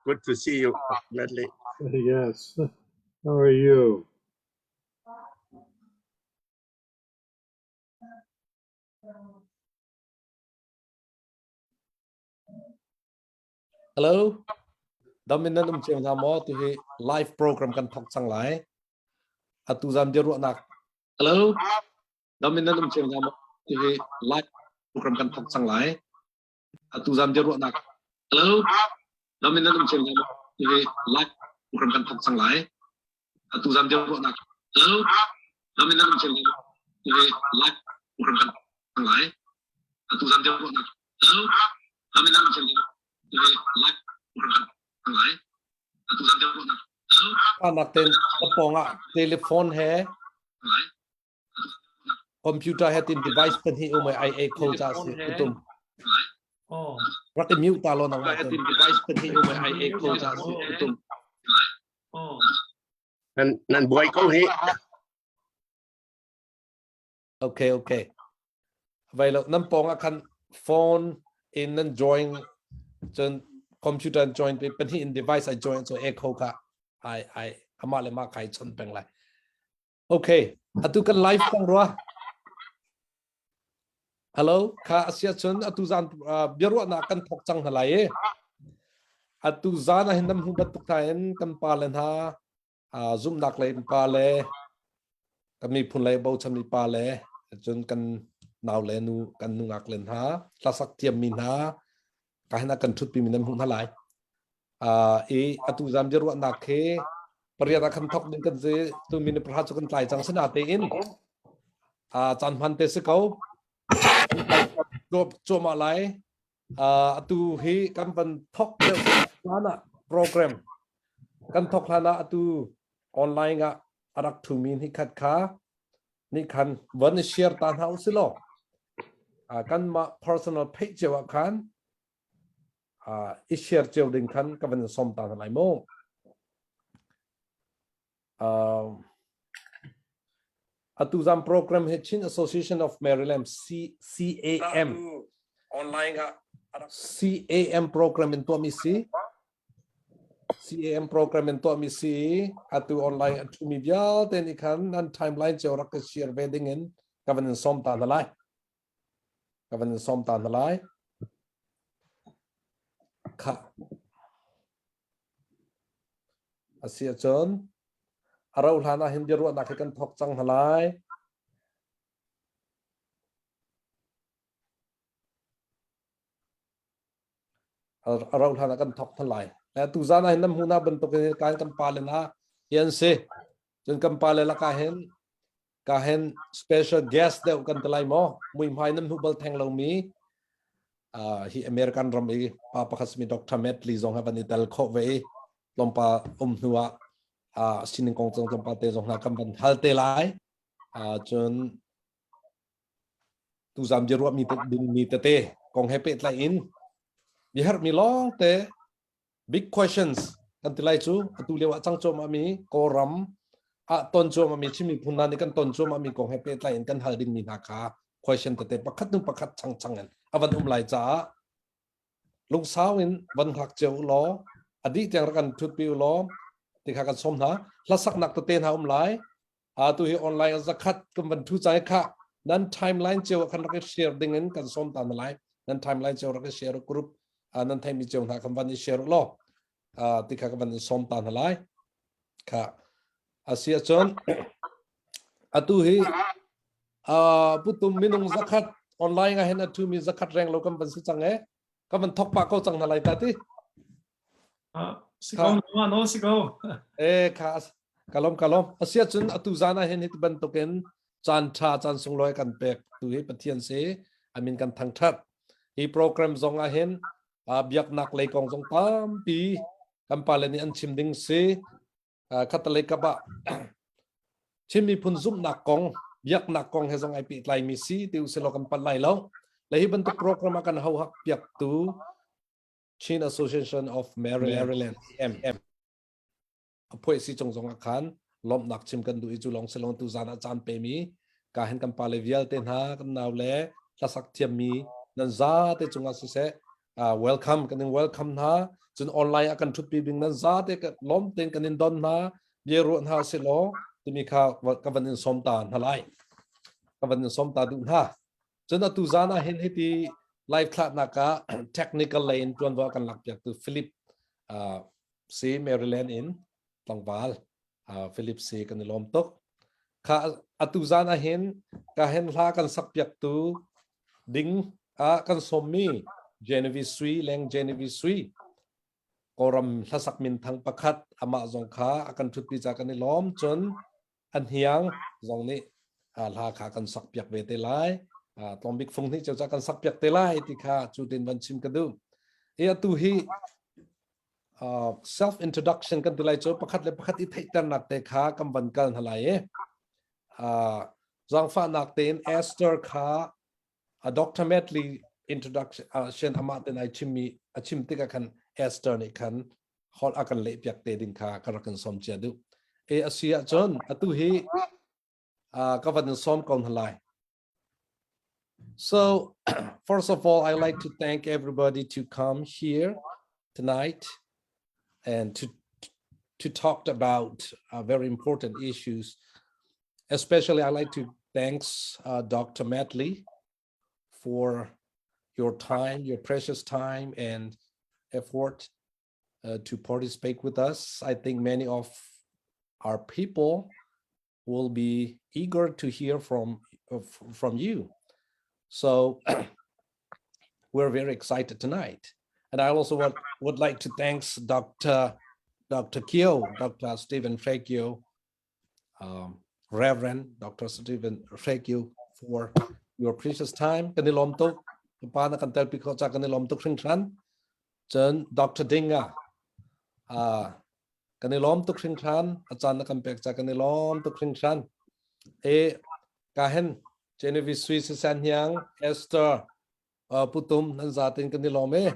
Good to see you, Medley. Yes. How are you? Hello. Dam in nan um cio hna maw? Tu hi live program kan thok cang lai. Atu zan biaruahnak. Hello. Dam in nan um cio hna maw? Tu hi live program kan thok cang lai. Atu zan biaruahnak. Hello. Dam in nan um cio hna maw? Tu hi live program kan thok cang lai. Atu zan biaruahnak. Hello. Dam in nan um cio hna maw? Tu hi live program kan thok cang lai. Atu zan biaruahnak. Hello. Dam in nan um cio hna maw? Tu hi live program kan thok cang lai. Atu zan biaruahnak. Hello. Anak ten pong ah telephone he computer he tin device pan hi um ai ai kho cha si kutum. Oh. Rak i mute ta lo nang ma tin device pan hi um ai ai kho cha si kutum. Oh. Nan nan buai ko hi. Okay, okay. Vai lo nan pong ah khan phone in nan join cun computer in join pe pahnih in device ai join so echo kha ai ai amah le mah kai chon peng lai. Okay, atu kan live kong rua. Hello, kha asia cun atu zan uh, biaruahnak kan thok cang hna lai e. Atu zan ah hin nam hu bantuk hna in kan pa le hna uh, zumhnak lei pa le kan miphun lei bochanmi pa le cun kan nau le nu kan nungak len hna hlasak thiammi hna ka hin ah kan ṭhutpi mi nan hmuh hna lai uh, i atu zan biaruahnak khi pariat ah khan thok ding kan si tu minute pahra cu kan tlai cang sina tein uh, caan hman te si ko cuahmah lai Uh, atu hi kan van thok deuh hlan ah program kan thok hlan ah atu online ah a rak thumi ni khat kha ni khan van share ta hna usih law uh, kan mah personal page cio ah khan uh, i share cio ding khan ka van som ta hna lai mu. Uh, atu zam program hi Chin Association of Maryland C CAM online ah CAM program in tuahmi si CAM program in tuahmi si atu online a thumi vialte nih khan nan timeline cio rak ka share ve ding in ka van in som ta hna lai ka van in som ta hna lai kha A si ahcun a rauh hlan ah hin biaruahnak hi kan thawk cang hna lai. A rauh hlan ah kan thawk hna lai. Tu zan ah hin nan hmuh na bantuk in kan kan pale hna hi an si. Cun kan pale lakah hin ka hen special guest deuh kan ti lai maw muihmai nan hmuh bal theng lomi uh, hi American ram i pa pakhat simi Dr. Matt Lee zong ha van i tel khawh ve i tlawmpa um hnu ah uh, sining kong cang tlawmpa te zong hna kan van hal te lai uh, cun tuzam biaruah mi ding mi tete kong he pehtlai in biaherh mi lawng te Big questions kan ti lai cu atu lio ah cang cuahmah mi Kawlram ah ton cuahmah mi Chin miphun hna nih kan ton cuahmah mi kong he pehtlai in kan hal ding mi hna kha question tete pakhat hnu pakhat changchang in a van um lai caah lungsau in van hngak cio u law a dih tiang rak kan thutpi u law ti kha kan sawm hna hlasaknak tete hna um lai atu hi online zakhat kan van thu chai kha nan timeline cio khan rak i share ding in kan som ta na lai nan timeline cio rak i share group nan thei mi cio hna kan van i share lo ti kha kan van i som ta na lai kha asia chon atu hi putum minung zakhat online a hen atu mi zakhat reng lo kan van si chang e kan van thok pa ko chang na lai ta ti Si ko no si ko. E kha kalom kalom asia cun atu zan ah hin hi bantukin caan tha caan sunglawi kan pek tu hi Pathian si amin kan thangthat hi program zong ah hin biaknak lei kong zong tampi kan pale nih an chim ding si khatalei kap ah Chin miphun zumhnak kong biaknak kong he zong ai pehtlai mi si ti usilo kan pat lai lo le hi bantuk program ah kan ho hak piak tu Chin Association of Maryland MM a phuai si cung zong ah khan lawmhnak chim kan duh i cu lawng si lawng tu zan ah caan pe mi ka hen kan pale vialte hna kan nau le hlasak thiam mi nan za te cungah siseh. Welcome kan in welcome hna. Cun online ah kan thutpi ding nan za te ka lom ten kan in don hna bia ruah hna si law timi kha ka van in som ta hna lai. Ka van in som ta duh hna. Cun atu zan ah hin hiti live thlatnak ah technical lei in tuanvo kan lak piak tu Philip si Maryland in tlangval Philip si kan i lawm tuk. Kha atu zan ah hin ka hen hla kan sak piak tu ding ah kan sawmmi Genevieve Sui leng Genevieve Sui Kawlram hlasak minthang pakhat amah zong kha a kan thutpi ca kan i lawm cun an hiang zong nih hla kha kan sak piak ve te lai tlawmbik fung nih ceu kan sak piak te lai ti kha cu tin van chim ka duh e atu hi self introduction kan ti lai cu pakhat le pakhat i theihternak te kha kan van kal hna lai e zangfahnak tein Esther kha a Dr. Medley introduction amah ten ai chimmi a chim tikah khan Esther nih khan holh a kan leh piak te ding kha ka rak in som cia duh e a si ahcun atu hi ka van in som ko hna lai. So first of all, I like to thank everybody to come here tonight and to talk about very important issues. Especially, I like to thanks Dr. Medley for your time, your precious time and effort to participate with us. I think many of our people will be eager to hear from you. So we're very excited tonight. And I also would like to thank Dr. Kio, Dr. Stephen Hre Kio, Reverend Dr. Stephen Hre Kio for your precious time. Kan i lawm tuk. Pa na kan telpi kho ca kan i lawm tuk hringhran. Cun Dr. Dinga, kan i lawm tuk hringhran. A caan na kan pek ca kan i lawm tuk hringhran. E ka hen Genevieve Sui Sisan Hiang, Esther, Putum nan zatin kan i lawm e.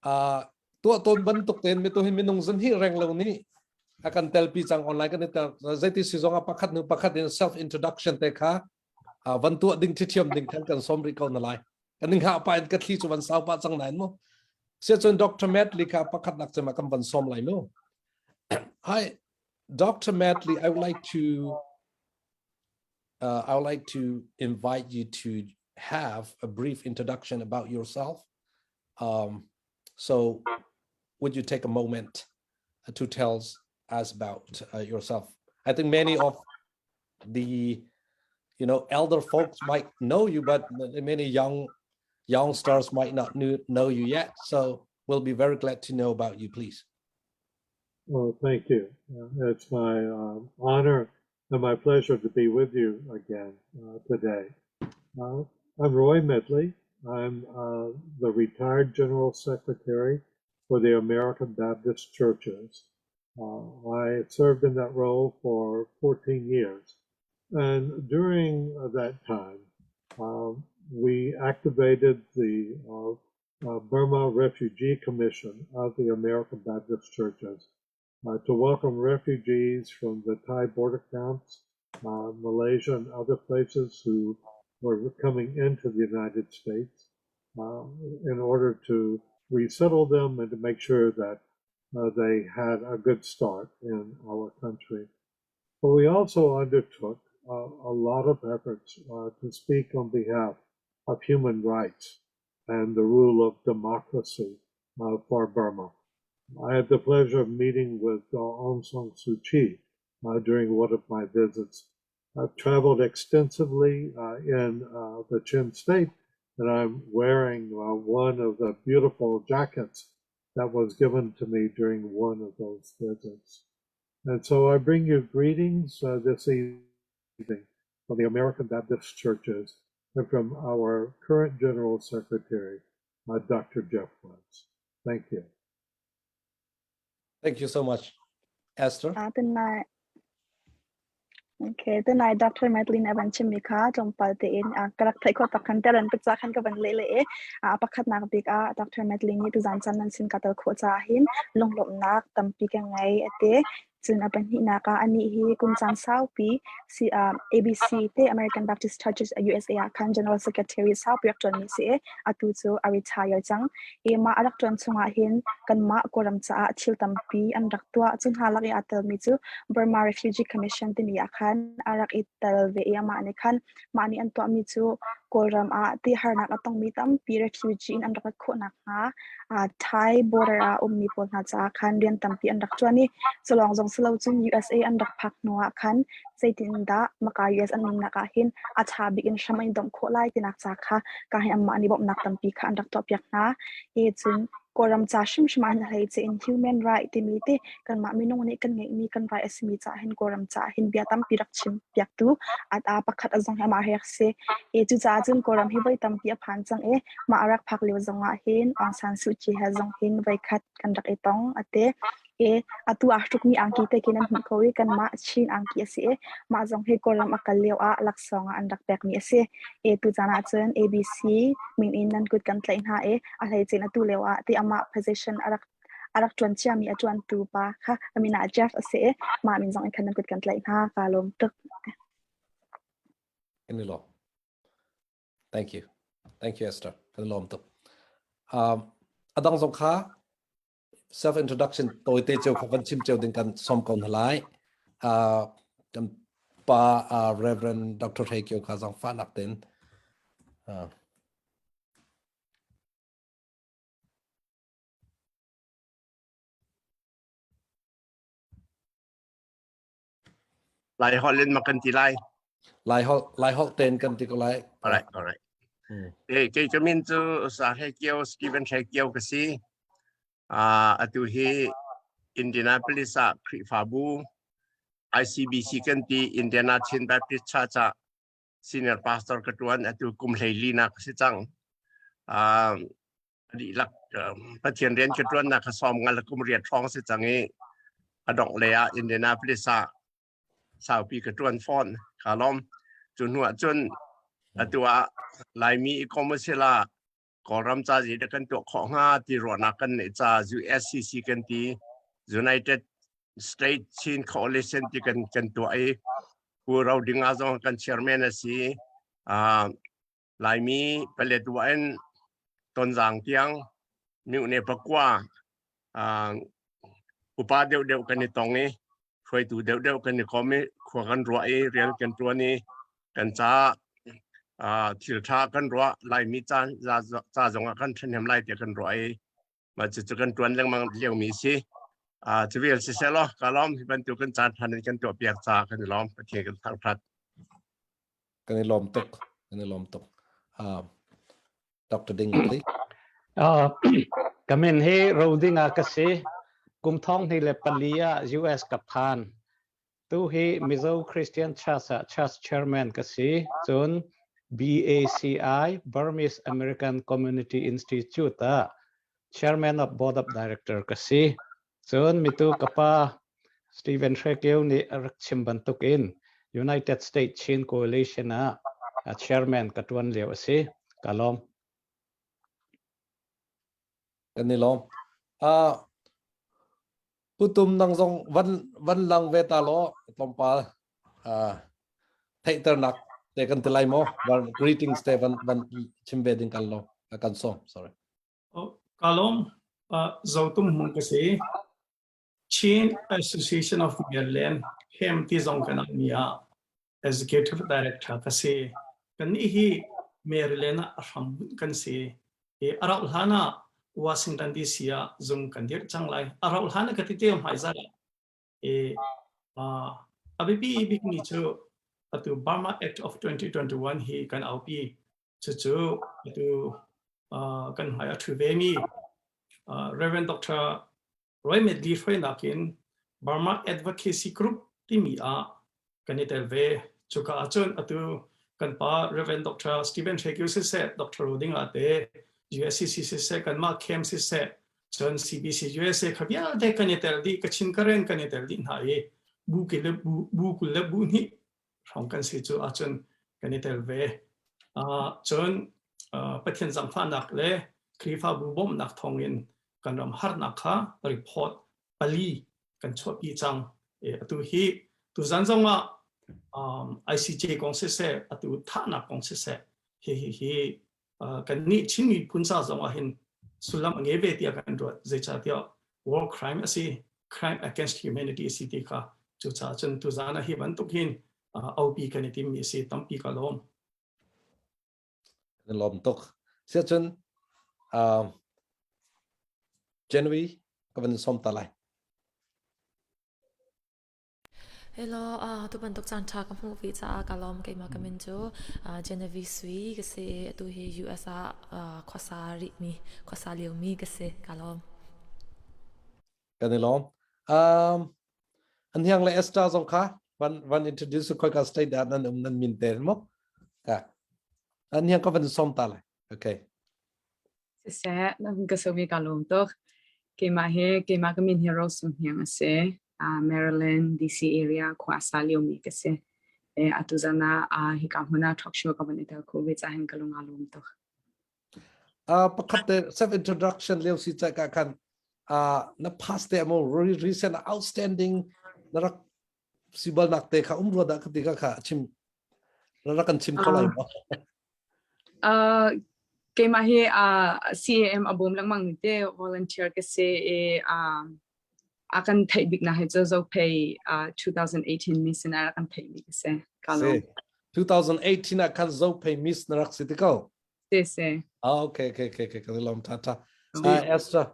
Tuah tawn bantuk tein mi tu hi minung zan hi reng lo nih a kan telpi cang online kan i tel zeiti si zong ah pakhat nu pakhat in self introduction te kha van tuah ding thiam ding khan kan som rih ko na lai kan ning ha pa in ka thli chu van sau pa cang nain mu sia cun Dr. Matt Lee kha pakhat nak cema kan van som lai mu. Hi, Dr. Matt Lee, I would like to invite you to have a brief introduction about yourself. So would you take a moment to tell us about yourself? I think many of the elder folks might know you, but many young youngsters might not know you yet. So we'll be very glad to know about you, please. Well, thank you. It's my honor and my pleasure to be with you again today. I'm Roy Medley. I'm the retired General Secretary for the American Baptist Churches. I served in that role for 14 years. And during that time, we activated the Burma Refugee Commission of the American Baptist Churches to welcome refugees from the Thai border camps, Malaysia, and other places who were coming into the United States in order to resettle them and to make sure that they had a good start in our country. But we also undertook a lot of efforts to speak on behalf of human rights and the rule of democracy for Burma. I had the pleasure of meeting with Aung San Suu Kyi during one of my visits. I've traveled extensively in the Chin State, and I'm wearing one of the beautiful jackets that was given to me during one of those visits. And so I bring you greetings this evening from the American Baptist Churches and from our current General Secretary, Dr. Jeff Woods. Thank you. Thank you so much. Esther? Tunai. Okay, tunai Dr. Madeline van chimmi kha tlawmpal tein ka rak theih khawh tak khan teran pekca khan ka van leh le e pakhatnak bik ah Dr. Madeline nih tuzan caan nan sin ka tel khawh caah hin lunglawmhnak tampi ka ngei ate. Cun a pahnihnak ah anih hi kum caan saupi si ABC te American Baptist Churches USA ah khan General Secretary saupi rak ṭuanmi si i atu cu a retire cang. I mah a rak ṭuan chungah hin kanmah Kawlram caah thil tampi an rak tuah. Cu hna lak i aa telmi cu Burma Refugee Commission timi ah khan a rak i tel ve i amah nih khan mah nih an tuahmi cu Kawlram ah ti harnak a tongmi tampi refugee in an rak rat khawh nakhnga Thai border ah ummi pawl hna caah khan rian tampi an rak ṭuan i cu lawng zong si lo cun USA an rak phak hnu ah khan zeitindah maka US an nunnak ah hin a ṭha bik in hram an i domh khawh lai tinak ca kha ka hin anmah nih bawmhnak tampi kha an rak tuahpiak hna. Hi cun Kawlram ca hrimhrim ah hin a hleice in human right timi te kanmah minung nih kan ngeihmi kan right a simi caah hin Kawlram caah hin bia tampi rak chim piaktu at a pakhat a zong hi amah hi rak si. I cucaah cun Kawlram hi voi tampi a phan cang i mah a rak phak lio zongah hin Aung San Suu Kyi he zong hin voikhat kan rak i tong a ti. I atu aa hrukmi angki te khi nan hmuh ko i kanmah Chin angki a si i mah zong hi Kawlram a kal lio ah laksawng ah an rak pekmi a si. I tucaan ah cun ABC min in nan kut kan tlaih hna i a hleice in atu lio ah ti amah position a rak a rak ṭuan ciami a ṭuantu pa kha a min ah Jeff a si i mah min zong in khan nan kut kan tlaih hna. Kaa lawm tuk. Kan i lawm. Thank you. Thank you, Esther. Kan i lawm tuk. A dang zong kha self introduction tawite cio kha van chim cio ding kan som ko hna lai. Kan pa Reverend Dr. Hei Kio kha zong fa nak ten. Lai holh in ma kan ti lai. Lai holh Lai holh ten kan ti ko lai. All right, all right. Eh, kei ka min cu Sa Hre Kio, Stephen Hre Kio ka si. Uh, atu hi Indianapolis ah Khrihfabu ICBC kan ti Indiana Chin Baptist Church ah senior pastor ka tuan atu kum hleili nak ka si cang. Uh, dihlak Pathian rian ka ṭuannak kha sawm ngal kum riat hrawng si cang i a dongh lei ah Indianapolis ah saupi ka ṭuan fawn ka lawm cu hnu ah cun atu ah Laimi i kom sila Kawlram ca zi kan tuah khawh hnga ti ruahnak kan neih ca USCC kan ti United State Chin Coalition ti kan kan tuah i Pu Ro Dinga zong kan chairman a si Laimi Paletwa in Tonzang tiang mihne pakua upa deuhdeuh kan i tong i hruaitu deuhdeuh kan i kom i khua kan ruah i rian kan ṭuan i kan ca thil ṭha kan ruah Laimi ca ca zong ah kan ṭhahnem lai tiah kan ruah i mah cucu kan ṭuan lengmang liomi si. Cu vial siseh law ka lawm hi bantuk kan caan ṭhan in kan tuahpiak caah kan i lawm Pathian kan thangṭhat. Kan i lawm tuk. Kan i lawm tuk. Dr. Ding, please. Ka min hi Roding ah ka si. Kum thong hnih le pali ah US ka phan. Tu hi Mizo Christian Church ah Church Chairman ka si. Cun BACI Burmese American Community Institute ah Chairman of Board of Director ka si. Cun mitu ka pa Stephen Hrekio nih a rak chim bantukin United States Chin Coalition ah a chairman ka ṭuan lio a si. Ka lawm. Kan i lawm. Putum nang zong van van lang ve ta law tlawmpal theihternak te kan ti lai maw? Van greetings te van van chim ve ding kan lo kan sawm sorry. Oh, ka lawm. Zotum hmung ka si. Chin Association of Maryland hem ti zong kan mi ah Executive Director ka si. Kan nih hi Maryland ah a hram kan si. I a rauh hlan ah Washington DC ah zung kan dirh cang lai. A rauh hlan ah ka ti te hmai zat ah i a biapi bikmi cu atu Burma Act of 2021 hi kan aupi. Cucu atu kan hmai a ṭhu vemi Reverend Dr. Roy Medley hruainak in Burma Advocacy Group timi ah kan i tel ve. Cuka ahcun atu kan pa Reverend Dr. Stephen Hrekyu siseh, Dr. Rodinga te, USCC siseh, kanmah camp siseh, cun CBC USA kha vialte kan i tel dih, Kachin Karen kan i tel dih hna i bu kil le bu, bu 20 le bu hnih hrawng kan si cu ahcun kan i tel ve. Cun Pathian zaangfahnak le Khrihfabu bawmhnak thawngin kan ram harnak kha report pali kan chuahpi cang. Atu hi tuzan zong ah um, ICJ kong siseh atu thahnak kong siseh hi hi hi kan nih Chin miphun ca zong ah hin sullam a ngei ve tiah kan ruat. Zeicahtiah war crime a si, crime against humanity a si ti kha cucaah cun tuzan ah hi bantuk hin aupi kan i timmi a si tampi ka lawm. Kan lawm tuk. Siahcun uh, January ka van som ta lai. Hello, uh, tu bantuk caan ṭha ka hmuh ve caah ka lawm keimah ka min cu uh, Genevieve Sui ka si i atu hi US ah uh, khuasa rihmi, khuasa liomi ka si. Ka lawm. Kan i lawm. Um, an hiang le Esther zong kha van van introduce khoi ka state ah nan um nan min te mo. Ka. An hiang ka van som ta lai. Okay. Siseh, nan ka somi ka lawm tuk. Keimah hi keimah ka min hi Rose Sung Hniang a si. Uh, Maryland, DC area khua sa liomi ka si. E, atu zan ah uh, hika hmun ah talk show ka van i tel kho ve cahin ka lung aa lawm tuk. Uh, pakhat te self introduction lio si ca ka khan uh, na past te mo recent outstanding na rak sibal nak te kha um rua dah ka ti ka kha chim na rak kan chim kho lai ma Uh, keimah hi uh, CAM a bawm lengmang mi te volunteer ka si i uh, a kan theih bik na hi cu Zophei uh, 2018 Miss in a kan theih mi ka si. Ka Si. 2018 ah khan Zophei Miss na rak si ti ko. Si si. Ah, okay, okay, okay, okay, kan lom tha tha. Uh, Esther.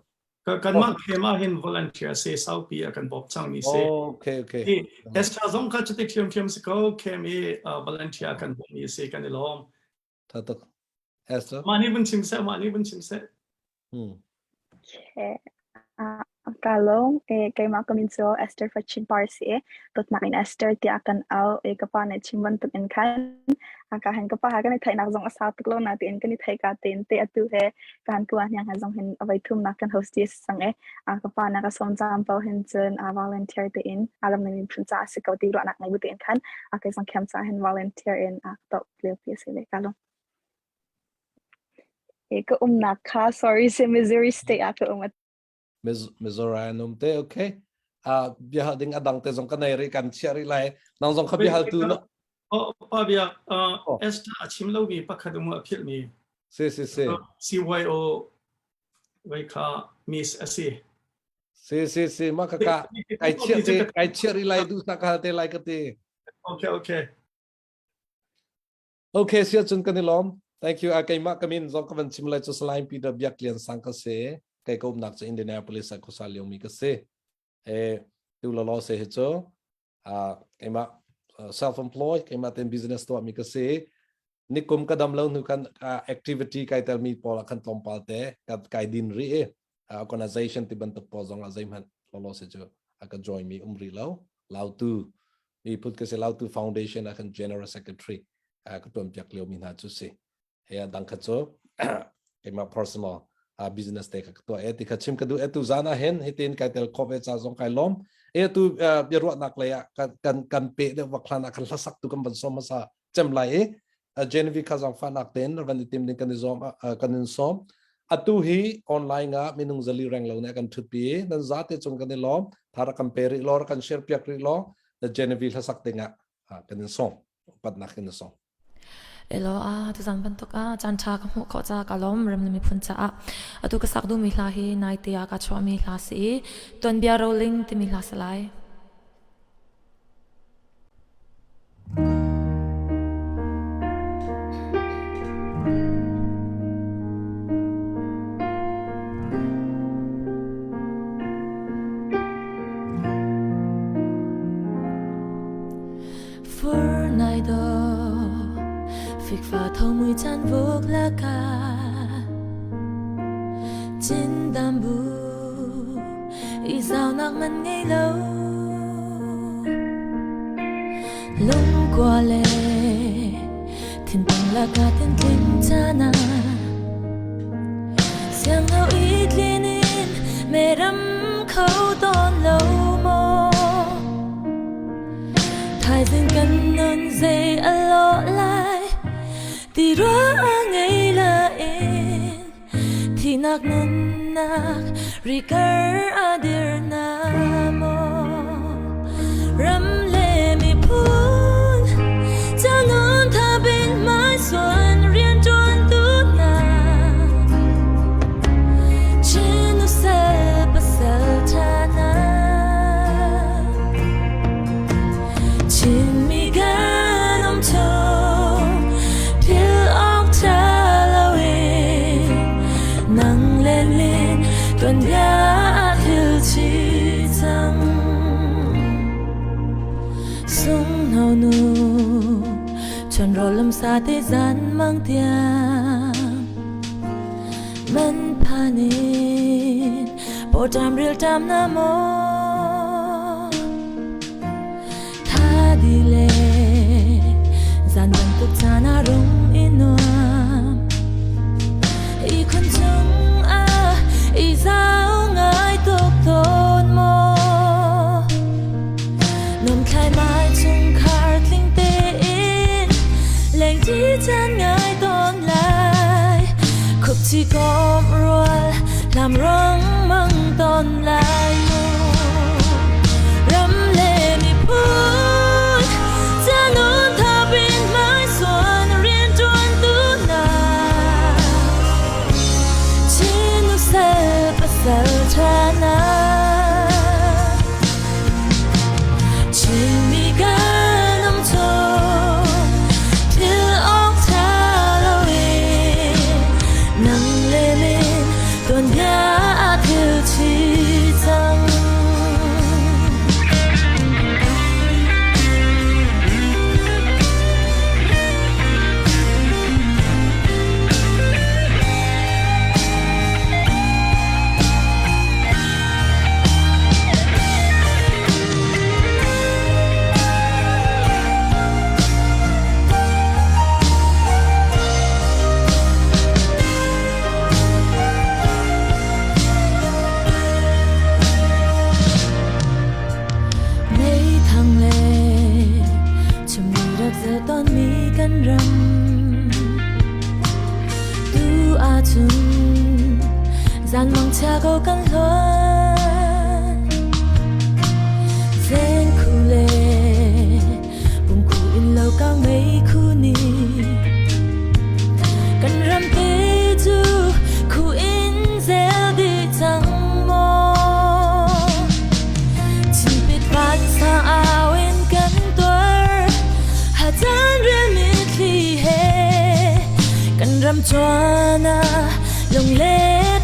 Kanmah khem ah hin volunteer se saupi a kan bawm cang mi si. Oh, okay, okay. Hi Esther zong kha cuti thiam thiam si ko khem i volunteer kan bawm mi si kan i lawm. Tha tuk. Esther. Mah nih vun chim seh, mah nih vun chim seh. Hmm. Okay. Uh, Ka lawm. Keimah ka min cu Esther Fachin Par si i dawtnak in Esther tiah kan auh. Ka pa nih chim bantuk in khan ka han ka pa ha kan i theihnak zong a sau tuk lo na tiin kan i theih ka tein te atu he ka han kuan hiang he zong hin avoi thumnak kan host ti sang e ka pa na ka som jam pau hin cun a volunteer te in aram na miphun ca si ko ti ruahnak ngei bu tein khan a ke zong khem ca hin volunteer in a to lio pi si le ka lawm. Ka umnak kha sorry si Missouri state ah ka um. Missouri an um te okay. Uh, bia ding adang te zong ka nei ri kan chia ri lai. Nang zong kha bia hal tu no. Oh, pa bia uh, Esther a chim lo mi pakhat um a philh mi. Si si si. CYO vai kha miss asi. Si si si ma ka ka kai chia te kai chia ri lai du sa ka te lai ka te. Okay okay. Okay, sia cun kan i lawm. Thank you. A keimah ka min zong ka van chim lai cu Salai Peter Biak Lian Sang ka si. Kei ka umnak cu Indianapolis ah khuasa liomi ka si. E tu lo lo se hi cu uh, keimah self-employed keimah ten business tuah mi ka si. Nikum ka dam lo hnu kan activity kai tel mi pawl ah khan tlawmpal te ka kai din ri i organization ti bantuk pawl zong ah zeihmanh lo lo se cu a ka join mi um rih lo. Lautu mi phun ka si Lautu Foundation ah khan General Secretary ka tuan piak lio mi hna cu si he dang kha cu keimah personal business te ka tuah e ti kha chim ka du e tu zan ah hin hitin kai tel khop e cha zong kai lom e tu biaruahnak lei ah kan kan pe deuh vak hlan ah kan hlasak tu kan van som hmasa cem lai i Genevieve kha zong fanak ten van i tim ding kan i zom kan in som atu hi online ah minung zali reng lo ne kan thutpi nan zate cung kan i lawm thara kan pe rih lo kan share piak rih lo the Genevieve hlasak ding ah kan in som upatnak in som Elo a tuzan bantuk ah caan ṭha ka hmuh khawh caah ka lawm ram le miphun caah atu ka sak duhmi hla hi naite ah ka chuahmi hla si i tuanbia roling timi hla si lai. Fikfa tho mui chan vuk la ka Chin dam bu i zaunak man ngei lo Lungkua le thinpang laka tintling cana Siang lo i tlin in meram kho tawn lo maw Thaizing kan nun zei a lawh lai ti rua a ngei la in Thihnak nunnak rikar a dir na maw? monu Chon rolum sa te zan mang tiang Man phanin Potam ril tam na mo Tha di le Zan bantuk caan ah rung i nuam Ihkhun cung ah i zau ngai tuk tawn maw Nuamthlai mai chungkhar tling tein lengṭi caan ngai tawn lai Khupci kom rual lam rong mang tawn lai mu Ram le miphun canun thapin hmaisuan rianṭuantu hna Chin usal pasal ṭha hna Chinmi kan um chung thil awk ṭha loin nang le min tuanbia aa thil chih cang. Meithang le chimmi rak zel tawnmi kan ram Tu ahcun zanmang chia ko kan hluan. Zengkhu le pumkhu in lo kang meikhu ni. Kan ram te cu khu in zel dih cang maw? Chimpit vansang au in kan tuar, hacaan rial mitthli he kan ram chuan ah lungle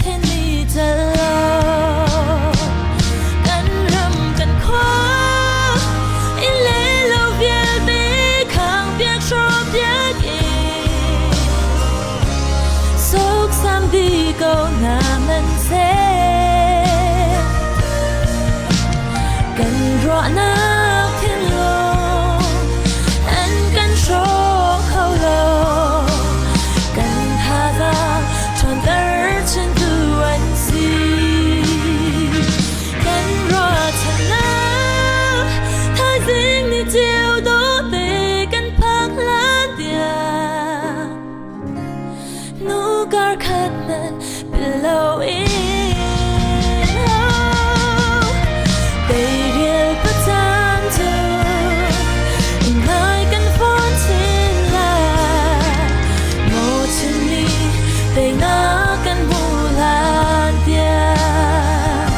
then ni cal lo. Kan ram kan khua inn le lo vialte khang piak hrawk piak in Soksam di ko na man seh. Kan ruahnak thinlung an kan hrawk kho lo. Kan thazaang ṭhawnter chintu an si. Kan ruahchannak thaizing ni cio dawte kan phak hlan tiang Nu kar khat hmanh pilo in oh, teirial pacang cu ngai kan fawn chin lai maw Chinmi teinak kan hmu hlan tiang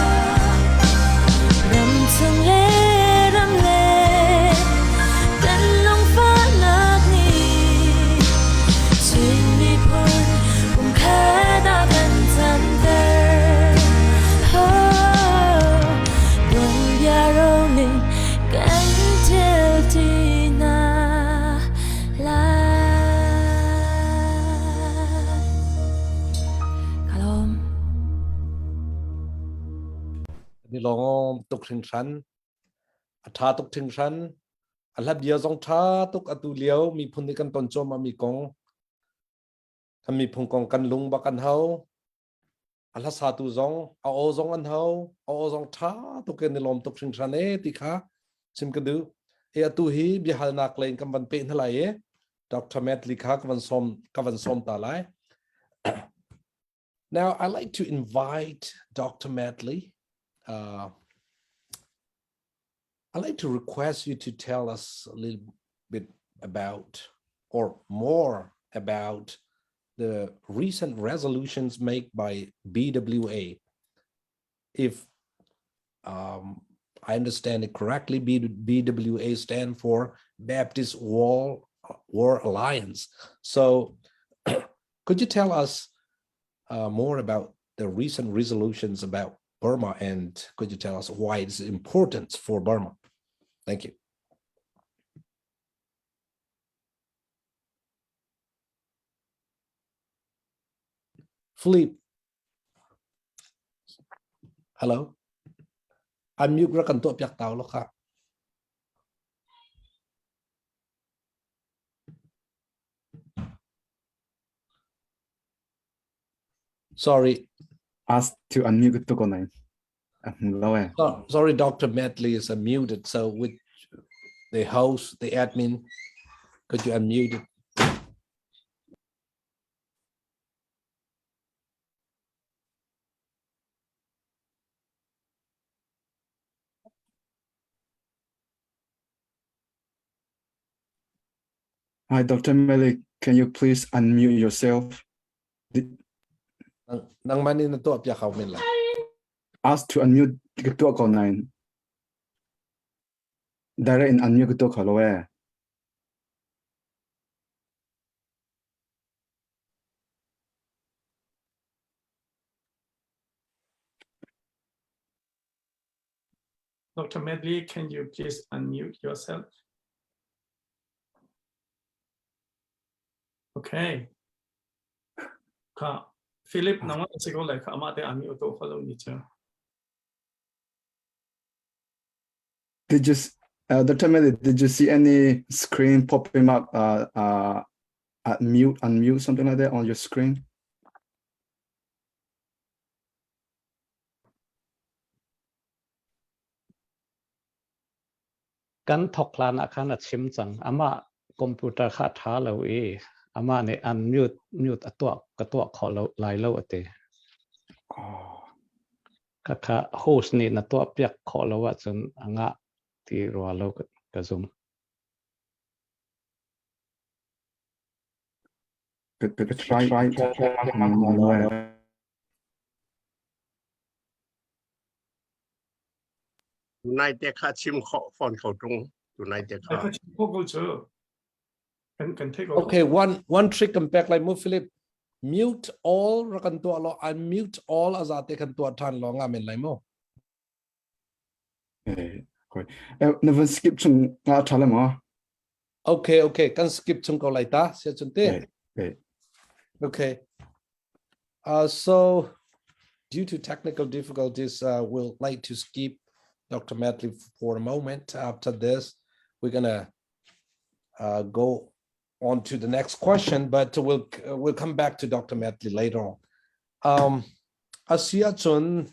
ram chung le ram le kan lungfahnak nih Chin miphun pumkhat ah kan canter. Oh, tuanbia roling kan ṭial ṭi hna lai. Ka lawm. Ni lawngawm tuk hringhran. A ṭha tuk hringhran. A hla bia zong ṭha tuk atu lio miphun nih kan ton cuahmah mi kong kan miphun kong kan lung bak an hau. A hla satu zong a aw zong an hau. A aw zong ṭha tuk in i lawm tuk hringhran e ti kha chim ka duh. E atu hi biahalnak lei in kan van peh hna lai i Dr. Matt Lee kha ka van sawm ka van sawm ta lai. Now, I'd like to invite Dr. Medley. Uh, I'd like to request you to tell us a little bit about or more about the recent resolutions made by BWA. If um, I understand it correctly, B- BWA stand for Baptist War, War Alliance. So could you tell us uh, more about the recent resolutions about Burma and could you tell us why it's important for Burma? Thank you. Philip. Hello. Unmute ra kan tuah piak tau lo kha. Sorry. Ask to unmute to ko nai. So, sorry, Dr. Medley is unmuted. So with the host, the admin, could you unmute it? Hi, Dr. Malik, can you please unmute yourself? Nangmah nih na tuah piak hau men lai. Ask to unmute ka tuah ko nain. Direct in unmute ka tuah kho lo eh. Dr. Medley, can you please unmute yourself? Okay. Kha Philip nangmah si ko lai kha amah te ami auto kho lo ni cu. Did you Dr. Medley, did you see any screen popping up at mute, unmute, something like that on your screen? Kan thok hlan ah khan a chim cang. Amah computer kha a ṭha lo i amah nih unmute mute a tuah ka tuah khawh lo lai lo a ti. Oh. Khakha host nih na tuah piak khawh lo ahcun a ngah ti rua lo ka zum. Ka ka try try try Tunai te kha chim khawh fawn kho tung. Tunai te kha. Ka chim khawh ko cu. Kan kan theih ko. Okay, one trick kan pek lai mu Philip. Mute all ra kan tuah lo unmute all aza te kan tuah than lo nga men lai mu. Eh, koi. Eh, na van skip chung nga tha le ma? Okay, okay. Kan skip chung ko lai ta. Sia chun te. Eh, Okay. So due to technical difficulties, we'll like to skip Dr. Medley for a moment. After this, we're gonna go on to the next question, but we'll come back to Dr. Medley later on. Asia chun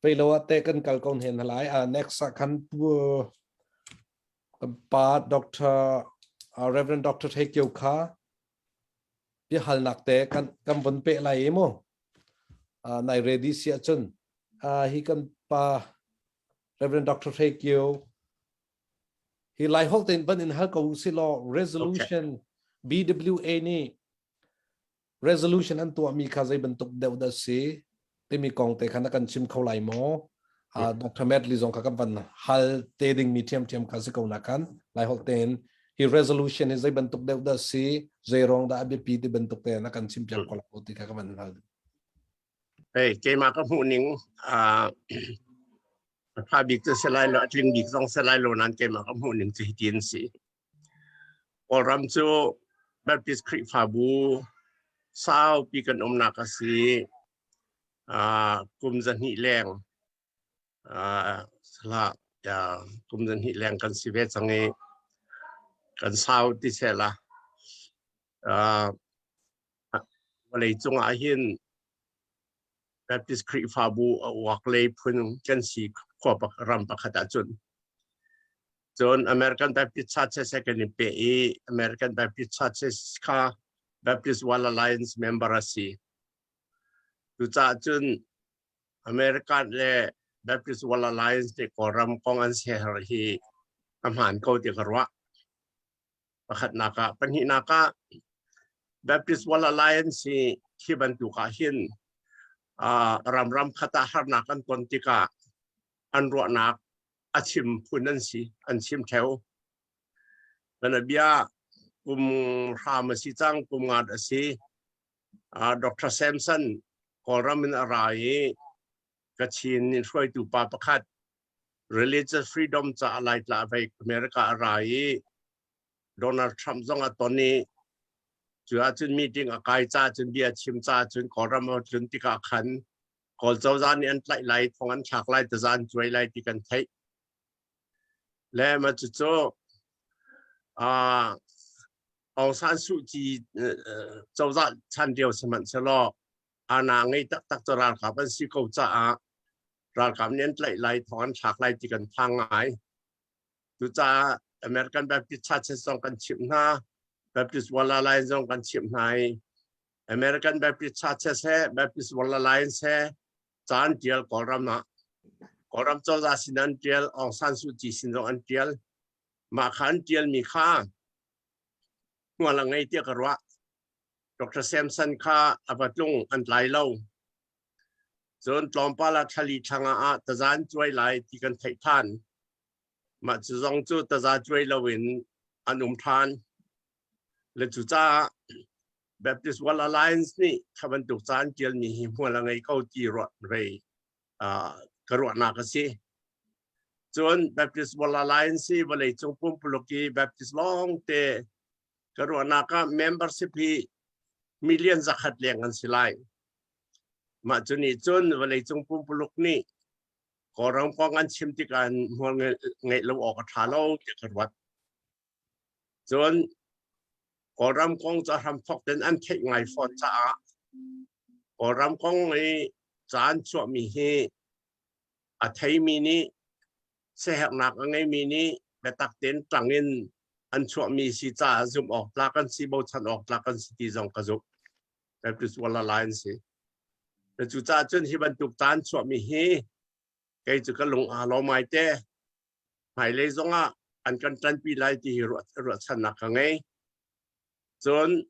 pelo ate kan kal kon hen halai. Next kan pu pa Dr. Reverend Dr. Thekyo Kha biahalnak te kan kan von peh lai i mu nai ready si ahcun hi kan pa Reverend Dr. Hre Kio hi lai holh tein van in hal ko si law resolution BWA nih resolution an tuahmi kha zei bantuk deuh dah si timi kong te kha na kan chim kho lai maw? Dr. Medley zong kha kan van hal te ding mi ṭhiamṭhiam kha si ko na khan lai holh tein hi resolution hi zei bantuk deuh dah si zei ruang dah a biapi ti bantuk te na kan chim piak ko lai ti kha ka van hal. Hey, keimah ka hmuh ning a tha bik cu si lai lo a tling bik zong si lai lo nan keimah ka hmuh ning cu hitin si. Kawlram cu Baptist Khrihfabu saupi kan umnak a si. Kum 200 leng salah kum 200 leng kan si ve cang i kan sau ti sehla. Vawlei cung ah hin Baptist Khrihfabu a uak lei phun kan si khua ram pakhat ahcun. Cun American Baptist Churches he kan i peh i American Baptist Churches kha Baptist World Alliance member a si. Cucaah cun American le Baptist World Alliance nih Kawlram kong an ser hi a hmaan ko ti ka ruah. Pakhatnak ah, pahnihnak ah Baptist World Alliance hi hi bantuk ah hin ramram khat ah harnak an ton tikah an ruahnak a chim phun an si an chim theo kana bia kum hram a si cang kum ngat a si Dr. Samson Kawlram in a ra i Kachin in hruaitu pa pakhat religious freedom ca a lai tla vei America a ra i Donald Trump zong a ton i. Cu ahcun meeting a kai ca cun bia chim ca cun Kawlram a tlun tikah khan Kawl cozah nih an tlaih lai, thong an thlak lai, taza an cuai lai ti kan theih. Le ma cucu Aung San Suu Kyi cozah chan lio sihmanhsehlaw ana ngei taktak cu ralkap an si ko caah ralkap nih an tlaih lai, thong an thlak lai ti kan phang ngai. Cucaah American Baptist Churches zong kan chimh hna, Baptist World Alliance zong kan chimh hna i American Baptist Churches he Baptist World Alliance he caan tial Kawlram ah Kawlram cozah sin an tial, Aung San Suu Kyi sin zong an tial. Mah kha an tialmi kha hmual a ngei tiah ka ruah. Dr. Samson kha a va tlung an tlai lo. Cun tlawmpal ah thlali thlanga ah taza an cuai lai ti kan theih than. Mah cu zong cu taza cuai loin an um than. Le cucaah Baptist World Alliance nih kha bantuk ca an tialmi hi hmual a ngei ko ti ruah rei ka ruahnak a si. Cun Baptist World Alliance hi vawleicung pumpuluk i Baptist lawng te ka ruahnak ah membership hi million zakhat leng an si lai. Mah cu nih cun vawleicung pumpuluk nih Kawlram kong an chim tikah hmual ngeih lo awk a ṭha lo tiah ka ruat. Cun Kawlram kong cu a hramthawk tein an theih ngai fawn caah Kawlram kong i ca an chuahmi hi a theimi nih siaherhnak a ngeimi nih biatak tein ṭang in an chuahmi si caah zumh awk tlak an si, bochan awk tlak an si ti zong ka zumh. Baptist World Alliance si. Cucaah cun hi bantuk ca an chuahmi hi kei cu ka lung aa lawm ngai te. Hmailei zongah an kan ṭanpi lai ti hi ruahchannak ka ngei. Cun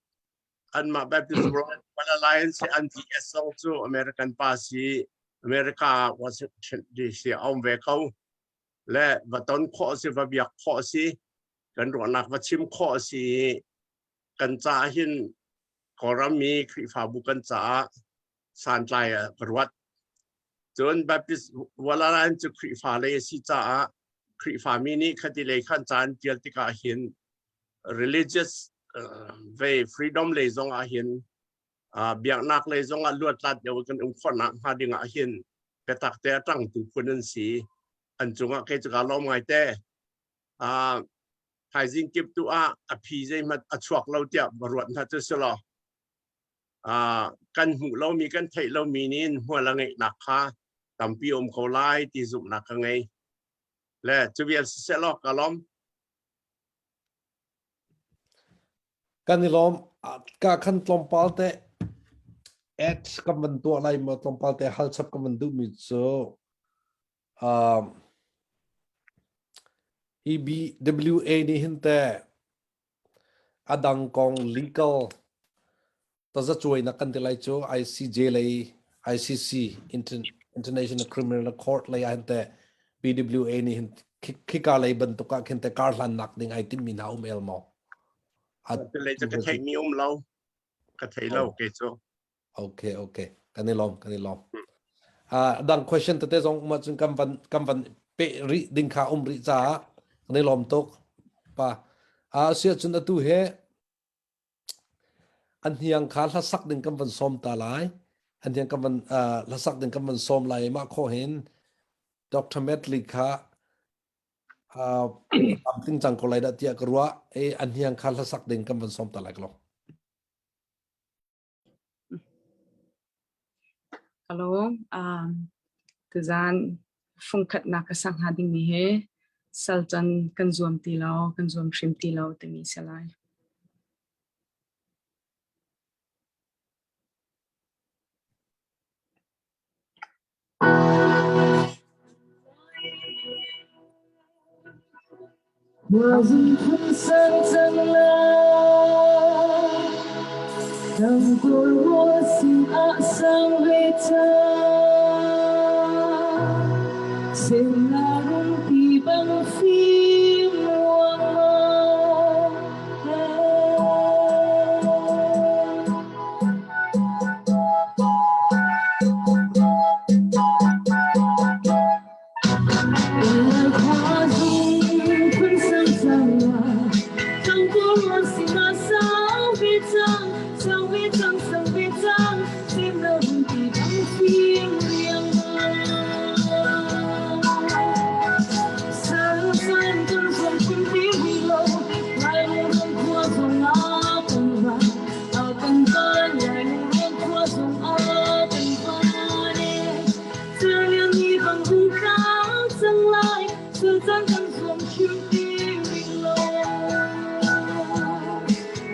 anmah Baptist World Alliance an GS zong cu American pa si America Washington DC a um ve ko. Le va ton khawh si, va biak khawh si, kan ruahnak va chim khawh si kan caah hin Kawlram mi Khrihfabu kan caah santlai ah ka ruat. Cun Baptist World Alliance cu Khrihfa lei a si caah Khrihfa mi nih khati lei khan caan tial tikah hin religious ve freedom lei zong ah hin biaknak lei zong ah luatlat deuh kan um khawhnak hnga ding ah hin biatak te a ṭangtu phun an si. An cungah kei cu kaa lawm ngai te. Thaizing kip tu ah a phi zeihmanh a chuak lo tiah va ruat hna cu si law kan hmuh lomi kan theih lomi nih hmual a ngeihnak kha tampi um ko lai ti zumhnak ka ngei. Le cu vial siseh law ka lawm. Kan i lawm. Ka khan tlawmpal te ads kan van tuah lai maw tlawmpal te hal chap kan van duhmi cu Hi BWA nih hin teh a dang kong legal tazacuainak kan ti lai cu ICJ lei ICC International Criminal Court lei ah hin teh BWA nih hin khika lei bantuk ah khin teh kar hlannak ding ai timmi hna um el maw? Lei cu ka theihmi um lo. Ka thei lo ke cu. Okay, okay. Kan i lawm, kan i lawm. Uh, dang question tete zong um ahcun kan van kan van pe rih ding kha um rih caah kan i lawm tuk. Pa. Uh, si ahcun atu he an hniang kha hlasak ding kan van sawm ta lai. An hniang kan van uh, hlasak ding kan van sawm lai mah kho hin Dr. Medley kha uh, tam cang ko lai dah tiah ka ruah. E an hniang kha hlasak ding kan van sawm ta lai ka lo. Hello, tuzaan fungkhatnak ka sak hnga dingmi hi sal can kan zuam ti lo, kan zuam hrim ti lo timi si lai. Sultan kan zuam hrim ti rih lo.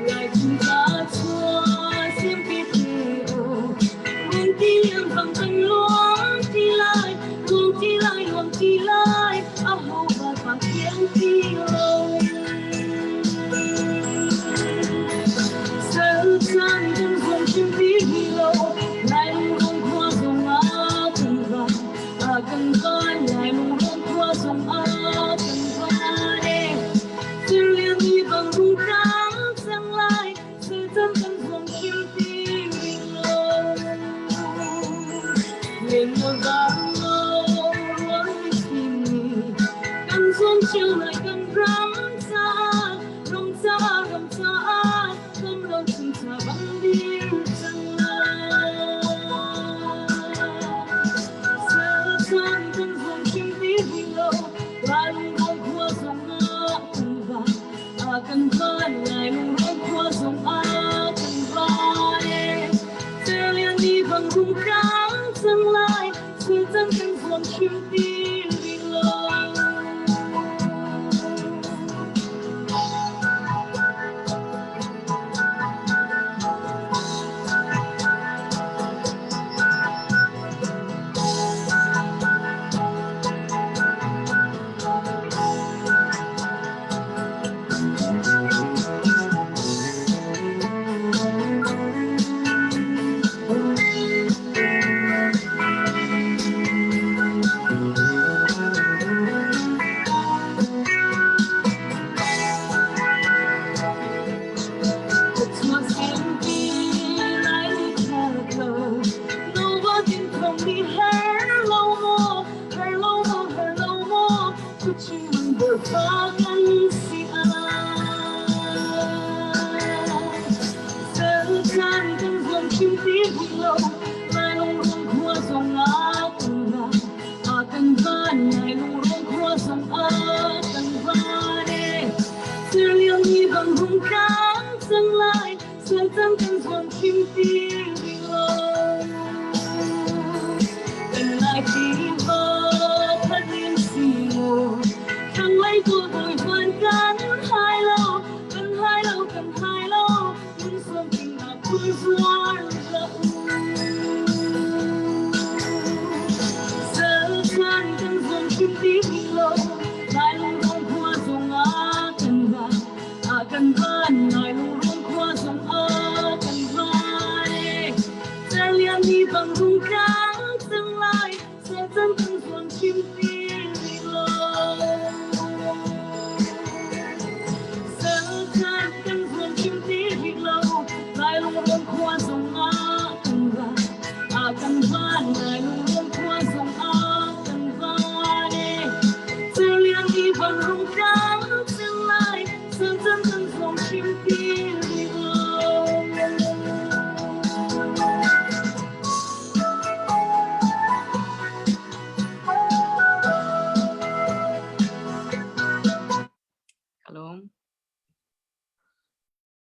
Lai phun ca chua simpi ti u. Rung ti lian bang kan luang ti lai, luang ti lai, luang ti lai, a ho bal pa kiang ti lo. Sultan kan zuam hrim ti rih lo. Lai lung khua zong ah kan va. Kan van lai lungrawn khua zong ah kan van e. Thirlian mi bang rung tlang cang lai, Satan kan zuam hrim ti rih lo. Len na van lo ruang mi mi, kan zuam cio lai kan ram caah, ram caah, ram caah, kam lo chung cha bang dir cang lai. Satan kan zuam hrim ti rih lo, lai lungrawn khua zong ah kan van, a kan van, lai lungrawn khua zong ah kan van e. Cerlian ni bang rung tlang cang lai, Satan kan zuam hrim ti rih lo. Kalom.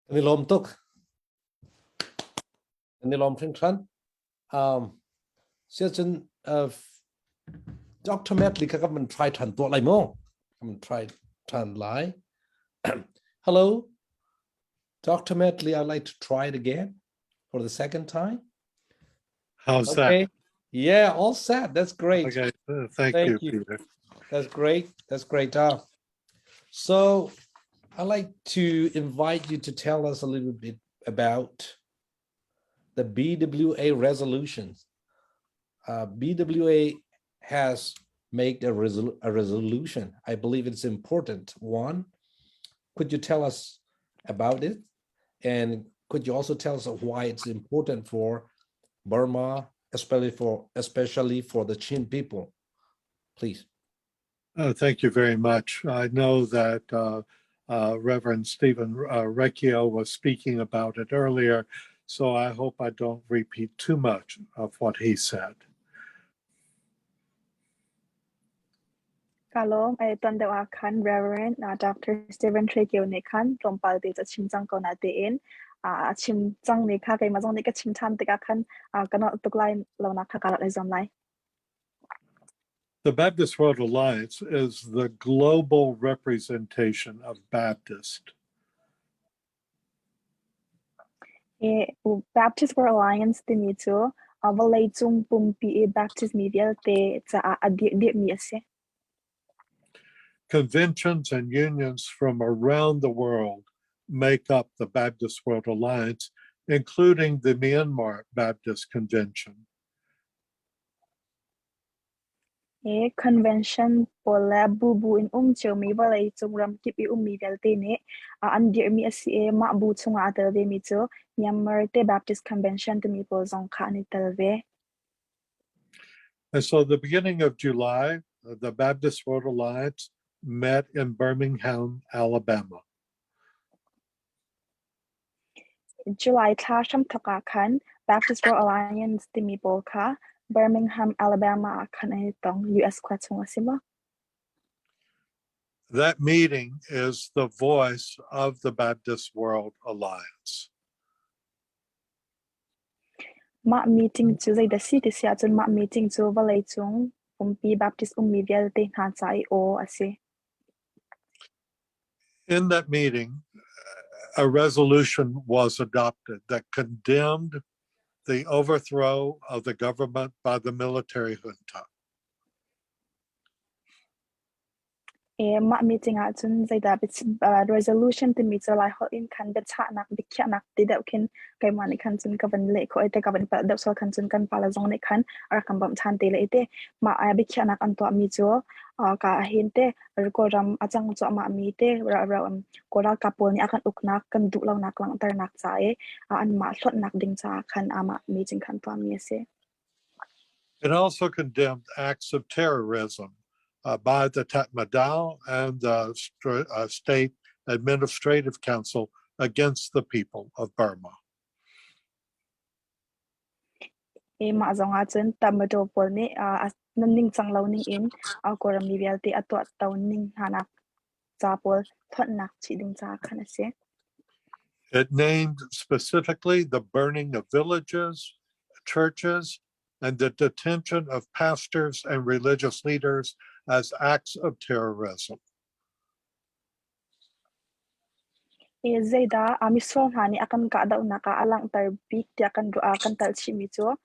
Kan i lawm tuk. Kan i lawm hringhran. Um, siacun uh, Dr. Matt li kha kan van try than tuah lai mu. Kan van try than lai. Hello, Dr. Medley, I'd like to try it again for the second time. How's Okay. Yeah, all set. That's that? great. Okay, thank Thank you, you. Peter. That's great. That's great. So I'd like to invite you to tell us a little bit about the BWA resolutions. BWA has made a, resol- a resolution. I believe it's important. One, could you tell us about it? And could you also tell us why it's important for Burma, especially for especially for the Chin people? Please. Thank you very much. I know that Reverend Stephen Recchio was speaking about it earlier, so I hope I don't repeat too much of what he said. Ka lawm. Ai tuan deuh ah khan Reverend Dr. Stephen Trekio nih khan tlawmpal te ca chim cang ko na tiin a chim cangmi kha keimah zong nih ka chim ṭhan tikah khan ka nolh tuk lai lo nak kha ka rak i zuam lai. The Baptist World Alliance is the global representation of Baptist. Baptist World Alliance timi cu vawleicung pumpi i Baptist mi vialte caah a dirhmi a si. Conventions and unions from around the world make up the Baptist World Alliance, including the Myanmar Baptist Convention. Hi convention pawl le bubu in um ciomi vawleicung ramkip i ummi vialte nih an dirhmi a si i mah bu chungah aa tel vemi cu Myanmar te Baptist Convention timi pawl zong kha an i tel ve. And so the beginning of July, the Baptist World Alliance met in Birmingham, Alabama. July thla hramthawk ah khan Baptist World Alliance timi pawl kha Birmingham, Alabama ah khan an i tong. US khua chung a si maw? That meeting is the voice of the Baptist World Alliance. Mah meeting cu zeidah si ti si ahcun mah meeting cu vawleicung pumpi Baptist ummi vialte hna ca i aw a si. In that meeting, a resolution was adopted that condemned the overthrow of the government by the military junta. Mah meeting ahcun zeidah resolution timi cu Laiholh in khan biachahnak, biakhiahnak ti deuh khin keimah nih khan cun ka van leh khawh i te ka van palh deuh sual khan cun kan pale zong nih khan a rak kan bawmh ṭhan te le i te mah biakhiahnak an tuahmi cu ka hin te Kawlram a cang cuahmahmi te Kawl ralkap pawl nih a kan uknak kan duh lonak langhternak ca i anmah hlawtnak ding caah khan amah meeting khan tuahmi a si. It also condemned acts of terrorism by the Tatmadaw and the State Administrative Council against the people of Burma. Mah zong ahcun Tatmadaw pawl nih nan ningcang lo ning in Kawlram mi vialte a tuahto ning hna nak ca pawl thawnnak chih ding caah khan a si. It named specifically the burning of villages, churches, and the detention of pastors and religious leaders as acts of terrorism. Zeidah misual hna nih a kan kahdohnak ah a langhter bik tiah kan ruah kan telh chihmi cu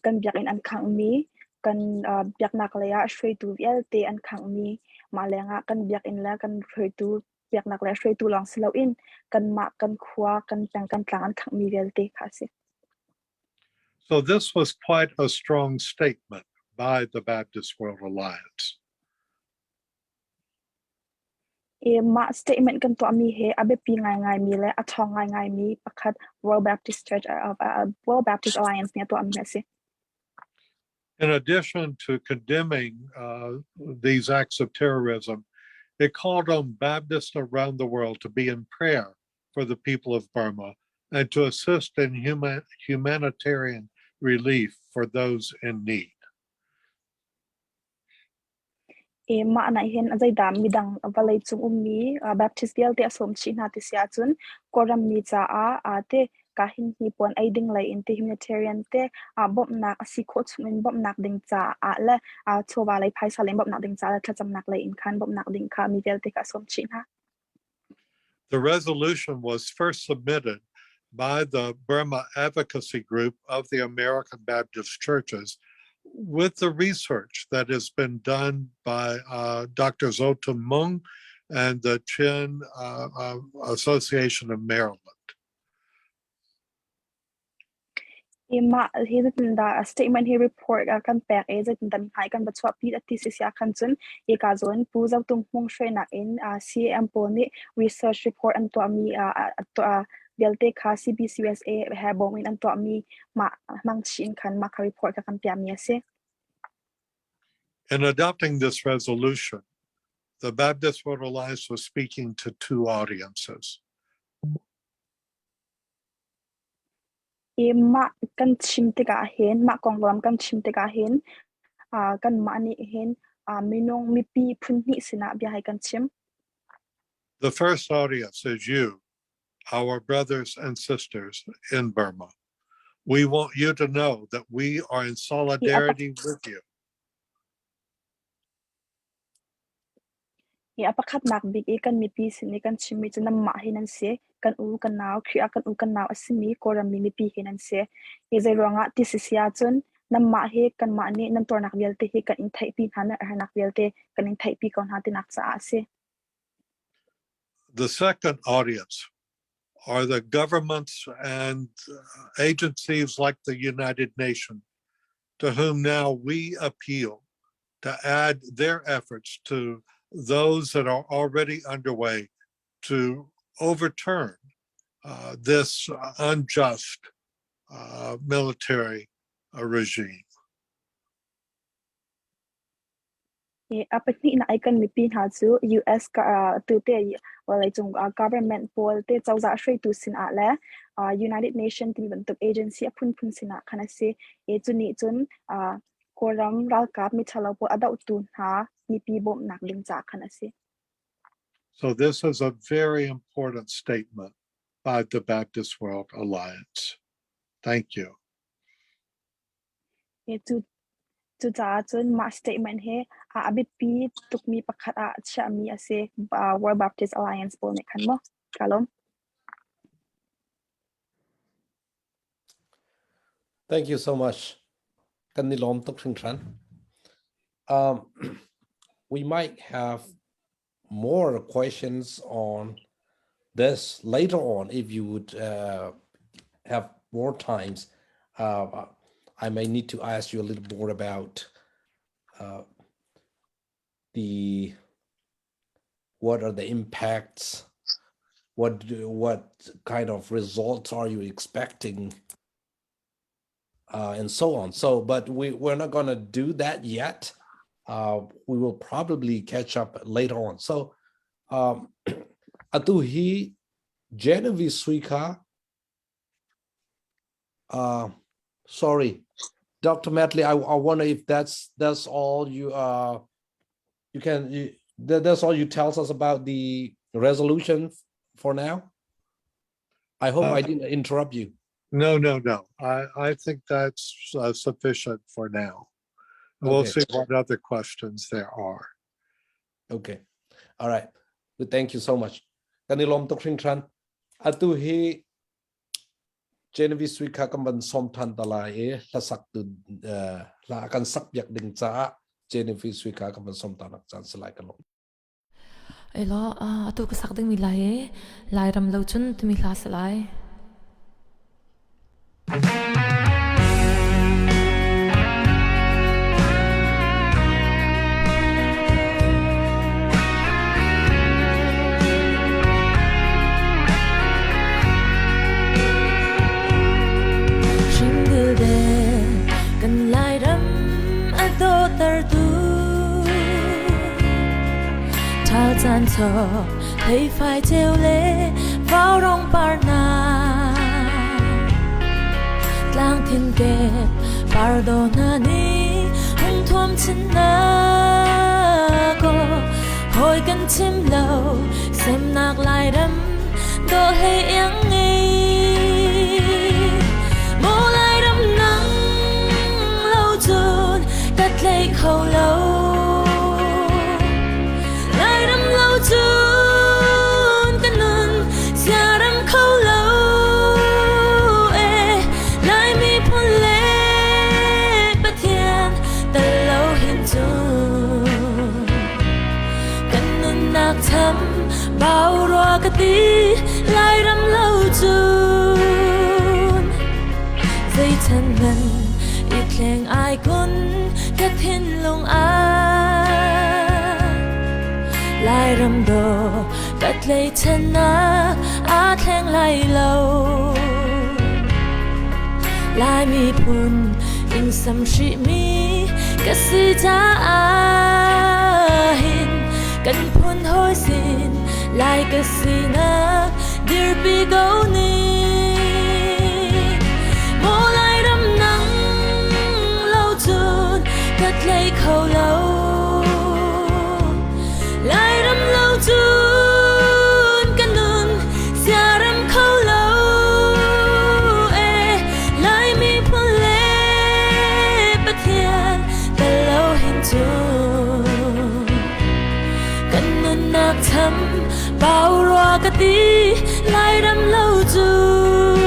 kan biakinn an khanghmi, kan biaknak lei ah hruaitu vialte an khanghmi, mah lengah kan biakinn le kan hruaitu biaknak le hruaitu lawng si loin kanmah kan khua, kan peng, kan tlang an khanghmi vialte kha a si. So this was quite a strong statement by the Baptist World Alliance. Mah statement kan tuahmi hi a biapi ngaingaimi le a ṭhawng ngaingaimi pakhat World Baptist Church World Baptist Alliance nih a tuahmi a si. In addition to condemning these acts of terrorism, it called on Baptists around the world to be in prayer for the people of Burma and to assist in humanitarian relief for those in need. Mah nih hin zeidah midang vawleicung ummi Baptist vialte a sawm chih hna ti si ahcun Kawlram mi caah te kahin hnipuan ei ding lei in te humanitarian te bawmhnak a si khawh chung in bawmhnak ding caah le chawva lei phaisa lei bawmhnak ding caah le thlacamnak lei in khan bawmhnak ding kha mi vialte kha a sawm chih hna. The resolution was first submitted by the Burma Advocacy Group of the American Baptist Churches with the research that has been done by Dr. Zo Tum Hmung and the Chin Association of Maryland. Mah hi zeitindah statement hi report kan pek i zeitindah mihmai kan va chuahpi ti si ah khan cun hika zawn Pu Zo Tum Hmung hruainak in CAM pawl nih research report an tuahmi vialte kha CBCUSA he bawm in an tuahmi mah hmang chih in khan mah kha report kha kan piahmi a si. In adopting this resolution, the Baptist World Alliance was speaking to two audiences. I mah kan chim tikah hin mah konglam kan chim tikah hin kanmah nih hin minung mipi phun hnih sinah bia hei kan chim. The first audience is you, our brothers and sisters in Burma. We want you to know that we are in solidarity with you. I a pakhatnak bik i kan mipi sin i kan chimmi cu nanmah hi nan si. Kan u kan nau, Khrih ah kan u kan nau a simi Kawlram mi mipi hi nan si. Hi zei ruangah ti si si ahcun nanmah hi kanmah nih nan tuarnak vialte hi kan in theihpi hna, nan harnak vialte kan in theihpi ko hna tinak caah a si. The second audience are the governments and agencies like the United Nations, to whom now we appeal to add their efforts to those that are already underway to overturn this unjust military regime. A pahnihnak i kan mipi hna cu US tute vawleicung government pawl te cozah hruaitu sinah le United Nations ti bantuk agency a phunphun sinah khan a si. I cu nih cun Kawlram ralkap miṭhalo pawl a dohtu hna mipi bawmhnak ding caah khan a si. So this is a very important statement by the Baptist World Alliance. Thank you. Cucaah cun mah statement hi a biapi tukmi pakhat ah chiahmi a si. World Baptist Alliance pawl nih khan maw? Ka lawm. Thank you so much. Kan ni lawm tuk hringhran. We might have more questions on this later on if you would have more times. I may need to ask you a little more about the what are the impacts, what kind of results are you expecting, and so on. So, but we're not going to do that yet. We will probably catch up later on. So, atu hi Genevieve Sui kha, sorry, Dr. Medley, I wonder if that's all you you can you, that, that's all you tells us about the resolution for now. I hope I didn't interrupt you. No. I think that's sufficient for now. We'll see what other questions there are. Okay. All right. Well, thank you so much. Kan i lawm tuk hringhran. Atu hi Genevieve Sui kha kan van sawm than ta lai i hlasak tu hla kan sak piak ding caah Genevieve Sui kha kan van sawm ta nak caan si lai kan lawm. Elaw, atu ka sak dingmi lai i Lairam lo cun timi hla si lai. Hringdilde kan Lairam a dawhtertu Ṭhal caan thawk theifai ceu le vaurong par hna Tlang thinkep pardo hna nih hung thuam chin na ko hawi kan chim lo semnak Lairam dawh hlei iang ngei Maw Lairam nang lo cun ka tlei kho lo Lairam lo cun ka nun siaram kho lo e Lai miphun le Pathian tal lo hin cun kan nunnak tham bau rua ka ti Lairam lo cun zeichan man i thleng ai kun ka thinlung ah Lairam dawh ka tleichannak aa thleng lai lo Lai miphun inn sam hrihmi ka si caah hin kan phun hawi sin Lai ka sinak dirpi ko ning Maw Lairam nang lo cun ka tlei kho lo Lairam lo cun ka nun siaram kho lo e Lai miphun le Pathian tel lo hin cun kan nun. nunnak tham pau rua ka ti Lairam lo cun.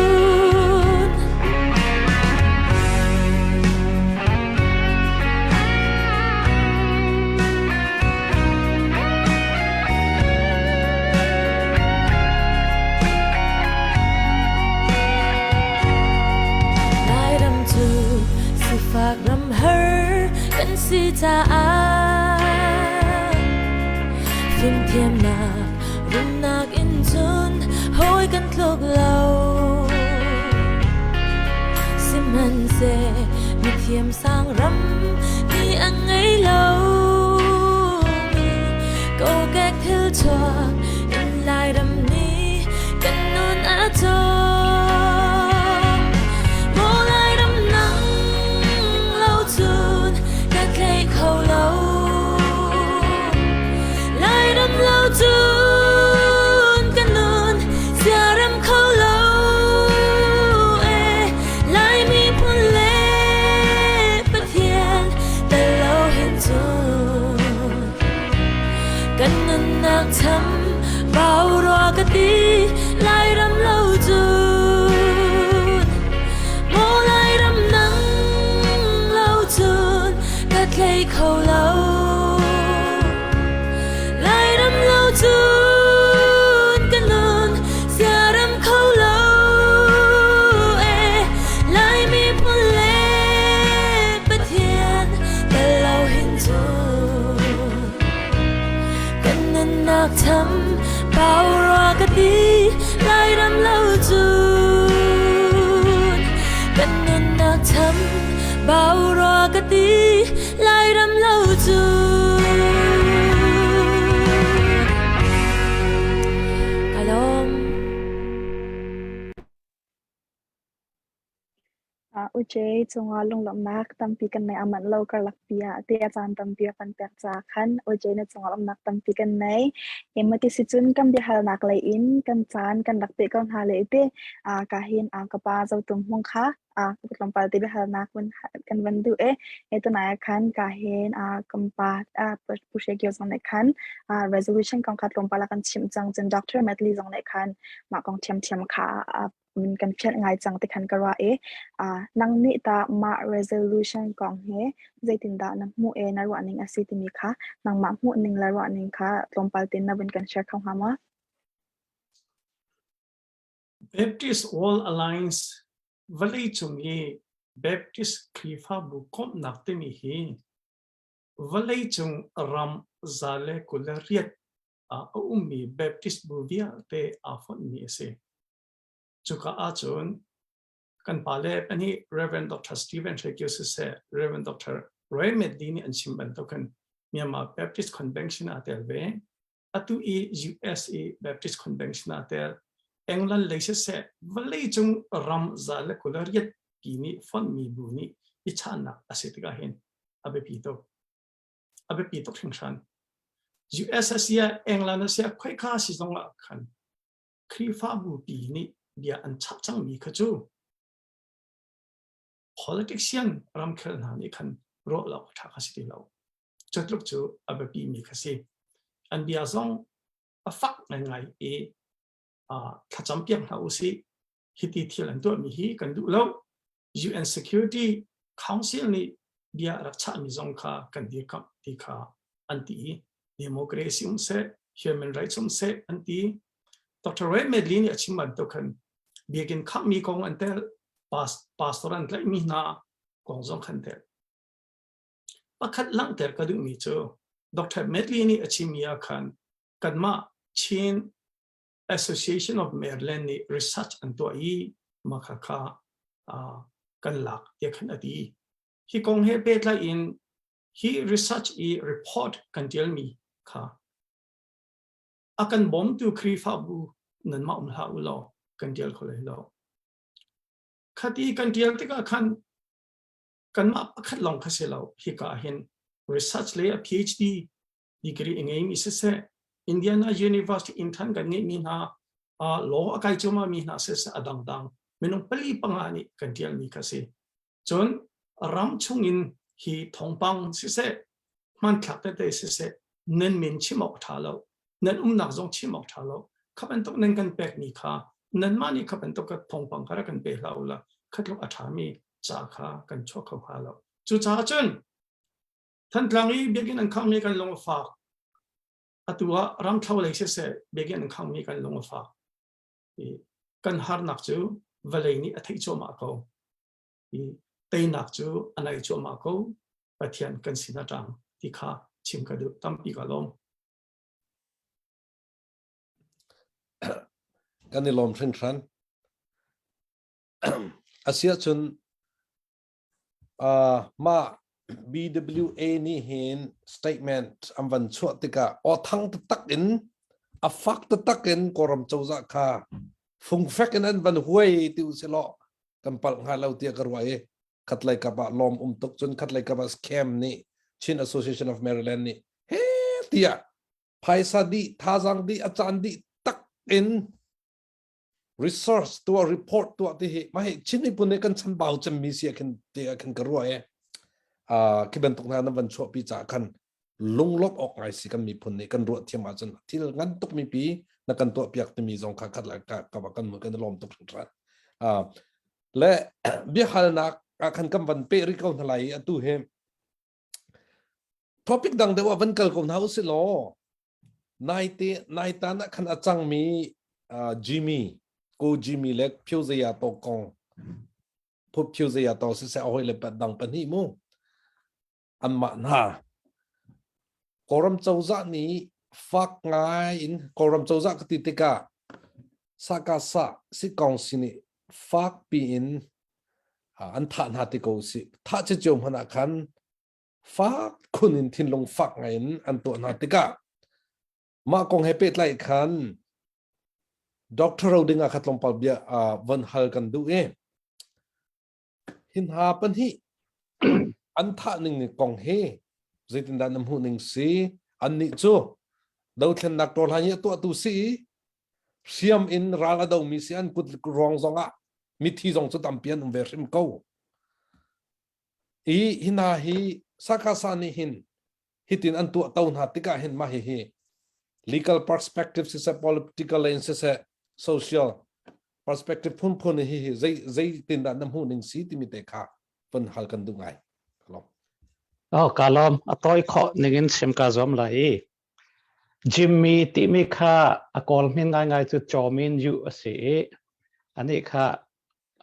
Lairam cu sifak ram har kan si caah fimthiamnak rumnak in cun hawi kan tluk lo. Sihmanhseh mithiam sang ram ni a ngei lo mi kokek thil chuak in Lairam nih kan nun a cawm. Maw Lairam nang lo cun ka tlei kho lo. Lairam lo cun ka nun siarem kho lo e. Lai miphun le Pathian tel lo hin cun kan nunnak cham bau rua ka ti Lairam lo cun maw Lairam nang lo cun ka tlei kho lo Lairam lo cun ka nun siaram kho lo e Lai miphun le Pathian tel lo hin cun kan nunnak tham pau rua ka ti Lairam lo cun kan nunnak tham bau rua ka ti Lairam lo cun ka lawm. Uce cungah lunglawmhnak tampi kan nei a manh lo karlak pi ah ti a caan tampi a kan pek caah khan Uce na cungah lawmhnak tampi kan nei. Emati si cun kan biahalnak lei in kan caan kan rak pe ko hna le ti ka hin ka pa Zotung Hmung kha tlawmpal te biahalnak kan van duh e. E tunai ah khan ka hin kan pa Pu Hre Kio zong nih khan resolution kong kha tlawmpal a kan chimh cang cun Dr. Medley zong nih khan mah kong ṭhiamṭhiam kha kan fianh ngai cang ti khan ka ruah i nang nih tah mah resolution kong hi zeitindah na hmuh e na ruah ning a si timi kha nangmah hmuh ning le ruah ning kha tlawmpal tein na vun kan share kho hnga maw? Baptist World Alliance vawleicung i Baptist Khrihfabu komhnak timi hi vawleicung ram 128 ah a ummi Baptist bu vialte aa fonhmi a si. Cuka ahcun kan pale pahnih Reverend Dr. Stephen Hre Kio siseh, Reverend Dr. Roy Medley nih an chim bantukin Myanmar Baptist Convention ah tel ve. Atu i US i Baptist Convention ah tel. England lei siseh, vawleicung ram 128 pi nih fonhmi bu nih i channak a si tikah hin a biapi tuk. A biapi tuk hringhran. US a si ah, England a si ah, khoika si zong ah khan Khrihfabu pi nih bia an chah cangmi kha cu politician ramkhel hna nih khan ruah lo ṭha kha si ti lo. Cu tluk cu a biapi mi kha si. An bia zong a fak ngaingai i thlacam piak hna usih. Hiti thil an tuahmi hi kan duh lo. UN Security Council nih bia rak chahmi zong kha kan dirkamh ti kha an ti i democracy um seh, human rights um seh an ti. Dr. Ray Medley nih a chim bantuk khan biakinn khammi kong an tel, pastor an tlaihmi hna kong zong khan tel. Pakhat langhter ka duhmi cu Dr. Medley nih a chimmi ah khan kanmah Chin Association of Maryland nih research an tuah i mah kha kha kan lak tiah khan a ti. Hi kong he pehtlai in hi research i report kan tialmi kha a kan bawmtu Khrihfabu nanmah um hlah u law kan tial kho lai lo. Khati kan tial tikah khan kanmah pakhat lawng kha si lo hika ah hin research le a PhD degree a ngeimi siseh Indiana University intern kan ngeihmi hna law a kai cuahmah mi hna siseh a dangdang minung pali panga nih kan tialmi kha si cun ram chungin hi thawngpang siseh hmanthlak tete siseh nan min chim awk tha lo. Nan umnak zong chim awk ṭha lo. Kha bantuk nan kan pekmi kha nanmah nih kha bantuk ka thawngpang kha rak kan pe hlah u law kha tluk a ṭhami ca kha kan chuah kho hnga lo. Cucaah cun Thantlang i biakinn an khanghmi kan lung a fak. Atu ah ramthlo lei siseh biakinn an khanghmi kan lung a fak. Kan harnak cu vawlei nih a theih cuahmah ko. I teinak cu a nai cuahmah ko. Pathian kan sin a ṭang ti kha chim ka duh. Tampi ka lawm. Kan i lawm hringhran. Asiahcun uh, mah BWA nih hin statement an van chuah tikah aw thang taktak in a fak taktak in Kawlram cozah kha fungfek in an van huai ti usilaw kan palh hnga lo tiah ka ruah i khatlei kap ah lawm um tuk cun khatlei kap ah scam nih Chin Association of Maryland nih he tiah phaisa dih thazang dih a caan dih tak in research tuah report tuah ti hi mah hi Chin miphun nih kan chanbau cemmi si khin ti khin ka ruah e khi bantuk hna nan van chuahpi caah khan lunglawmh awk ngai si kan miphun nih kan ruah thiam ahcun thil ngan tuk mi pi na kan tuah piak timi zong kha khat ka ka kan kan lawm tuk hringhran le biahalnak ah khan kan van pe rih ko hna lai i atu hi topic dang deuh ah van kal ko hna usih law naite naitan ah khan a cangmi Jimmy ko Jimmy le Phyo Zaya to kong Phu Phyo Zaya to siseh a hoi le dang pahnih mu anmah hna Kawlram cozah nih fak ngai in Kawlram cozah ka ti tikah sakasa sikong si nih fak piin an thah hna ti ko si thah cio hmanh ah khan fak khun in thinlung fak ngai in an tuah hna tikah mah kong he pehtlai khan Dr. Roding ah kha tlawmpal bia von hal kan duh i Hi hna pahnih an thah ning kong hi zeitindah na hmuh ning si? Annih cu dothlennak ṭawlhlan i a tuahtu si i hriam in ral a domi si an kut ruang zongah mithi zong cu tampi an um ve hrim ko. I hi hna hi sakasa nih hin hitin an tuah to hna tikah hin mah hihi legal perspective siseh political in siseh social perspective phunphun hi hi zei zeitin dah na hmuh ning si timi te kha von hal kan duh ngai kalom Oh kalom a toi kho ningin sim ka zom lai i Jimmy timi kha a kawl min ngai ngai cu Chomin Yu a si i ani kha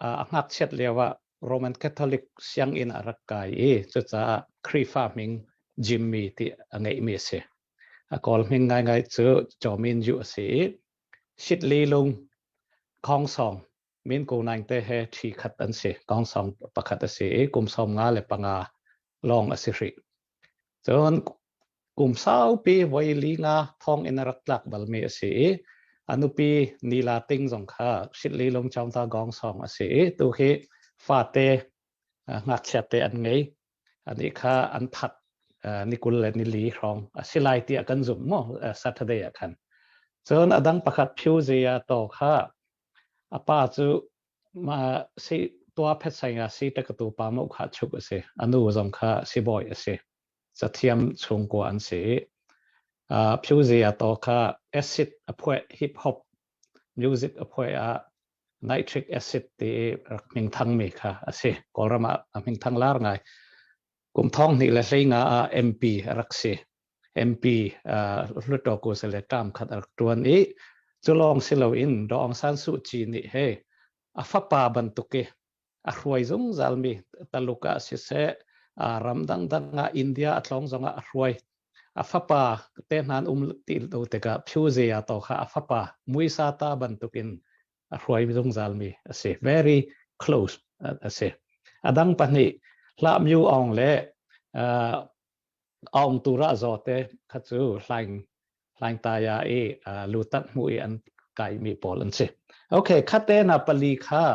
a ngakchiat lio ah Roman Catholic sianginn a rak kai i cucaah Khrihfa hming Jimmy ti a ngeihmi a si. A kawl hming ngaingai cu Chomin Yu a si i Shitli lung Khongsong min ko naing te he ṭhi khat an si. Khongsong pakhat a si i kum 55 lawng a si hrih. Cun kum saupi voi li nga thong in a rak tlak balmi a si i a nupi Nila Ting zong kha Shitli lung Chaungta Gong song a si i tu hi fate ngakchia te an ngei ani kha an that ni kul le ni li hrawng a si lai tiah kan zumh mu Saturday ah khan cun a dang pakhat Phyu Zia to kha a pa cu ma si tua phet sai nga si te ka tu pa mo kha chuk a si a nu zong kha sibawi a si cathiam chungkua an si uh, Phyu Zia to kha acid a phueh hip hop music a phueh ah nitric acid ti rak hming thangmi kha a si Kawlram ah a hming thang lar ngai kum thong hnih le hlei nga ah MP a rak si MP Hluttaw ku se le term khat a rak tuan i culong si loin Daw Aung San Suu Kyi nih he a fapa bantuk i a hruai zungzal mi Taluk ah siseh ram dangdang ah India a tlawng zongah a hruai a fapa te hna an um ti lo tikah Phyu Zia to kha a fapa Muisa ta bantukin a hruai zungzal mi a si very close a si a dang pahnih Hlah Myu Aung le Aung tu ra zaw te kha cu hlaing hlaing taya i lutat hmu i an kai mi pawl an si okay khate na pali kha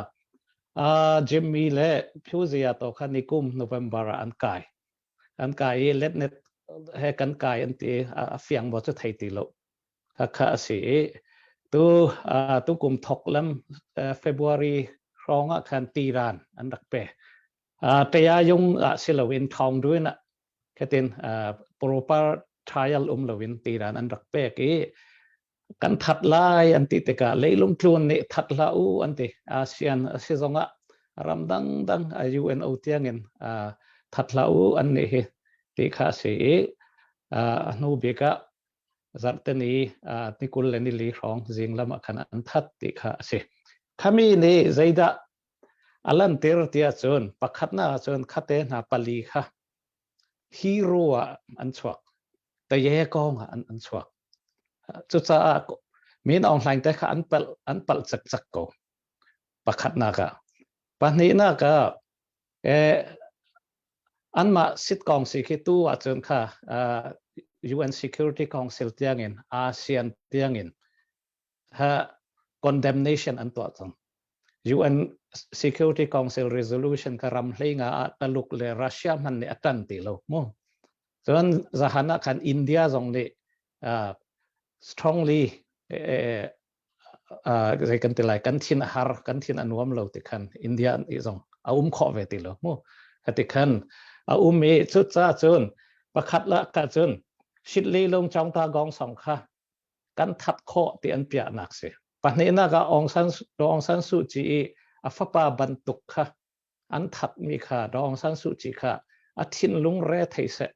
Jimmy le Phyu Zia to kha nikum November ah an kai an kai i letnet he kan kai an ti a fiang bo cu thei ti lo kha a si i tu tu kum thok lam February hrawng ah khan tiran an rak pe Taya yung ah si loin thawng duin ah khatin proper trial um loin tiran an rak pek i. Kan that lai an ti tikah leilung tlun nih that hlah u an ti. ASEAN a si zongah ram dangdang UNO tiangin that hlah u an nih hi ti kha a si i a hnu bik ah zarhteni ni 20 le ni li hrawng zinglam ah khan an that ti kha a si. Khami nih zeidah a lantir tiah cun pakhatnak ah cun khate hna pali kha hero ah an chuak. Taye kong ah an chuak. Cucaah Min Aung Hlaing te kha an palh an palh cakcak ko. Pakhatnak ah. Pahnihnak ah eh, anmah sitkong si khi tu ahcun kha uh, UN Security Council tiangin ASEAN tiangin ha condemnation an tuah cang. UN Security Council resolution ka ram hlei nga ah Taluk le Russia hman nih a tan ti lo mu. Cun zahan ah khan India zong nih uh, strongly eh, uh, zei kan ti lai kan thin a har kan thin a nuam lo ti khan India nih zong a um khawh ve ti lo mu. Khati khan a um i cu ca cun pakhat la ka cun shit li lung chong ta gong song kha kan that khawh ti an piahnak si. Pahnihnak ah Aung San, Aung San Suu Kyi i a fapa bantuk kha an thatmi kha Aung San Suu Kyi kha a thinlung re thei seh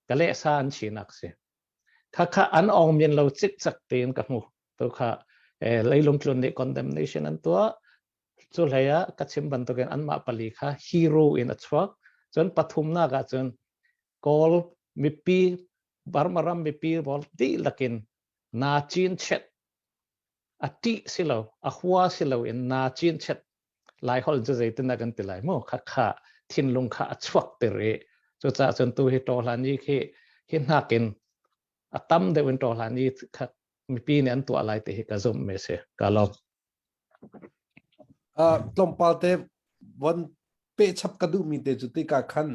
ka leh sa an chinak si. Kha kha an ong min lo cikcak tein ka hmu. Tu kha eh, leilung tlun nih condemnation an tuah. Cu hlei ah ka chim bantukin anmah pali kha hero in a chuak. Cun pathumnak ah cun Kawl mipi Burma ram mipi pawl dihlak in na cin chet a ṭih si lo a hua si lo in na cin chet lai holh cu zeitin dah kan ti lai mu kha kha thinlung kha a chuak tir i cucaah cun tu hi ṭawhlan i khi hi hnakin a tam deuh in ṭawhlan i kha mipi nih an tuah lai ti hi ka zumh mi si ka lawm. Uh, tlawmpal te von pe chap ka duh mi te cu tika khan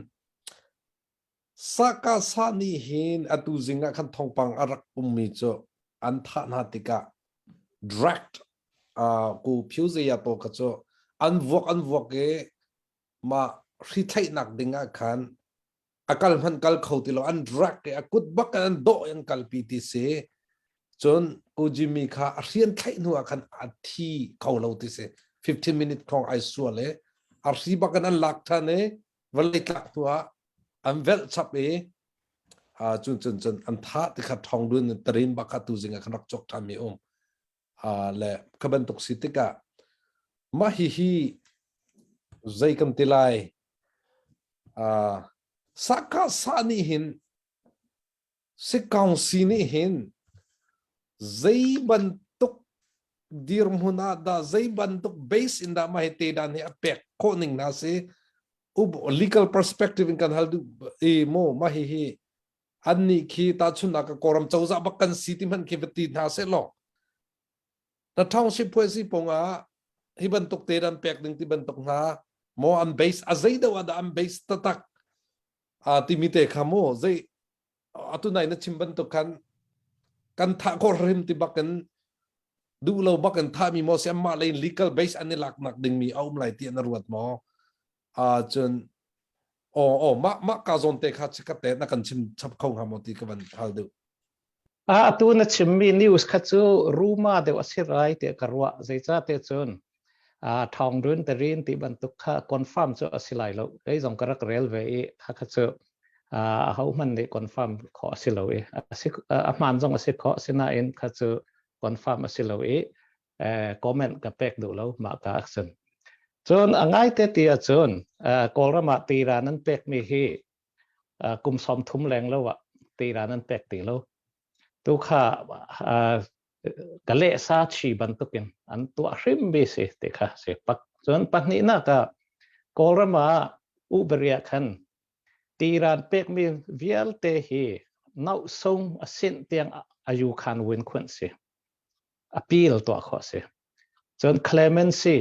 Sakasa nih hin atu zing ah khan thawngpang a rak ummi cu an thah hna tikah direct uh, ku Phyu Zeya to kha cu an vuak an vuak i mah hri thlaihnak ding ah khan a kal hmanh kal kho ti lo an drag i a kut bak in an dawh in an kalpi ti si cun ku Jimmy kha a hrian thlaih hnu ah khan a thi kho lo ti si 15 minute khong ai sual i a hri bak in an lak than i vawlei tlak hnu ah an velh chap i cun cun cun an thah ti kha thong dun tarin bak kha tu zing ah khan rak chok ṭhan mi um le kha bantuk si tikah mah hi hi zei kan ti lai saka sa nih hin Sikawngsi nih hin zei bantuk dirhmun ah dah zei bantuk base in dah mah hi te dan hi a pek khawh ning hna si legal perspective in kan hal duh i mu mah hi hi an nih khi tahchunhnak ka Kawlram cozah bak kan si ti hmanh khi va ti hna seh law na township phuaisi pung ah hi bantuk te dan pek ding ti bantuk hna maw an base a zei deuh ah dah an base tatak a timi te kha mu zei atu nai na chim bantuk khan kan thah khawh hrim ti bak in duh lo bak in thah mi maw si amma lei legal base an i lak nak ding mi a um lai ti na ruat maw a cun o o ma ma ka zon te kha chikat te na kan chim chap kho hnga maw ti ka van hal deuh A atu na chimmi news kha cu ruma deuh a si rai tiah ka ruah. Zeicahtiah cun ṭhawng dun terin ti bantuk kha confirm cu a si lai lo. Kei zong ka rak rel ve i kha cu ahohmanh nih confirm khawh a si lo i a hmaan zong a si khawh sinain kha cu confirm a si lo i comment ka pek duh lo mah ka cun. Cun a ngaite ti ahcun Kawlram ah tira nan pekmi hi kum 30 leng lo ah tira nan pek ti lo. Tu kha ka leh sa chi bantukin an tuah hrim mi si ti kha si. Cun pahnihnak ah Kawlram ah uberia khan tiran pekmi vialte hi nauhsung a sinh tiang ayu khan win khunh si. Appeal tuah khawh si. Cun clemency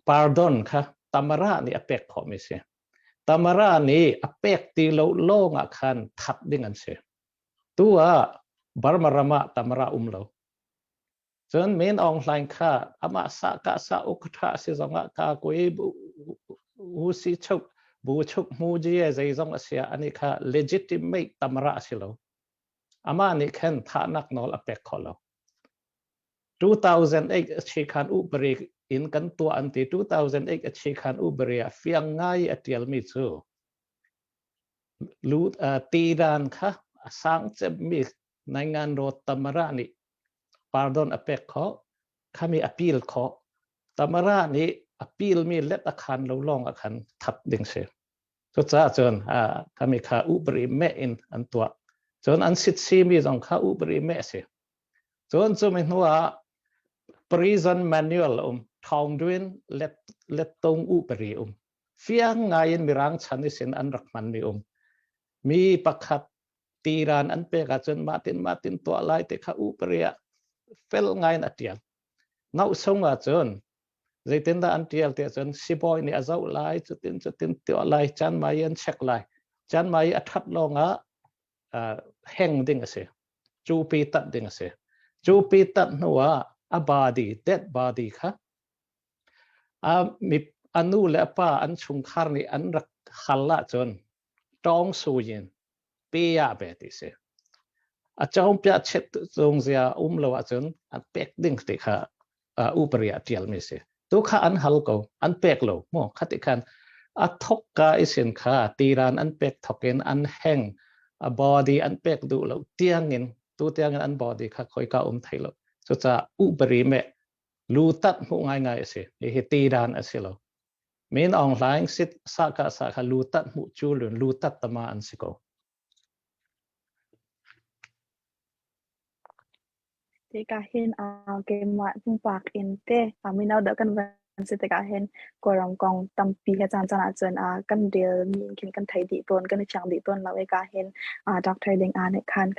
pardon kha Tamara nih a pek khawhmi si. Tamara nih a pek ti lo lawng ah khan that ding an si. Tu ah Burma ram ah Tamara um lo. Cun Min Aung Hlaing kha amah sa ka sa uk tha si zong ah ka kui hu si chuk bu chuk mu ji zei zong a sia ani kha legitimate Tamara a si lo. Amah nih khan thahnak nawl a pek kho lo. 2008 a chi khan upari in kan tuah an ti. 2008 a chi khan upari ah fiang ngai a tialmi cu lu tidan kha a sang cemmi Naingan Road Tamara nih pardon a pek khawh, khami appeal khawh. Tamara nih appeal mi let a khan lo lawng ah khan that ding si. Cucaah cun khami kha upari meh in an tuah. Cun an sit simi zong kha upari meh si. Cun cumi hnu ah prison manual um, thawngduin let let tung upari um. Fiang ngai in mirang chan isin an rak hman mi um. Mi pakhat tiran an pek ahcun mah tin mah tin tuah lai ti kha upari ah fel ngai in a tial. Ngauh sung ahcun zeitindah an tial ti ahcun sibawi nih a zoh lai, cutin cutin tuah lai, chan mai an check lai. Chan mai a that lawng ah heng ding a si. Cupi tat ding a si. Cupi tat hnu ah a body, dead body kha a mi a nu le a pa an chungkhar nih an rak hal ahcun tawng suyin pe ah ve ti si. A cawngpia chet cung zia um lo ahcun an pek ding ti kha upari ah tialmi si. Tu kha an hal ko, an pek lo. Mu khati khan a thok ka isin kha tiran an pek thok in an heng a body an pek duh lo tiangin tu tiangin an body kha khoika um thei lo. Cucaah upari me lu tat hmu ngai ngai a si. Hihi tiran a si lo. Min Aung Hlaing sit sa ka sa kha lu tat hmuh cu lun lu tat tama an si ko. Tikah hin keimah pumpak in te mino deuh kan van si tikah hin Kawlram kong tampi he caan caan ahcun kan relmi in khin kan thei dih tawn, kan i fiang dih tawn lo i ka hin doctor ding aa nih khan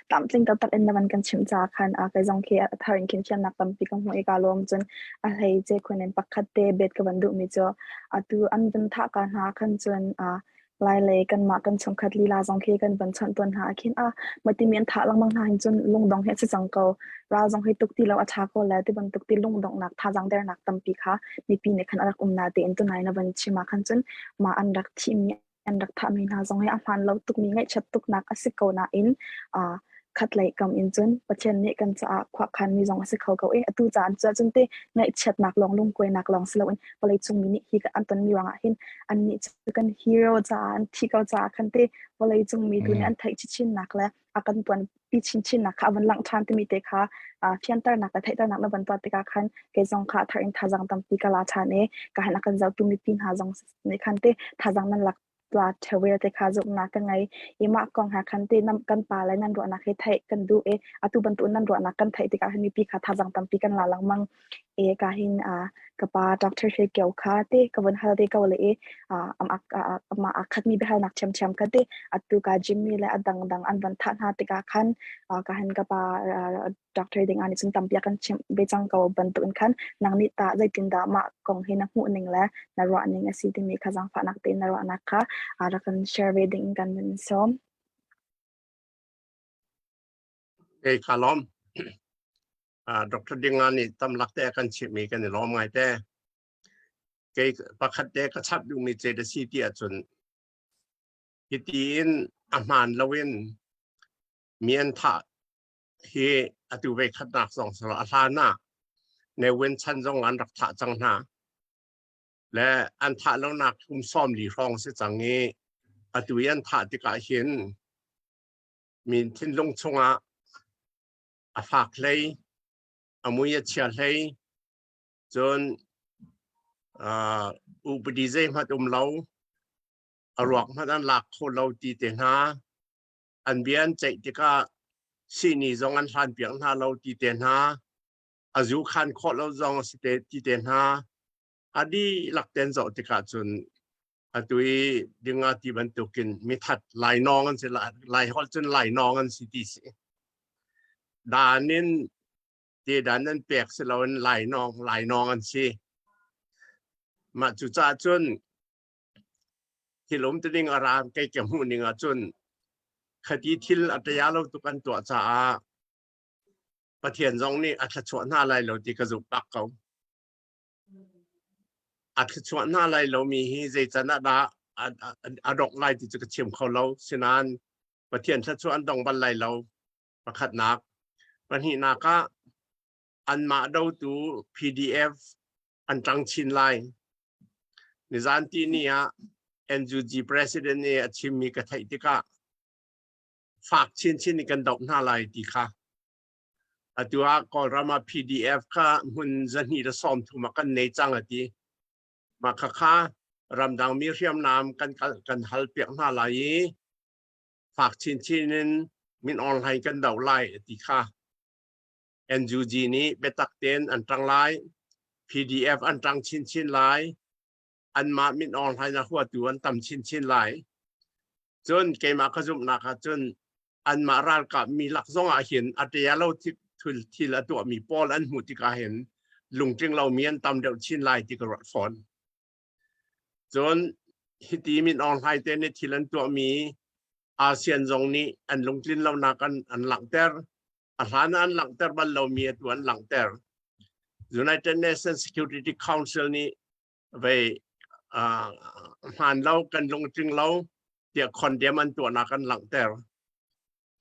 tlamtling taktak in na van kan chimh caah khan kei zong khi a thar in khin fiannak tampi ka hmuh i kaa lawm. Cun a hleice khun in pakhat te bet ka van duhmi cu atu an van thah ka hna khan cun Lailei kanmah kan chungkhat lila zong khi kan van chawnh tawn hna ah khin ah matimi an thah lengmang hna hin cun lungdong hi a si cang ko. Ral zong hi tuk ti lo a ṭha ko le ti bantuk ti lungdonghnak thazaang dernak tampi kha mipi nih khan a rak um na tein tunai na van chim ah khan cun mah an rak thihmi an rak thahmi hna zong hi a hmaan lo tukmi ngaihchiat tuknak a si ko nain uh, khatlei kam in cun Pathian nih kan caah khuakhanmi zong a si kho ko i atu caan cu cun te ngaihchiatnak lawng lungkuainak lawng si loin vawleicung mi nih hi an tonmi ruangah hin annih cu kan hero caah an thi ko caah khan te vawleicung mi tu nih an theih chinchinnak le a kan tuan pi chinchinnak kha a van langh ṭhan timi te kha fianternak le theihternak na van tuah tikah khan kei zong kha thar in thazang tampi ka la ṭhan i ka han a kan zohtu mipi hna zong nih khan te thazang nan lak tla ṭheo te kha zumhnak ka ngei i mah kong ha khan te nam kan pa le nan ruahnak hi theih kan duh i atu bantuk nan ruahnak kan theih tikah hin mipi kha thazang tampi kan la lengmang i ka hin a ka pa Dr. Hre Kio kha te ka von hal te ko le i amah a khatmi biahalnak ṭhiamṭhiam kha te atu ka Jimmy le a dangdang an van thah hna tikah khan ka hin ka pa doctor ding ah nih cun tampi a kan chimh ve cang ko bantuk in khan nang nih tah zeitindah mah kong hi na hmuh ning le na ruah ning a si timi kha zaangfahnak tein na ruahnak kha rak kan share ve ding in kan in sawm. Kei ka lawm. Dr. Dinga nih tamlak te a kan chimhmi kan i lawm ngai te. Kei pakhat te ka chap duhmi ce da si ti ahcun hiti in a hmaan loin mi an thah hi atu ve khatnak zong silo a hlan ah Ne Win chan zong an rak thah cang hna le an thah lonak kum sawm li hrawng si cang i atu i an thah tikah hin min thinlung chungah a fak hlei a mui a chia hlei cun uh, upadi zeihmanh um lo a ruak hmanh an lak kho lo ti te hna an bia an ceih tikah sihni zong an hlan piak hna lo ti te hna a zu khan khawh lo zong a si te ti te hna a dihlak ten zoh tikah cun atu i dinga ti bantukin mithat lainawng an si lai holh cun lainawng an si ti si dan in te dan an pek si loin lainawng lainawng an si mah cu caah cun thil um ti ding a ram kei ka hmuh ning ahcun khati thil a ṭia lo tuk an tuah caah Pathian zong nih a thluachuah hna lai lo ti ka zumh bak ko. A thluachuah hna lai lomi hi zei can ah dah a dongh lai ti cu ka chim kho lo. Sinain Pathian thluachuah an dong bal lai lo. Pakhatnak. Pahnihnak ah. Anmah dotu PDF an ṭang chin lai. Nizan ti ni ah NUG president nih a chimmi ka theih tikah fak chinchin in kan doh hna lai ti kha. Atu ah Kawlram ah PDF kha hmun 230 ah kan nei cang a ti. Mah khakha ramdangmi hriamnam kan kan hal piak hna lai i fak chinchin in min online kan doh lai a ti kha. NUG nih biatak tein an ṭang lai. PDF an ṭang chinchin lai. Anmah min online a huatu an tam chinchin lai. Cun keimah ka zumhnak ah cun anmah ralkap mi lak zong ah hin a ṭia lo thil thil a tuahmi pawl an hmuh tikah hin lungtling lomi an tam deuh chin lai ti ka ruat fawn. Cun hiti min Aung Hlaing te nih thil an tuahmi ASEAN zong nih an lungtlin lonak an, an langhter. A hlan ah an langhter bal lomi atu an langhter. United Nations Security Council nih vei uh, hmaan lo kan lungtling lo tiah condemn an tuahnak an langhter.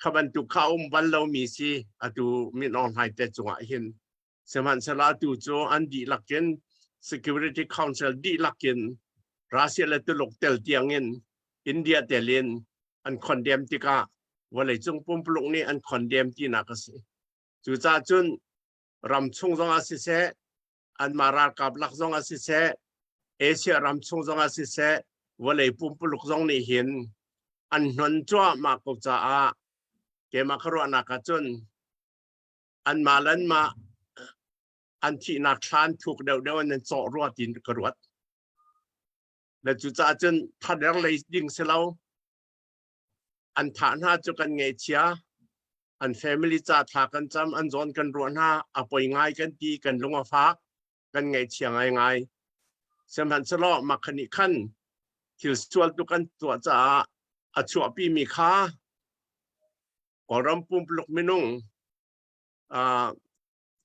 Kha bantuk kha um bal lomi si atu Min Aung Hlaing te cungah hin Sihmanhsehlaw atu cu an dihlak in Security Council dihlak in Russia le Tuluk tel tiangin India tel in an condemn tikah vawleicung pumpuluk nih an condemn tinak a si. Cucaah cun ram chung zongah siseh, anmah ralkap lak zongah siseh, Asia ram chung zongah siseh, vawlei pumpuluk zong nih hin an hnon cuahmah ko caah keimah ka ruahnak ah cun anmah le anmah an thihnak thlan thuk deuhdeuh in an cawh rua tiin ka ruat. Le cucaah cun thader lei ding si lo. An thah hna cu kan ngaihchia. An family ca thla kan cam, an zawn kan ruah hna, a poi ngai kan ti, kan lung a fak, kan ngaihchia ngaingai. Sihmanhsehlaw mah khan nih khan thil sual tu kan tuah caah a chuahpimi kha Kawlram pumpuluk minung uh,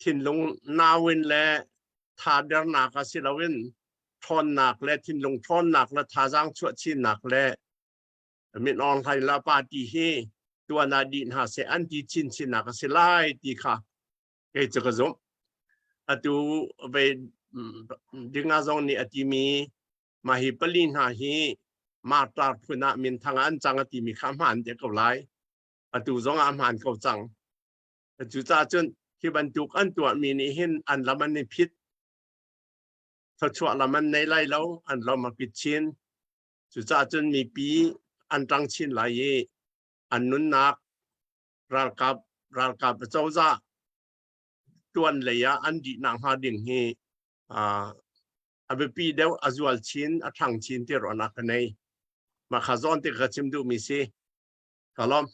thinlung nauin le thadernak a si loin ṭhawnnak le thinlung ṭhawnnak le thazaang chuah chinnak le Min Aung Hlaing la party hi tuan ah dih hna seh an ti chinchinnak a si lai ti kha kei cu ka zumh. Atu ve dinga zong nih a timi mah hi pali hna hi martar phun ah minthang ah an cang a timi kha hmaan te ko lai. Atu zong ah hmaan ko cang. Cucaah cun hi bantuk an tuahmi nih hin an lam an i phit. Thluachuah lam an nei lai lo, an lam a pit chin. Cucaah cun mipi an ṭang chin lai i an nunnak ralkap ralkap cozah tuan lei ah an dih nak hnga ding hi a biapi deuh a zual chin a ṭhang chin ti ruahnak ka nei. Mah kha zawn te ka chim duhmi si. Ka lawm.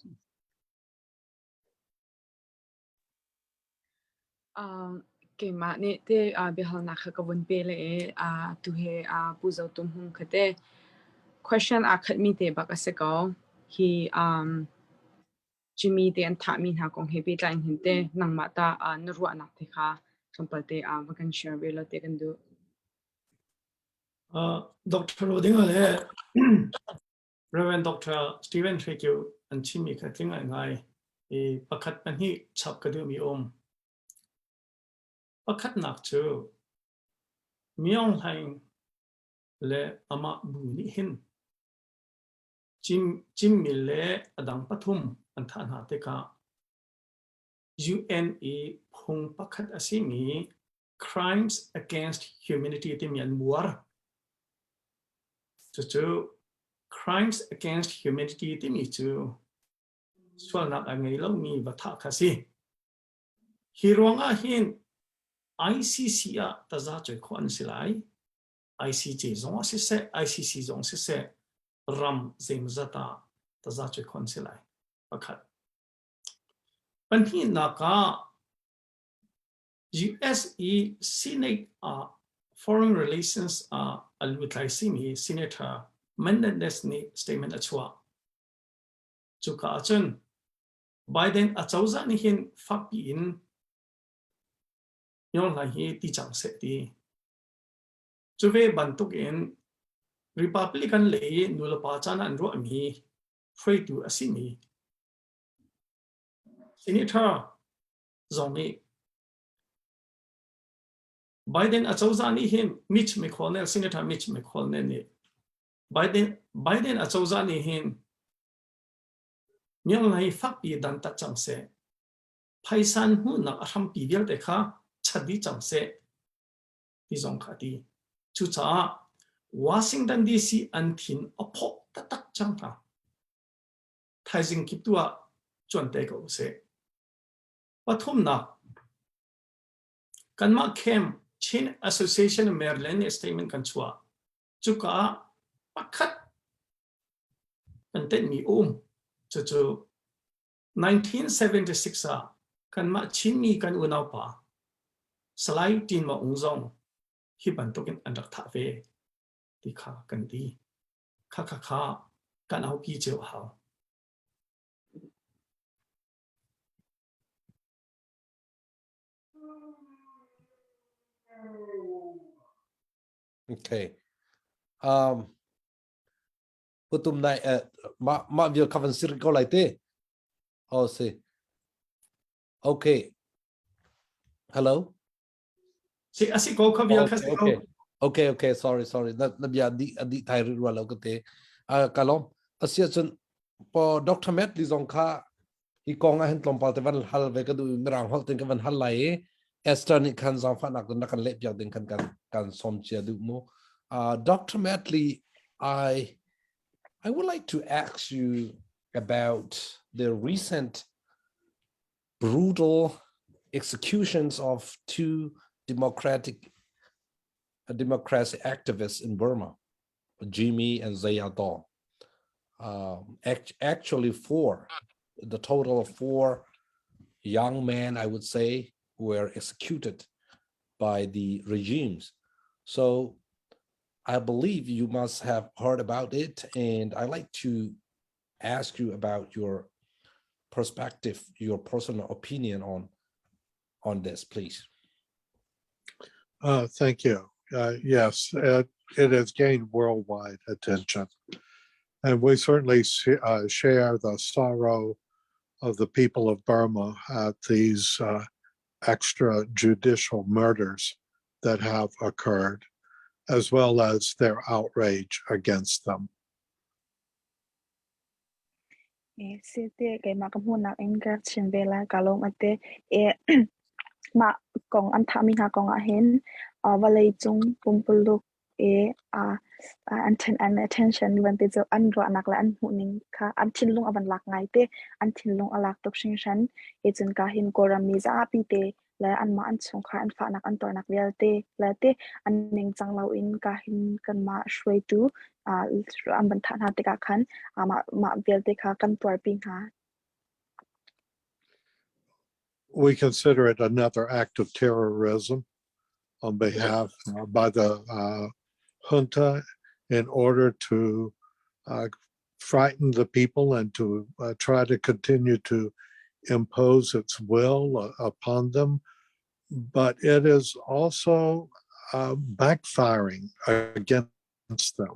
Um, keimah nih te uh, biahalnak kha ka vun pe le i uh, tu he uh, Pu Zo Tum Hmung kha te question aa khatmi te bak a si ko. Hi um, Jimmy te an thahmi hna kong he pehtlai in hin te nangmah ta uh, na ruahnak te kha tlawmpal te uh, va kan share ve lo te kan duh. Uh, Dr. Rodinga le Reverend Dr. Stephen Hrekyu an chimmi kha tling ngai i pakhat pahnih chap ka duhmi um. Pakhatnak cu Myong Hlaing le amah bu nih hin Cim, Cimmi le a dang pathum an thah hna tikah UN i phung pakhat a simi Crimes Against Humanity timi an buar. Cucu Crimes Against Humanity timi cu sualnak a ngei lomi va thah kha si. Hi ruangah hin ICC ah taza cuai khawh an si lai. ICJ zong ah siseh, ICC zong siseh, ram zeimawzat ah taza cuai khawh an si lai. Pakhat. Pahnihnak ah US i Senate ah Foreign Relations ah a lutlai simi Senator Menendez nih statement a chuah. Cuka ahcun Biden acozah nih hin fakpi in Myo Hlaing hi ti cang seh ti. Cu ve bantuk in Republican lei nulepa caan an ruahmi hruaitu a simi Senator zong nih. Biden acozah nih hin Mitch McConnell, Senator Mitch McConnell nih Biden Biden acozah nih hin Myanmar hi fakpi dantat cang seh. Phaisan hmuhnak a hrampi vialte kha chat dih cang seh ti zong kha a ti. Cucaah Washington DC an thin a phawh taktak cang hna. Thaizing kip tu ah cuan te ko usih. Pathumnak, kanmah camp Chin Association of Maryland nih statement kan chuah. Cuka ah pakhat kan tenhmi um. Cucu 1976 ah kanmah Chinmi kan unaupa Salai Tin Ma Ung zong hi bantukin an rak thah ve ti kha kan ti. Kha kha kha kan aupi cio a hau. Okay. Um, Putum nai eh, mah mah vial kha van sir ko lai te. Oh si. Okay. Hello. Si asi ko kha vial kha si ko. Okay. Okay, okay, sorry, sorry. Na na bia di adi thai ri rual lo ka te. Ah ka lom. Asia chun po Dr. Matt li zong kha hi kong ah hin tlawmpal te van hal ve ka du mirang holh ten ka van hal lai i Esther nih khan zaangfahnak na kan leh piak ding khan kan kan som chia duh mu. Uh, Dr. Medley, I I would like to ask you about the recent brutal executions of two democratic uh, democracy activists in Burma, Jimmy and Zaya Daw. Um, act, actually, four, the total of four young men, I would say, were executed by the regimes. So I believe you must have heard about it, and I like to ask you about your perspective, your personal opinion on on this, please. Uh, thank you. Uh, yes, it, it has gained worldwide attention. And we certainly see, uh, share the sorrow of the people of Burma at these uh, extrajudicial murders that have occurred, as well as their outrage against them. Si te keimah ka hmuhnak in ka rak chim ve lai. Kaa lawm ate. Mah kong an thahmi hna kong ah hin vawlei cung pumpuluk i an an attention van ti cu an ruahnak le an hmuhning kha an thinlung a van lak ngai te. An thinlung a lak tuk hringhran. Hi cun ka hin Kawlram mi zapi te le anmah an chungkhar an fahnak an tuarnak vialte le te an ningcang loin ka hin kanmah hruaitu an van thah hna tikah khan mah mah vialte kha kan tuarpi hna. We consider it another act of terrorism on behalf uh, by the uh, junta in order to uh, frighten the people and to uh, try to continue to impose its will uh, upon them. But it is also uh, backfiring against them.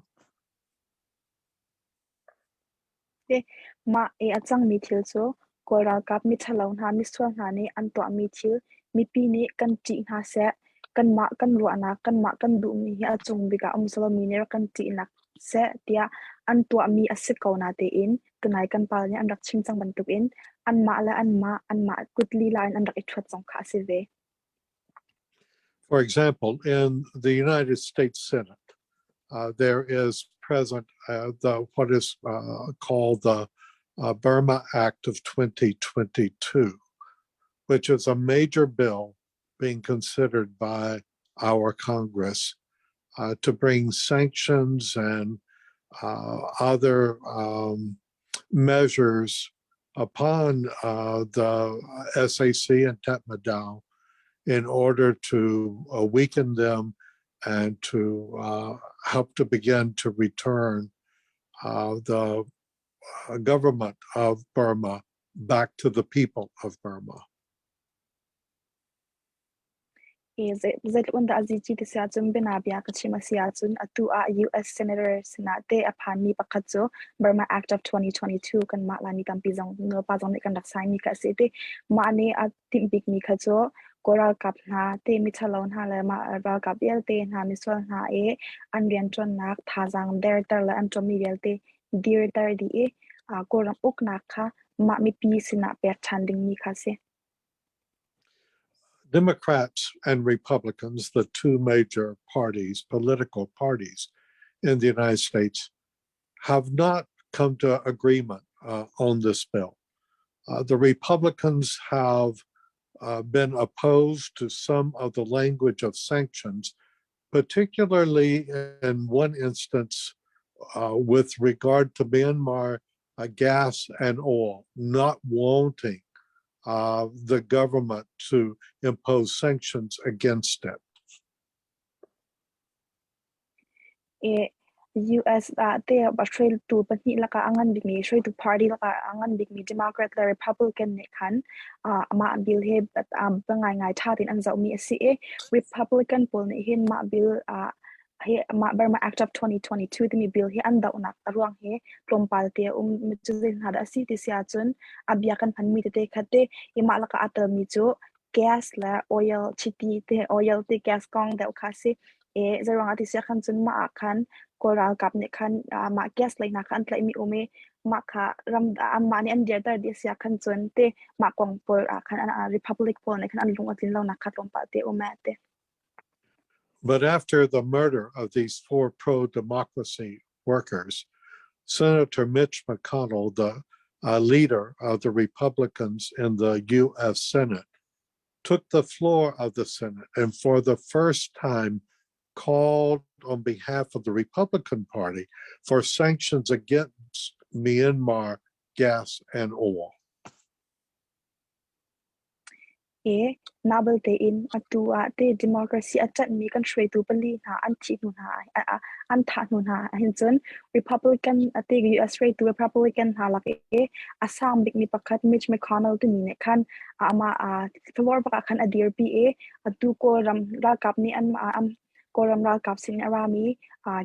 Mah i a cangmi thil cu Kawl ralkap miṭhalo hna misual hna nih an tuahmi thil mipi nih kan ṭih hna seh, kanmah kan ruahnak, kanmah kan duhmi hi a cung bik ah um selaw mi nih rak kan ṭihnak seh tiah an tuahmi a si ko natein tunai kan pa nih an rak chim cang bantukin anmah le anmah anmah kut lila in an rak i ṭhuat zong kha a si ve. For example, in the United States Senate, uh, there is present uh, the what is uh, called the uh, Burma Act of 2022, which is a major bill being considered by our Congress uh, to bring sanctions and uh, other um, measures upon uh, the SAC and Tatmadaw in order to uh, weaken them and to uh, help to begin to return uh, the uh, government of Burma back to the people of Burma. Zeitluk in dah a zici ti si ahcun bianabia ka chim a si ahcun atu ah US Senator sinah teh a phanmi pakhat cu Burma Act of 2022 kanmah Laimi tampi zong nulepa zong nih kan rak sign mi kha a si ti. Mah nih a timh bikmi kha cu. Kawl ralkap hna te miṭhalo hna le mah ralkap vialte hna misual hna i an rianṭuannak thazaang derter le an ṭuanmi vialte dirter dih i Kawlram uknak kha mah mipi sinah pek ṭhan dingmi kha a si. Democrats and Republicans, the two major parties, political parties in the United States, have not come to agreement on this bill. The Republicans have been opposed to some of the language of sanctions, particularly in one instance with regard to Myanmar gas and oil, not wanting the government to impose sanctions against it. US ah te hruaitu pahnih lakah a ngan bikmi hruaitu party lakah a ngan bikmi Democrat le Republican nih khan mah bill hi ngaingai ṭha tein an zohmi a si i Republican pawl nih hin mah bill hi mah Burma Act of 2022 timi bill hi an dohnak a ruang hi tlawmpal te a um. Cu zei hna dah a si ti si ahcun a bia kan hmanmi tete kha te i mah lakah aa telmi cu gas le oil chiti te oil te gas kong deuh kha a si. I zeiruangah ti si ahkhan cun mah ah khan Kawl ralkap nih khan mah gas lei hna kha an tlaihmi um i mah kha ram anmah nih an dirter dih a si ahkhan cun ti mah kong pawl ah khan Republic pawl nih khan an lung a tlin lonak kha tlawmpal te um ee ti. But after the murder of these four pro-democracy workers, Senator Mitch McConnell, the leader of the Republicans in the U.S. Senate, took the floor of the Senate and for the first time called on behalf of the Republican Party for sanctions against Myanmar gas and oil. I nabal tein atu ah te democracy a ṭanhmi kan hruaitu pali hna an thih hnu hna an thah hnu hna ahhin cun Republican ati US hruaitu Republican hna lak i a sang bikmi pakhat Mitch McConnell timi nih khan amah floor bak ah khan a dirpi i atu Kawlram ralkap nih an Kawlram ralkap sin in a rami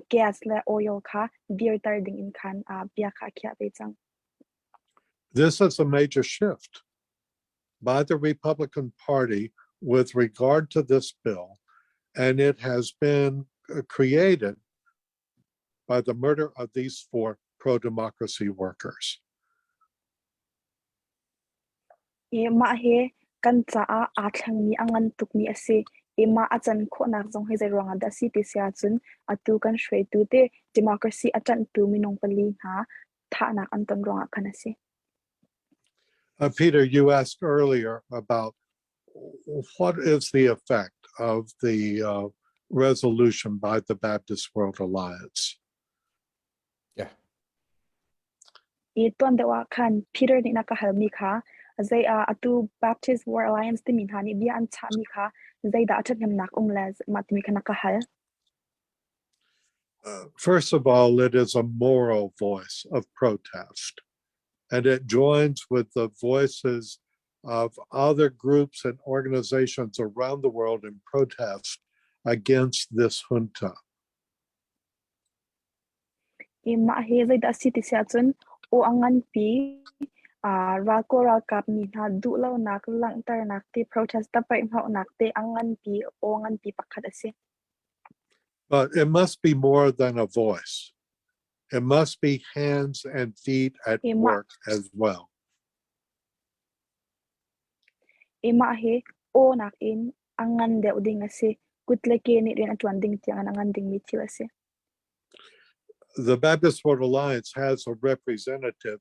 gas le oil kha dirter ding in khan bia kha a khiah ve cang. This is a major shift by the Republican Party with regard to this bill, and it has been created by the murder of these four pro-democracy workers. I mah hi kan caah aa thlengmi a ngan tukmi a si. I mah a can khawhnak zong hi zei ruangah dah a si ti si ahcun atu kan hruaitu te democracy a ṭanhtu minung pali hna thahnak an ton ruangah khan a si. Peter, you asked earlier about what is the effect of the resolution by the Baptist World Alliance? Yeah. I tuan deuh ah khan Peter nih na ka halmi kha zei ah atu Baptist World Alliance timi hna nih bia an chahmi kha zeidah a ṭhathnemnak um le mah timi kha na ka hal. First of all, it is a moral voice of protest, and it joins with the voices of other groups and organizations around the world in protest against this junta. I mah hi zeidah a si ti si ahcun aw a nganpi ralkaw ralkap mi hna duhlonak langhternak ti protest tapaihhnawhnak te a nganpi aw nganpi pakhat a si. But it must be more than a voice. It must be hands and feet at work as well. I mah hi aw nakin a ngan deuh ding a si. Kut le ke nih rian a ṭuan ding tiang a ngan dingmi thil a si. The Baptist World Alliance has a representative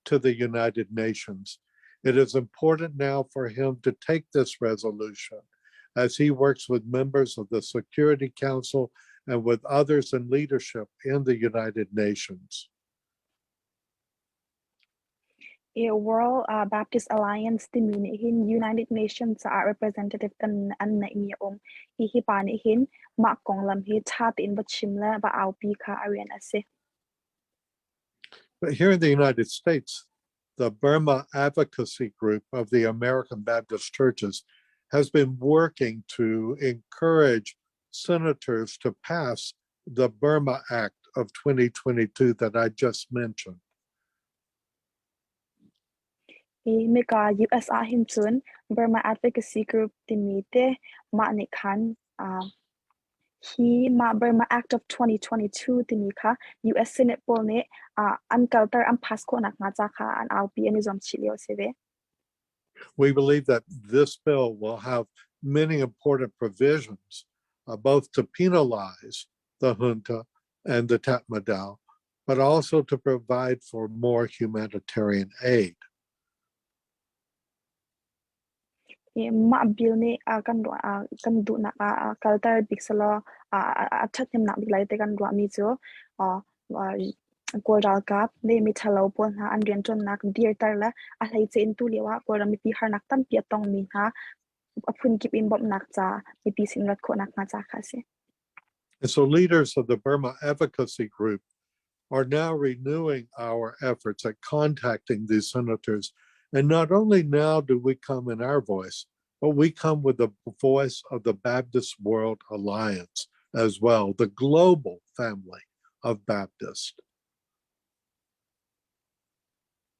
to the United Nations. It is important now for him to take this resolution as he works with members of the Security Council and with others in leadership in the United Nations. I World Baptist Alliance timi nih hin United Nations caah representative kan an neihmi a um. Hi hi pa nih hin mah konglam hi ṭha tein va chim le va aupi kha a rian a si. But here in the United States, the Burma Advocacy Group of the American Baptist Churches has been working to encourage senators to pass the Burma Act of 2022 that I just mentioned. Hi mika US ah hin cun Burma Advocacy Group timi te mah nih khan uh, hi mah Burma Act of 2022 timi kha US Senate pawl nih uh, an kalter an pass khawhnak hnga ca kha an aupi an i zuam chih lio a si ve. We believe that this bill will have many important provisions, uh, both to penalize the junta and the Tatmadaw, but also to provide for more humanitarian aid. Mah bill nih kan ruah kan duhnak ah kalter bik selaw a ṭhathnemnak bik lai ti kan ruahmi cu Kawl ralkap le miṭhalo pawl hna an rianṭuannak dirter le a hleice in tulio ah Kawlram mipi harnak tampi a tongmi hna a phunkip in bawmhnak ca mipi sin rat khawhnak hnga ca kha a si. And so leaders of the Burma Advocacy Group are now renewing our efforts at contacting these senators. And not only now do we come in our voice, but we come with the voice of the Baptist World Alliance as well, the global family of Baptists.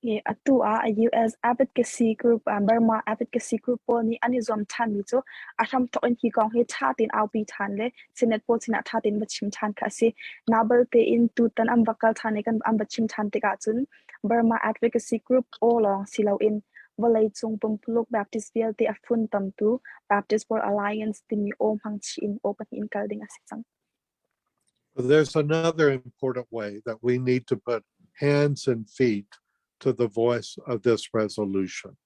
Atu ah US Advocacy Group, Burma Advocacy Group pawl nih an i zuam ṭhanmi cu a hramthawk in hi kong hi ṭha tein aupi ṭhan le Senate pawl sinah ṭha tein va chim ṭhan kha a si. Na tein tutan an va kal ṭhan i an va chim ṭhan tikah cun Burma Advocacy Group aw lawng si loin vawleicung pumpuluk Baptist vialte a funtomtu Baptist World Alliance timi aw hmang chih in aw pahnih in kal ding a si cang. There's another important way that we need to put hands and feet to the voice of this resolution.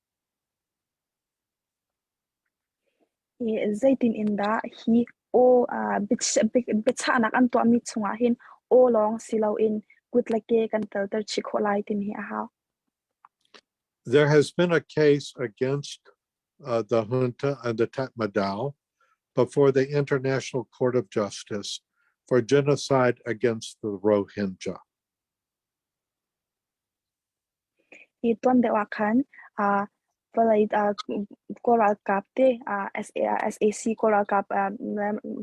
Zeitin in dah hi aw biachahnak an tuahmi chungah hin aw lawng si loin kut le ke kan telter chih khawh lai timi hi a hau. There has been a case against uh, the junta and the Tatmadaw before the International Court of Justice for genocide against the Rohingya. Hi tuan deuh ah khan vawlei Kawl ralkap te SAC Kawl ralkap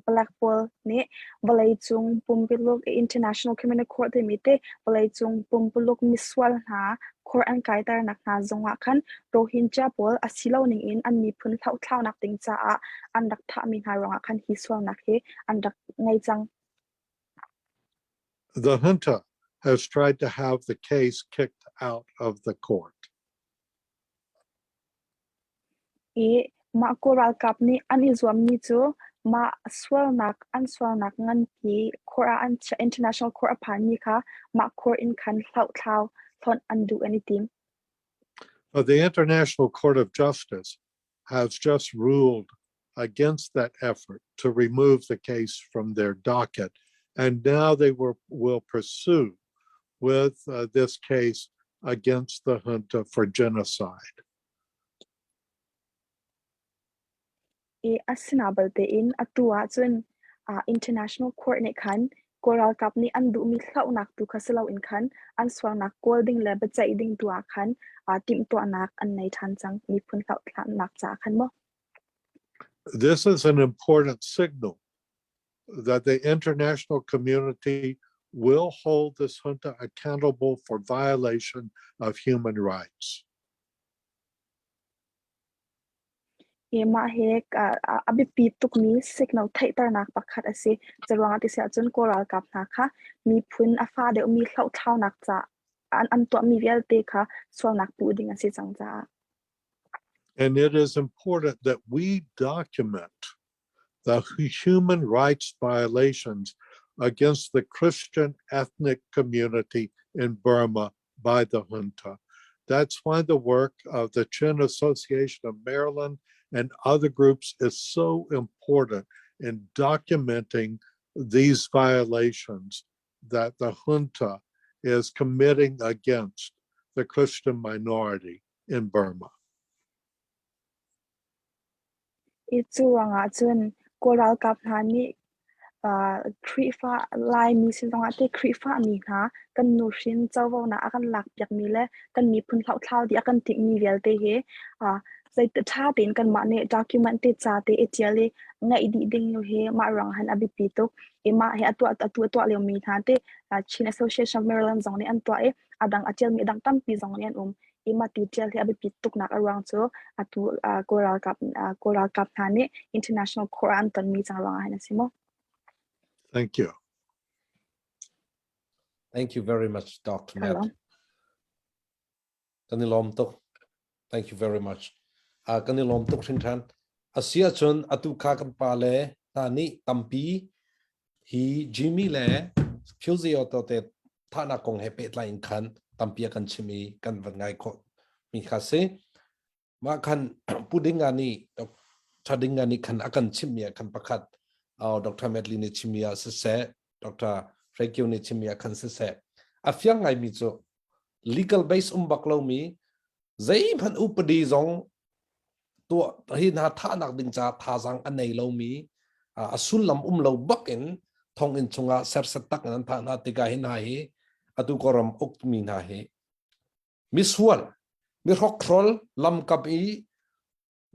palek pawl nih vawleicung pumpuluk International Criminal Court timi te vawleicung pumpuluk misual hna court an kaiternak hna zungah khan Rohingya pawl a si lo ningin an miphun hlohthlaunak ding caah an rak thahmi hna ruangah khan hi sualnak hi an rak ngei cang. The junta has tried to have the case kicked out of the court. I mah Kawl ralkap nih an i zuammi cu mah sualnak an sualnak nganpi court ah an chiah international court a phanmi kha mah court in khan hlohthlau hlonh an duh an i tim. But the International Court of Justice has just ruled against that effort to remove the case from their docket. And now they will, will pursue with uh, this case against the junta for genocide. I asina balte in atu ahcun uh, international court nih khan Kawl ralkap nih an duhmi hlauhnak tu kha si loin khan an sualnak kawl ding le biaceih ding tu ah khan uh, timhtuahnak an nei ṭhan cang miphun hlauhnak caah khan maw. This is an important signal that the international community will hold this junta accountable for violation of human rights. Hi mah hi a biapi tukmi signal theihternak pakhat a si. Curuangah ti si ahcun Kawl ralkap hna kha miphun a fa deuhmi hlohthlaunak ca an, an tuahmi vialte kha sualnak puh ding a si cang caah. And it is important that we document the human rights violations against the Christian ethnic community in Burma by the junta. That's why the work of the Chin Association of Maryland and other groups is so important in documenting these violations that the junta is committing against the Christian minority in Burma. I cu ruangah cun Kawl ralkap hna nih Khrihfa Laimi sin zongah teh Khrihfa mi hna kan nuhrin covonak a kan lakpiakmi le kan miphun hlohthlau dih a kan timhmi vialte hi zei ṭha tein kanmah nih document te ca te i ṭial i ngeih dih ding hi mah ruang han a biapi tuk. I mah hi a tuah atu a tuah liomi hna te Chin Association of Maryland zong nih an tuah i a dang a ṭialmi a dang tampi zong nih an um. I mah ti ṭial hi a biapit tuknak a ruang cu atu Kawl ralkap Kawl ralkap hna nih international court ah an tonmi cang ruangah hin a si mu. Thank you. Thank you very much, Dr. Matt. Kan i lawm tuk. Thank you very much. Uh, kan i lawm tuk hringhran. Asi ahcun atu kha kan pa le hna nih tampi hi Jimmy le Philzio to te thahnak kong he pehtlai in khan tampi a kan chim i kan van ngai khawh mi kha si. Mah khan Pu Dinga nih Dr. Dinga nih khan a kan chimmi ah khan pakhat Dr. Medley nih chimmi ah siseh Dr. Hrekio nih chimmi ah khan siseh a fiang ngaimi cu legal base um bak lomi zeihmanh upadi zong tuah hi hna thahnak ding ca thazaang a nei lomi a sullam um lo bak in thonginn chungah serset tak in an thah hna tikah hi hna hi atu Kawlram ukmi hna hi misual mi hrokhrol lamkap i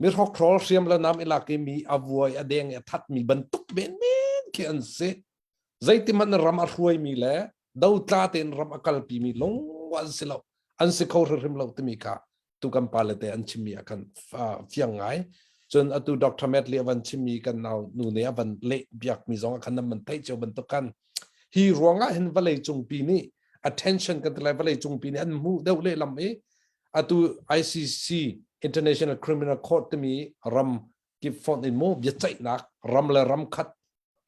mi hrokhrol hriam le nam i lak i mi a vuai a deng i a that mi bantuk menmen khi an si zeitihmanh ram a hruai mi le dotla tein ram a kalpi mi lung an si lo an si kho hrimhrim lo timi kha tu kan pale te an chimmi ah khan fiang ngai cun atu Dr. Medley a van chimmi kan nau nu nih a van leh biakmi zong ah khan nan man theih cio bantuk khan hi ruangah hin vawlei cungpi nih attention kan ti lai vawlei cungpi nih an hmuh deuh lehlam i atu ICC International Criminal Court timi ram kip fonh in mu biaceihnak ram le ram khat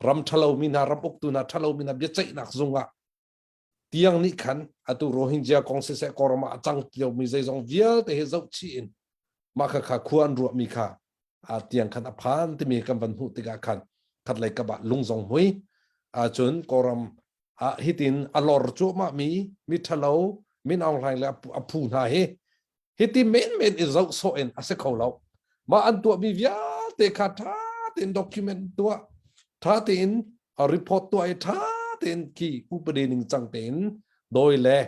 ram ṭhalo mi hna ram uktu hna ṭhalo mi hna biaceihnak zung ah tiang nih khan atu Rohingya kong siseh Kawlram ah a cang liomi zeizong vialte hi zohchih in mah kha kha khua an ruahmi kha a tiang khan a phan timi kan van hmuh tikah khan khatlei kap ah lung zong hmui ahcun Kawlram ah hitin a lor cuahmah mi mi ṭhalo Min Aung Hlaing le a phu hna hi hiti menmen i zoh sawh in a si kho lo mah an tuahmi vialte kha ṭha tein document tuah ṭha tein report tuah i ṭha tein khi upadi ning cang tein dawi le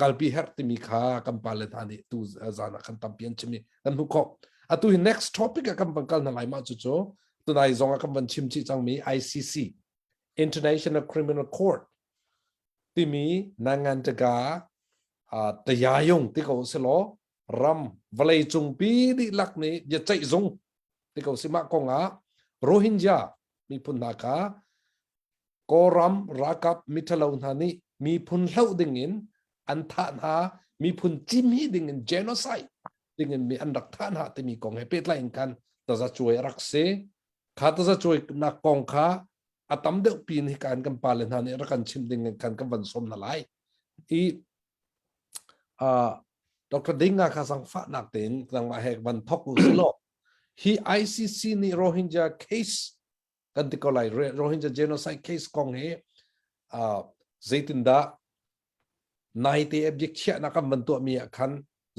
kalpi herh timi kha kan pale hna nih tu zan ah khan tampi an chim i kan hmuh khawh atu hi next topic ah kan van kal hna lai mah cu cu tunai zong ah kan van chim chih cangmi ICC International Criminal Court timi nangantaga tayayung ti ko selaw ram vawlei cungpi dihlak nih biaceih zung ti ko si mah kong ah Rohingya miphun hna kha Kawlram ralkap mithalo hna nih miphun hloh ding in an thah hna miphun cimhi ding in genocide ding in mi an rak thah hna timi kong he pehtlai in khan tazacuai a rak si kha tazacuai nak kong kha a tam deuh pin hi kan kan pale hna nih rak kan chimh ding in khan kan van som hna lai i uh, Dr. Dinga kha zangfahnak tein nangmah he van thok u silo hi ICC nih Rohingya case kan ti ko lai Rohingya genocide case kong hi uh, zeitindah naite a biakhiahnak kan van tuahmi ah khan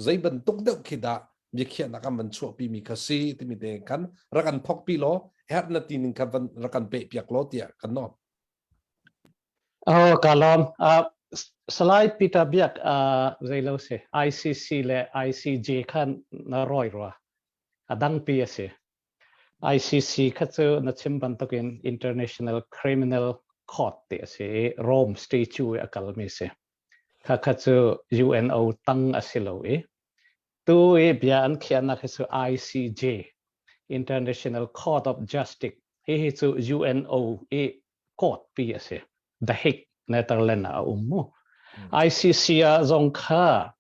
zei bantuk deuh khi dah biakhiahnak kan van chuahpi mi kha si timi te khan rak kan thokpi law herh na ti ning kha van rak kan peh piak law tiah kan nawl. Oh, ka lawm. Uh, Salai Peter Biak uh, zeilo si ICC le ICJ khan na roi rua. A dangpi a si. ICC kha cu na chim bantukin International Criminal Court ti a si i Rome Statute i a kalmi si. Kha kha cu UNO tang a si lo i tu i bia an khiahnak hi cu ICJ International Court of Justice hihi cu UNO i court pi a si. The Hague, Netherlands ah a um mu. ICC ah zong kha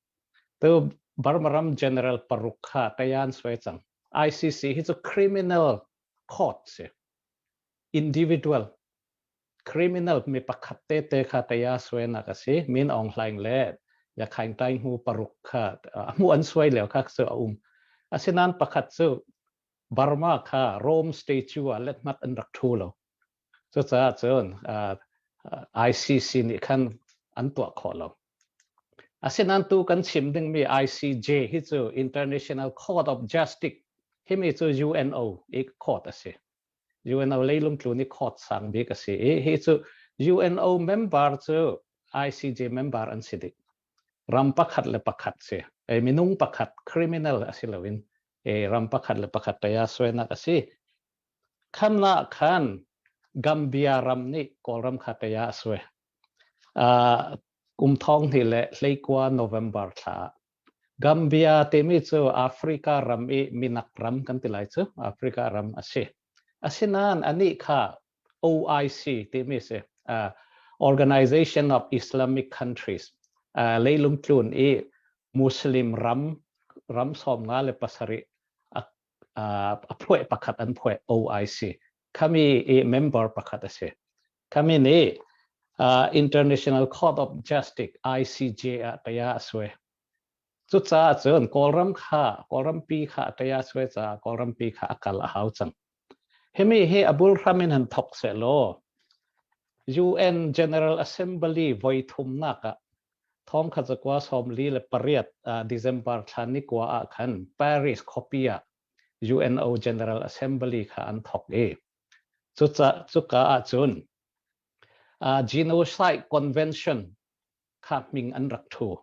Tu Burma ram general paruk kha tayan suai cang. ICC hi cu criminal court si. Individual criminal mi pakhat te te kha taya suai nak a si. Min Aung Hlaing le Ya Khaing Taing Hu paruk kha mu an suai leo kha cu a um. Asinan pakhat cu Burma kha Rome statue ah let mat an rak thu lo. Cucaah cun ICC nih khan an tuah khawh lo. Asinain tu kan chim dingmi ICJ hi cu International Court of Justice himi cu UNO i court a si. UNO leilung tlun i court sang bik a si i hi cu UNO member cu ICJ member an si dih. Ram pakhat le pakhat si. E, minung pakhat criminal a si loin e, ram pakhat le pakhat taya suainak a si. Khan ah khan Gambia ram nih Kawlram kha taya a suai. Kum thong hnih le hleikua November thla ah. Gambia timi cu Africa ram i minak ram kan ti lai cu Africa ram a si. Asinain anih kha OIC timi si uh, Organization of Islamic Countries uh, leilung tlun i Muslim ram ram 57 a a phuai pakhat an phuai OIC khami i member pakhat a si. Khami nih uh, International Court of Justice ICJ ah taya a sui. Cucaah cun Kawlram kha Kawlrampi kha a taya sui caah Kawlrampi kha a kal a hau cang. Himi hi a bulhram in han thok sehlaw UN General Assembly voi thumnak ah thong kha zakua 48 December thla ni kua ah khan Paris khuapi ah UNO General Assembly kha an thok i cuca cuka ahcun uh, Genocide Convention kha hming an rak thu.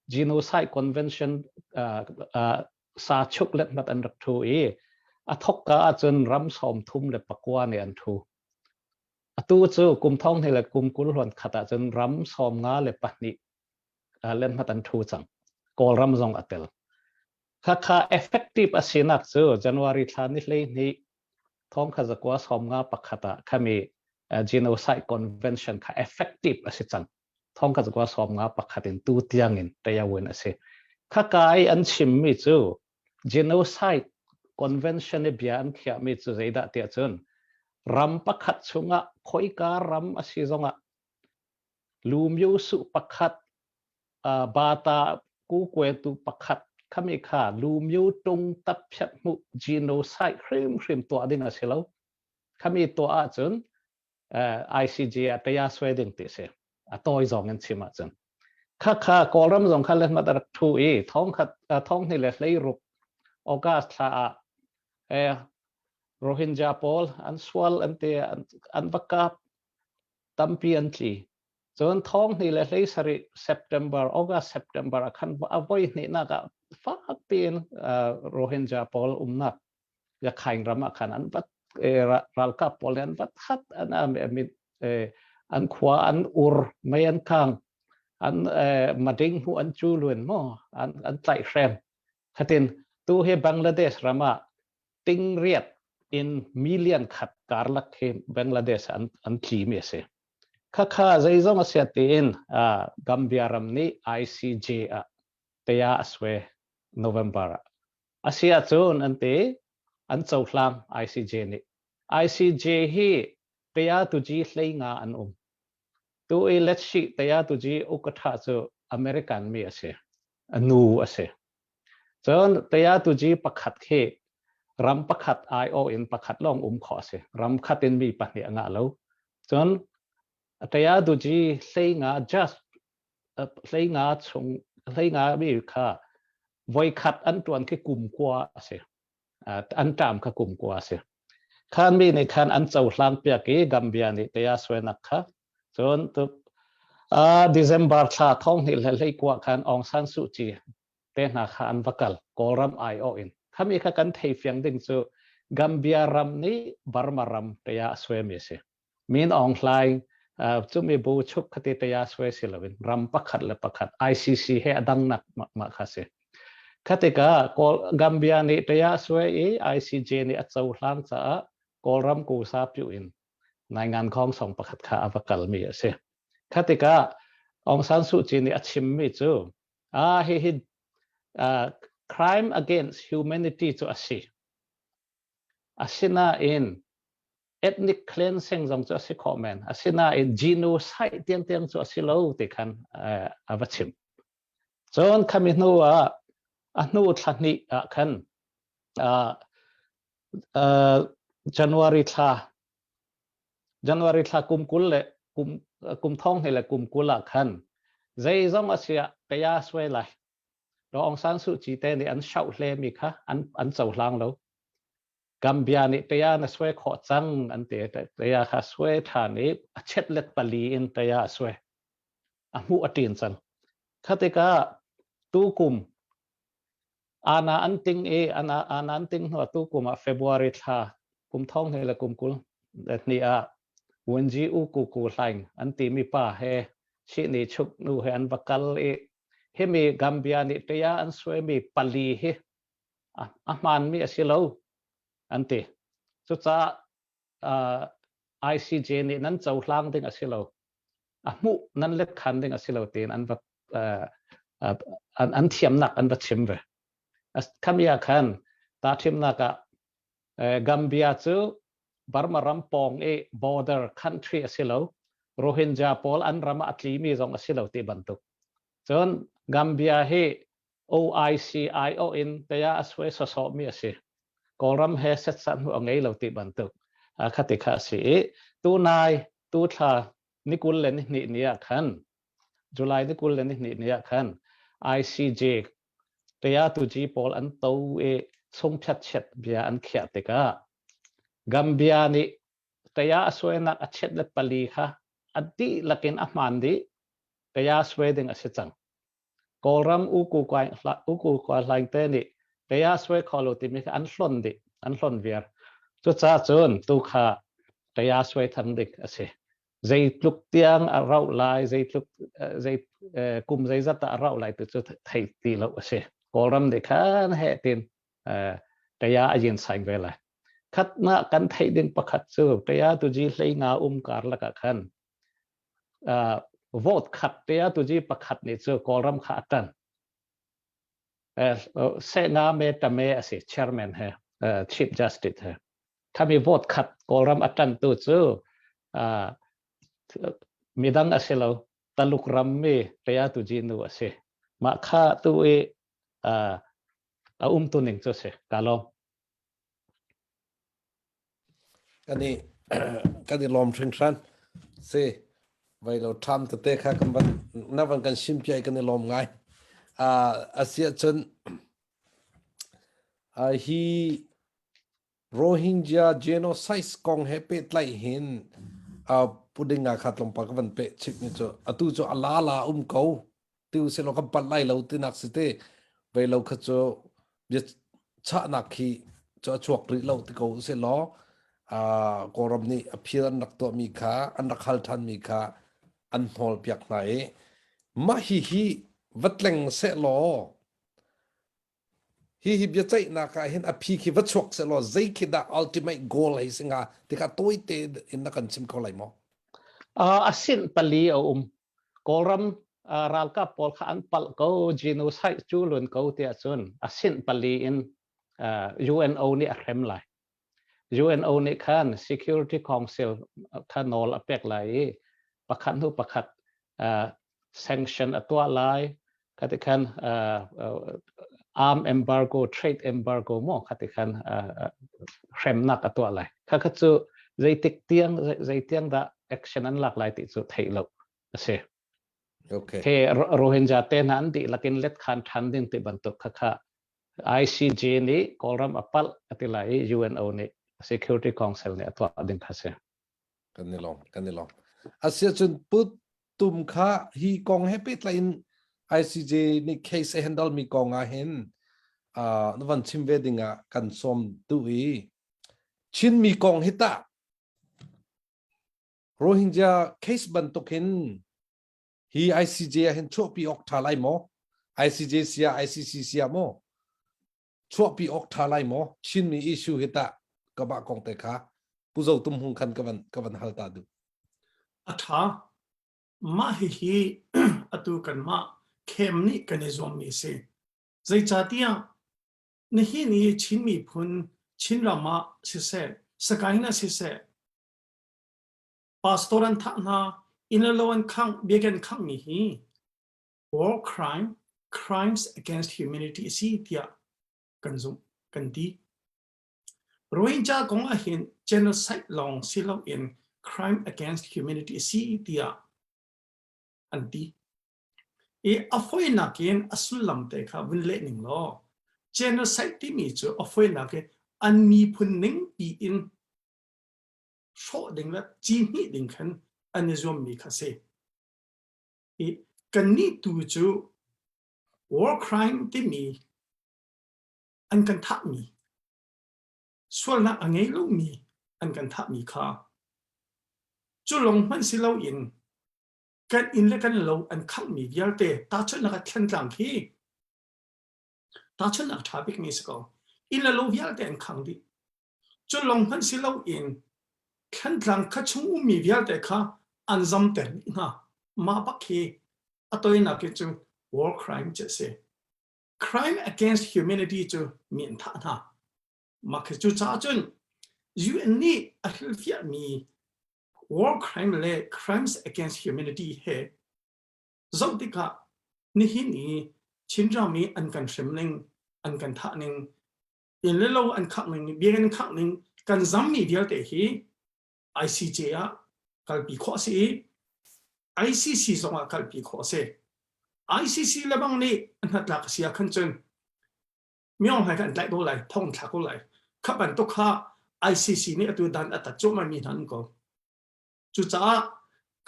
Genocide Convention uh, uh, sa chuk let mat an rak thu i a thok ka ahcun ram 34 nih an thu. Atu cu kum thong hnih le kum kul hluan khat ahcun ram 52 len hmat an thu cang. Kawlram zong a tel. Khakha effective a sinak cu January thla ni 12 thong kha zakua 51 ah khami genocide convention kha effective a si cang. Thong kha zakua 51 in tu tiang in tayawin a si. Khaka i an chimmi cu genocide convention i bia an khiahmi cu zeidah tiah cun ram pakhat chungah khoika ram a si zongah lumyu su pakhat bata ku kwe tu pakhat khami kha lumyu tung tap phyat mu genocide hrim hrim tuah ding a si lo khami tuah ahcun ICJ ah taya swe ding ti si a tawi zong in chim ahcun kha kha kawlram zong kha le mat rak thu i thong khat thong hni le hlei ruk August thla ah eh Rohingya pawl an sual an te an va kap tampi an tli. Cun thong hnih le hlei sarih September, August September ah khan a voi hnihnak ah fak piin Rohingya pawl umnak Yakhaing ram ah khan an vat ralkap pawl an vat hat an an khua an ur mei an kang an mading hu an chu luen mo an an tlaih hrem khatin tu hi Bangladesh ram ah ting riat in million khat karlak hi Bangladesh an an tli mi a si. Khakha zeizong a sia tiin Gambia ram nih ICJ ah teya a swe November ah. A si ahcun an ti an cohlang ICJ nih. ICJ hi teya tuji hlei nga an um. Tu i let's see teya tuji ukatha cu American mi a si. A nu a si. Cun tayatuji pakhat khi ram pakhat aiawh in pakhat lawng um khawh a si. Ram khat in mi pahnih a ngah lo. Cun tayatuji hleinga just hleinga chung hleinga mi kha voikhat an tuan khi kum kua a si. An ṭam kha kum kua a si. Khan mi nih khan an cohlang piak i Gambia nih taya suainak kha cun December thla thong hnih le hlei kua khan Aung San Suu Kyi te hna kha an va kal Kawlram aiawh in khami kha kan thei fiang ding cu Gambia ram nih Burma ram te ah suaimi a si Min Aung Hlaing cumi bu chuk khati te ah suai si loin ram pakhat le pakhat ICC he a dangnak mah kha si khatika Kawl Gambia nih te ah suai i ICJ nih a cohlang caah Kawlram kusa piu in naingan khong song pakhat kha a va kalmi a si khatika Aung San Suu Kyi nih a chimmi cu Ah, hihi uh, crime against humanity cu a si. Asinain ethnic cleansing zong cu a si khawh men. Asinain genocide tiangtiang cu a si lo ti khan uh, a va chim. Cun khami hnu ah a hnu thla hnih ah khan uh, uh, January thla January thla kum 20 le kum kum thong hnih le kum 20 ah khan zeizong a si ah kaya suai lai Daw Aung San Suu Kyi te nih an shoh hle mi kha an an cohlang lo Gambia nih taya na suai khawh cang an ti taya kha suai ṭhan i a chet let pali in taya a suai a hmuh a ṭin cang kha tikah tu kum Ana an ting i ana ana an ting hnu tu kum ah February thla kum thong hnih le kum 20 hnih ah Wenji U Ku Ku Hlaing an timi pa he Chihni chuk nu he an va kal i. Himi Gambia nih taya an suaimi pali hi a hmaanmi a si lo an ti. Cucaah uh, ICJ nih nan cohlang ding a si lo. A hmuh nan let khan ding a si lo tiin an va uh, an, an thiamnak an va chim ve. Khamia khan ta thimnak ah Gambia cu Burma ram pawng i border country a si lo. Rohingya pawl an ram ah a tlimi zong a si lo ti bantuk. Cun Gambia hi OICIO in taya a suai sawsawhmi a si. Kawlram he setsah hnu a ngei lo ti bantuk khati kha a si i tunai tu thla ni 20 le ni hnih ni ah khan July ni 20 le ni hnih ni ah khan ICJ taya tuji pawl an to i chungphiat chiat bia an khiah tikah Gambia nih taya a suainak a chiat le pali kha a dihlak in a hmaan dih taya suai ding a si cang. Kawlram uku kwa hlaing te nih taya suai kho lo timi kha an hlon dih an hlon viar. Cucaah cun tu kha taya suai thang ding a si. Zeitluk tiang a rauh lai, zeitluk zei kum zeizat ah a rauh lai ti cu theih ti lo a si. Kawlram nih khan heh tin taya a yin saing ve lai. Khatnak kan theih ding pakhat cu taya tuji hlei nga um kar lakah khan uh, vote khat te a tuji pakhat nih cu Kawlram kha a ṭan. Uh, se nga me tame a si chairman he uh, chief justice he. Thami vote khat Kawlram a ṭan tu cu uh, midang a si lo Taluk ram mi Taya tuji nu a si. Mah kha tu i uh, a um tu ning cu si. Ka lawm. Kan i kan i lawm hringhran. Si vai lo ṭham tete kha kan van na van kan sim piai kan i lawm ngai. Uh, asiah cun uh, hi Rohingya genocide kong he pehtlai hin uh, puding ah kha tlawmpal ka van peh chip mi cu atu cu a la la um ko ti usih law kan palh lai lo tinak si te vei lo kha cu bia chahnak khi cu a chuak rih lo ti ko usih law uh, Kawlram nih appeal an rak tuahmi kha an rak hal ṭhanmi kha an hnawl piak hna i mah hi hi va tleng seh law hi hi biaceihnak ah hin a phi khi va chuak seh law zei khi dah ultimate goal hei si hnga ti kha tawite in na kan chim kho lai maw? Uh, a sin pali a um. Kawlram uh, ralkap pawl kha an palh ko genocide cu lun ko tiah cun a sin pali in uh, UNO nih a hrem lai. UNO nih khan Security Council kha nawl a pek lai i pakhat hnu pakhat uh, sanction a tuah lai khati khan uh, uh, arm embargo trade embargo mo khati khan uh, hremnak a tuah lai kha kha cu zeitik tiang zeitiang dah action an lak lai ti cu theih lo a si okay he Rohingya te hna an dihlak in let khan than ding ti bantuk kha kha ICJ nih Kawlram a palh a ti lai i UNO nih Security Council nih a tuah ding kha si. Kan i lawm, kan i lawm. Asiahcun put tum kha hi kong he pehtlai in ICJ nih case a handle mi kong ah hin uh, na van chim ve ding ah kan sawm tu i Chinmi kong hi tah Rohingya case bantuk hin hi ICJ ah hin chuahpi awk ṭha lai maw? ICJ sia ICC sia maw? Chuahpi awk ṭha lai maw? Chinmi issue hi tah ka mah kong te kha Pu Zo Tum Hung khan ka van ka van hal ta duh. A ṭha. Mah hihi atu kanmah khem nih kan i zuammi a si. Zeicahtiah nihin i Chin miphun Chinram ah siseh, Sakaing ah siseh, Pastor an thah hna, inn le lo an khangh, biakinn khanghmi hi war crime, crimes against humanity a si tiah kan zumh, kan ti. Rohingya kong ahhin genocide lawng si loin crime against humanity a si tiah an ti. I a foinak in a sullam te kha vun leh ning law genocide timi cu a foinak in an miphun ning piin hrawh ding le ci hmih ding khan an i zuammi kha si. I kannih tu cu war crime timi an kan thahmi sualnak a ngei lomi an kan thahmi kha cu lawng hmanh si loin. Kan inn le kan lo an khanghmi vialte tahchunhnak ah Thlantlang khi tahchunhnak ṭha bikmi si ko. Inn le lo vialte an khang dih. Cu lawng hmanh si loin Thlantlang kha chung ummi vialte kha an zamter dih hna. Mah bak hi a toinak hi cu war crime cu a si. Crime against humanity cu mi an thah hna. Mah khi cu caah cun UN nih a hrilhfiahmi war crime le crimes against humanity he zoh tikah nihin i Chinram i an kan hrem ning, an kan thah ning, inn le lo an khangh ning, biakinn khangh ning, kan zammi vialte hi ICJ ah kalpi khawh a si i ICC zong ah kalpi khawh a si. ICC le bang nih a hnatlak a si ah khan cun Myaung Hlaing kha an tlaih ko lai, thong an thlak ko lai. Kha bantuk kha ICC nih atu dan a tat cuahmah mi hna an ko. Cucaah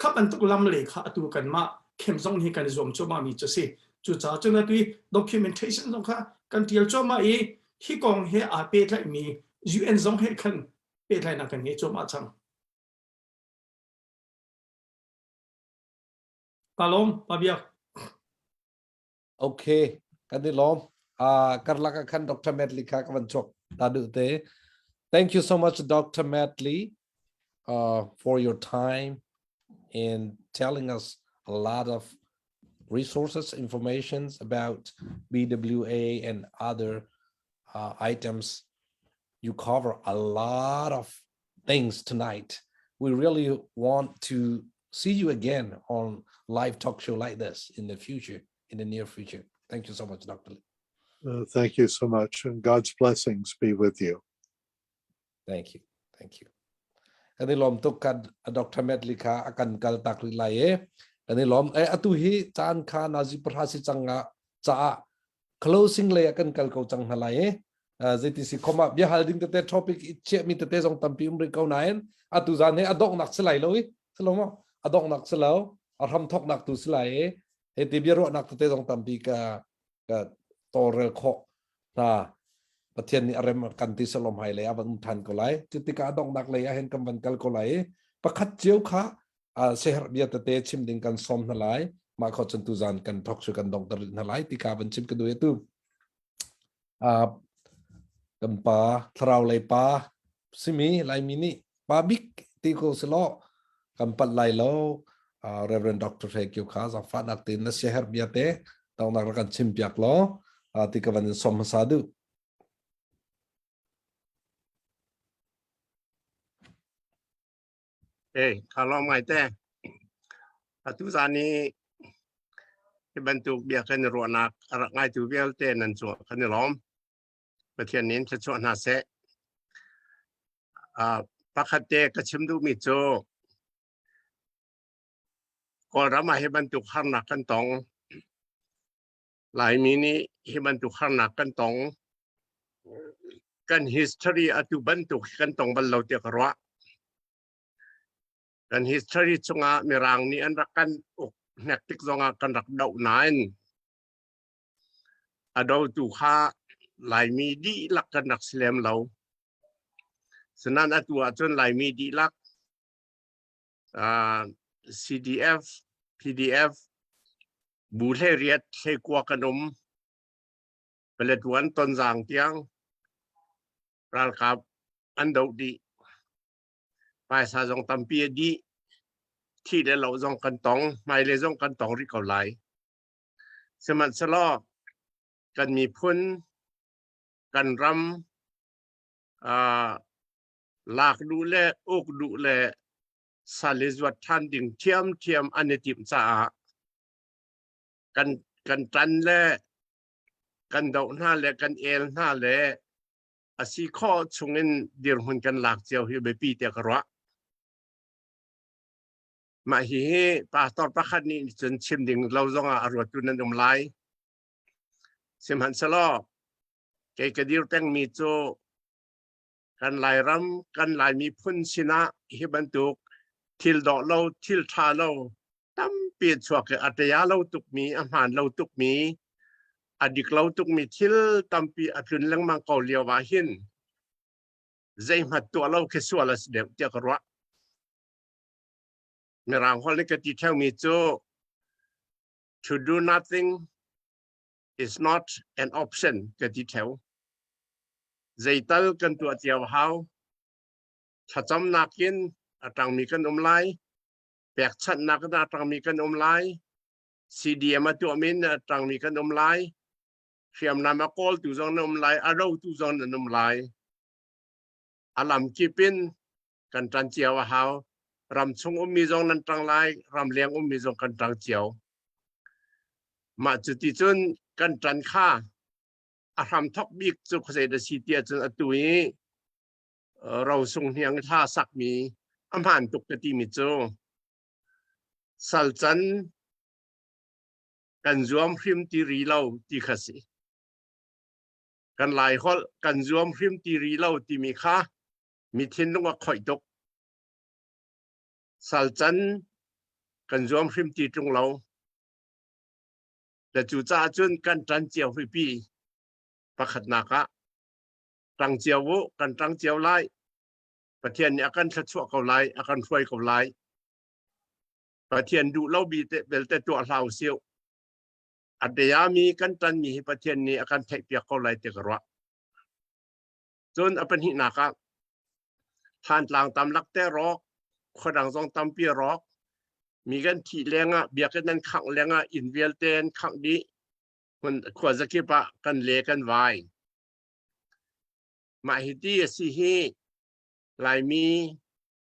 kha bantuk lam le kha atu kanmah khem zong hi kan i zuam cuahmah mi cu a si. Cucaah cun atu i documentation zong kha kan tial cuahmah i hi kong he aa pehtlaihmi UN zong he khan pehtlaihnak kan ngei cuahmah cang. Ka lawm, Pa Biak. Okay, kan i lawm. Uh, karlak ah khan Dr. Medley kha ka van chuak ta duh te. Thank you so much, Dr. Medley, uh, for your time in telling us a lot of resources, informations about BWA and other uh, items. You cover a lot of things tonight. We really want to see you again on live talk show like this in the future, in the near future. Thank you so much, Dr. Lee. Uh, thank you so much, and God's blessings be with you. Thank you. Thank you. Kan i lawm tuk kan Dr. Medley kha a kan kal tak rih lai e. Kan i lawm. E atu hi caan kha nazi pahra si cang nga caah closing lei ah kan kal ko cang hna lai e. Zeiti si khom ah bia hal ding tete topic i chiah mi tete zong tampi um rih ko nain atu zan he a donghnak si lai lo i si lo maw a donghnak si lo a hram thoknak tu si lai i he ti bia ruahnak tete zong tampi ka ka tawlrel khawh hna Pathian nih a rem kan ti salom hai lei a van um than ko lai cu tikah a donghnak lei ah hin kan van kal ko lai i pakhat cio kha seher bia tete chim ding kan som hna lai mah kho cun tu zan kan thok su kan dongter hna lai ti ka van chim ka duh tu kan pa thlarau lei pa simi laimi nih pa bik ti ko selaw kan pat lai lo Reverend Dr. Hre Kio kha zangfahnak tein na siaherh bia te tawnak rak kan chim piak law ti ka van in som hmasa duh. Eh, ka lawm ngai te. Atu zan i hi bantuk bia kan i ruahnak a rak ngaitu vialte nan cuah kan i lawm. Pathian nih in thluachuah hna seh. Uh, pakhat te ka chim duhmi cu Kawlram ah hi bantuk harnak kan tong. Laimi nih hi bantuk harnak kan tong. Kan history atu bantuk kan tong bal lo tiah ka ruah. Kan history chungah Mirang nih an rak kan uk hnek tik zongah kan rak doh nain a dotu kha Laimi dihlak kan rak si lem lo. Sinain atu ahcun Laimi dihlak uh, CDF, PDF, bu hlei riat hlei kua kan um Paletwan Tonzang tiang ralkap an doh dih paisa zong tampi a dih thi le lo zong kan tong hmailei zong kan tong rih ko lai sihmanhsehlaw kan miphun kan ram uh, lak duh le uk duh le sal i zuat ṭhan ding ṭhiamṭhiam an i timh caah kan kan ṭan le kan doh hna le kan el hna le a si khawh chungin dirhmun kan lak cio hi biapi tiah ka ruah. Mah hi hi pastor pakhat nih cun chim ding lo zongah a ruattu nan um lai. Sihmanhsehlaw kei ka dir pengmi cu kan Lairam, kan Lai miphun sinah hi bantuk thil dawh lo, thil ṭha lo tampi chuak i a ṭia lo tukmi, a hmaan lo tukmi, a dik lo tukmi thil tampi a tlun lengmang ko lio ah hin zeihmat tuah lo khi sual a si deuh tiah ka ruah. Mirang holh nih ka ti theumi cu to do nothing is not an option ka ti theo. Zeital kan tuah cio hau. Thlacamnak in a tangmi kan um lai. Pekchanhnak in a tangmi kan um lai. CDM a tuahmi in a tangmi kan um lai. Hriamnam a kawltu zong nan um lai. A rotu zong nan um lai. A lam kip in kan ṭan cio a hau. Ram chung ummi zong nan ṭang lai, ram leng ummi zong kan ṭang cio. Mah cu ti cun kan ṭan kha a hramthok bik cu khuazei dah si ti ahcun atu i rosung hniang hla sakmi a hmaan tuk ka timi cu salcan kan zuam hrim ti ri lo ti kha si. Kan Lai holh kan zuam hrim ti ri lo timi kha mi thinlung a khoih tuk. Salcan kan zuam hrim ti ṭung lo. Le cucaah cun kan ṭan cio hipi pakhatnak ah ṭang cio u, kan ṭang cio lai. Pathian nih a kan thluachuah ko lai, a kan hruai ko lai. Pathian duh lo bi te belte tuah hlah usih. A biami kan ṭanmi hi Pathian nih a kan theihpiak ko lai ti ka ruah. Cun a pahnihnak ah Thantlang tam lakte rawk, khuadang zong tampi rawk, mi kan thih lengah biakinn an khangh lengah inn vialte an khangh dih. Hmun khua zakip ah kan le kan vai. Mah hi ti a si hi Laimi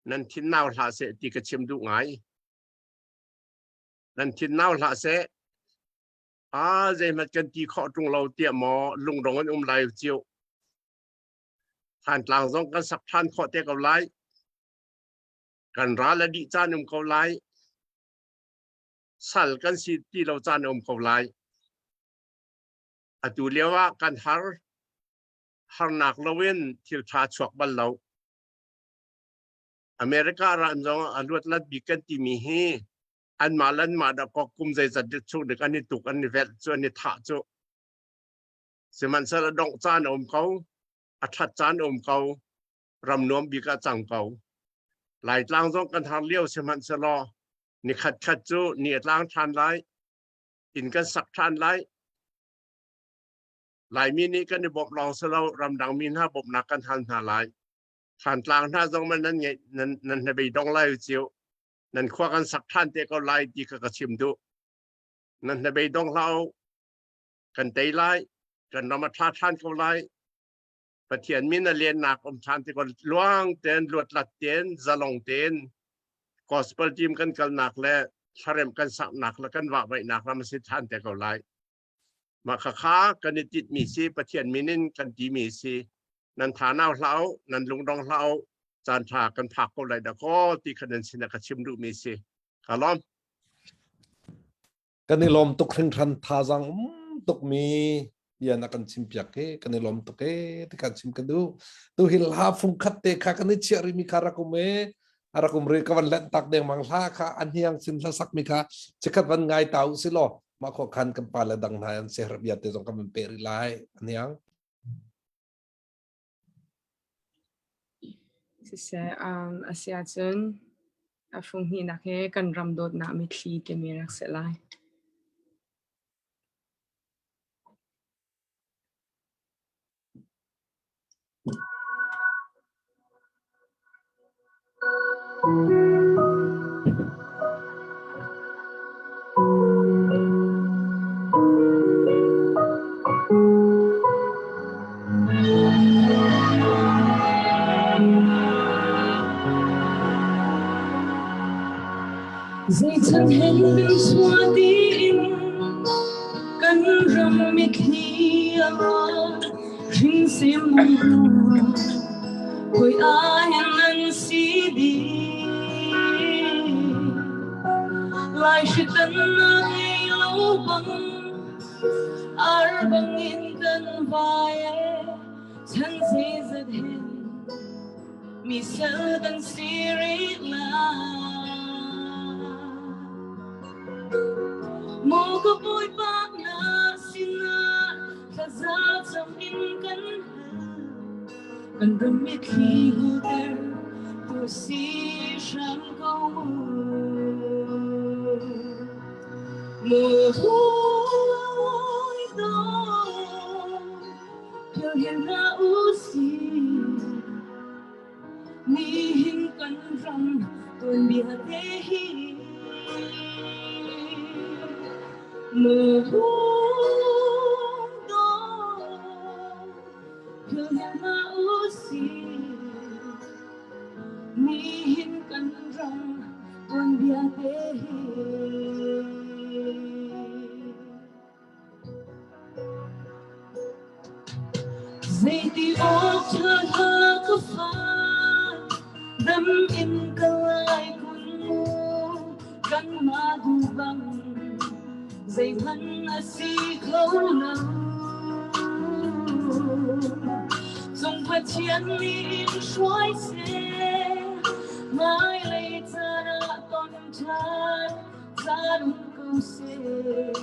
nan thin nau hlah seh ti ka chim duh ngai. Nan thin nau hlah seh. A zeihmanh kan ti khawh ṭung lo tiah maw lungdong an um lai cio. Thantlang zong kan sak ṭhan khawh te ko lai. Kan ral a dih caan um ko lai. Sal kan si ti lo caan um ko lai. Atu lio ah kan har harnak loin thil ṭha chuak bal lo. America ram zong a luat lat bik kan timi hi anmah le anmah dah kok kum zeizat dik chung dik an i tuk an i velh cu an i thah cu sihmanhsehlaw dongh caan a um ko a ṭhat caan a um ko ram nuam bik ah cang ko Laitlang zong kan har lio sihmanhsehlaw ni khat khat cu ni a tlang ṭhan lai inn kan sak ṭhan lai Laimi nih kan i bawmh lawng si lo ramdang mi hna bawmhnak kan hal hna lai Thantlang hna zong man nan ngeih nan nan hnabei dong lai cio nan khua kan sak ṭhan te ko lai ti kha ka chim duh. Nan hnabei dong hlah u. Kan tei lai. Kan ram a ṭha ṭhan ko lai. Pathian min a lennak um ṭhan te ko luang ten luatlat ten zalong ten gospel team kan kalnak le thlarem kan saknak le kan vahvaihnak ram a si ṭhan te ko lai. Mah khakha kan i titmi si Pathian min in kan timi si nan tha nau hlah u nan lungdong hlah u caan ṭha kan phak ko lai dakaw ti kha nan sinah ka chim duhmi si ka lawm kan i lawm tuk hringhran thazaang um tukmi bia na kan chim piak i kan i lawm tuk e ti kan chim ka duh tu hi hla fung khat te kha kan i chiah rimi kha rak um e a rak um ri ka van lent tak deng mang hla kha an hiang sin hla sak mi kha chikhat van ngai ta u si law mah kho khan kan pa le dang hna an se bia te zong kan van pe ri lai an hiang Siseh, um, a si ahcun a fung hnihnak hi kan ram dawtnak mitthli timi rak si lai. Zeichan hen ding sua tiin kan ram mitthli a hringsim Hoi ahen an si dih Lai hritan na ngei lo bang Ar bang in kan vai e Chan zeizat hen Mi sal kan si rih lai Maw ka bawipa na sinah thlaza cam in kan hal kan ram mitthli huter tu si hram ko mu. Mồ hôi đó philh hlah usih nihin kan ram tuanbia te hi. Mồ hôi đó philh hlah usih nihin kan ram tuanbia te hi. Zeiti awk ṭha hlah ka fa, dam in ka lai kun mu, kanmah duh bang zeihmanh a si kho lo. Cung Pathian nih in hruai seh, hmailei caan ah ton ṭhan caan um ko seh.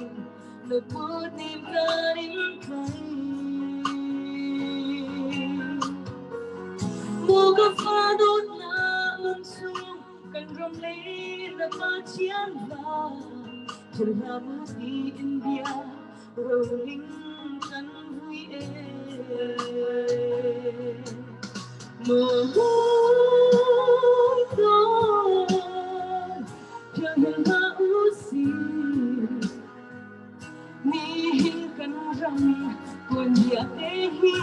Na kut nih kan in tlai. Maw ka fa dawtnak nun chung kan ram lei na Pathian hla thil hla mu ti in bia roling kan vui e. Maw dawt philh hlah usih Nihin kan ram tuanbia te hi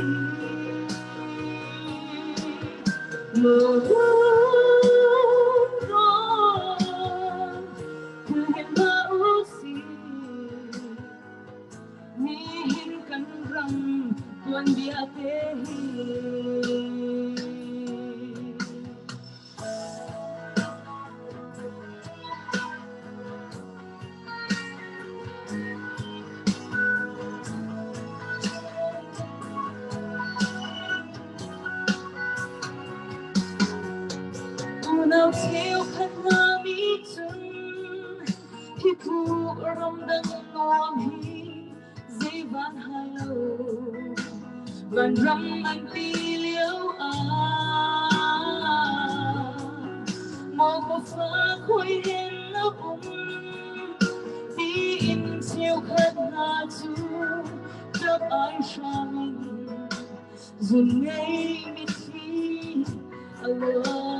Nihin kan ram tuanbia te hi. Unau cheukhat hna mi cun hi tluk ramdang nuam hi zei van hai lo vanram an ti lio ah maw ka fa khoi hen na um tiin cheukhat hna cu ṭap ai hram in zun ngei mitthli a luang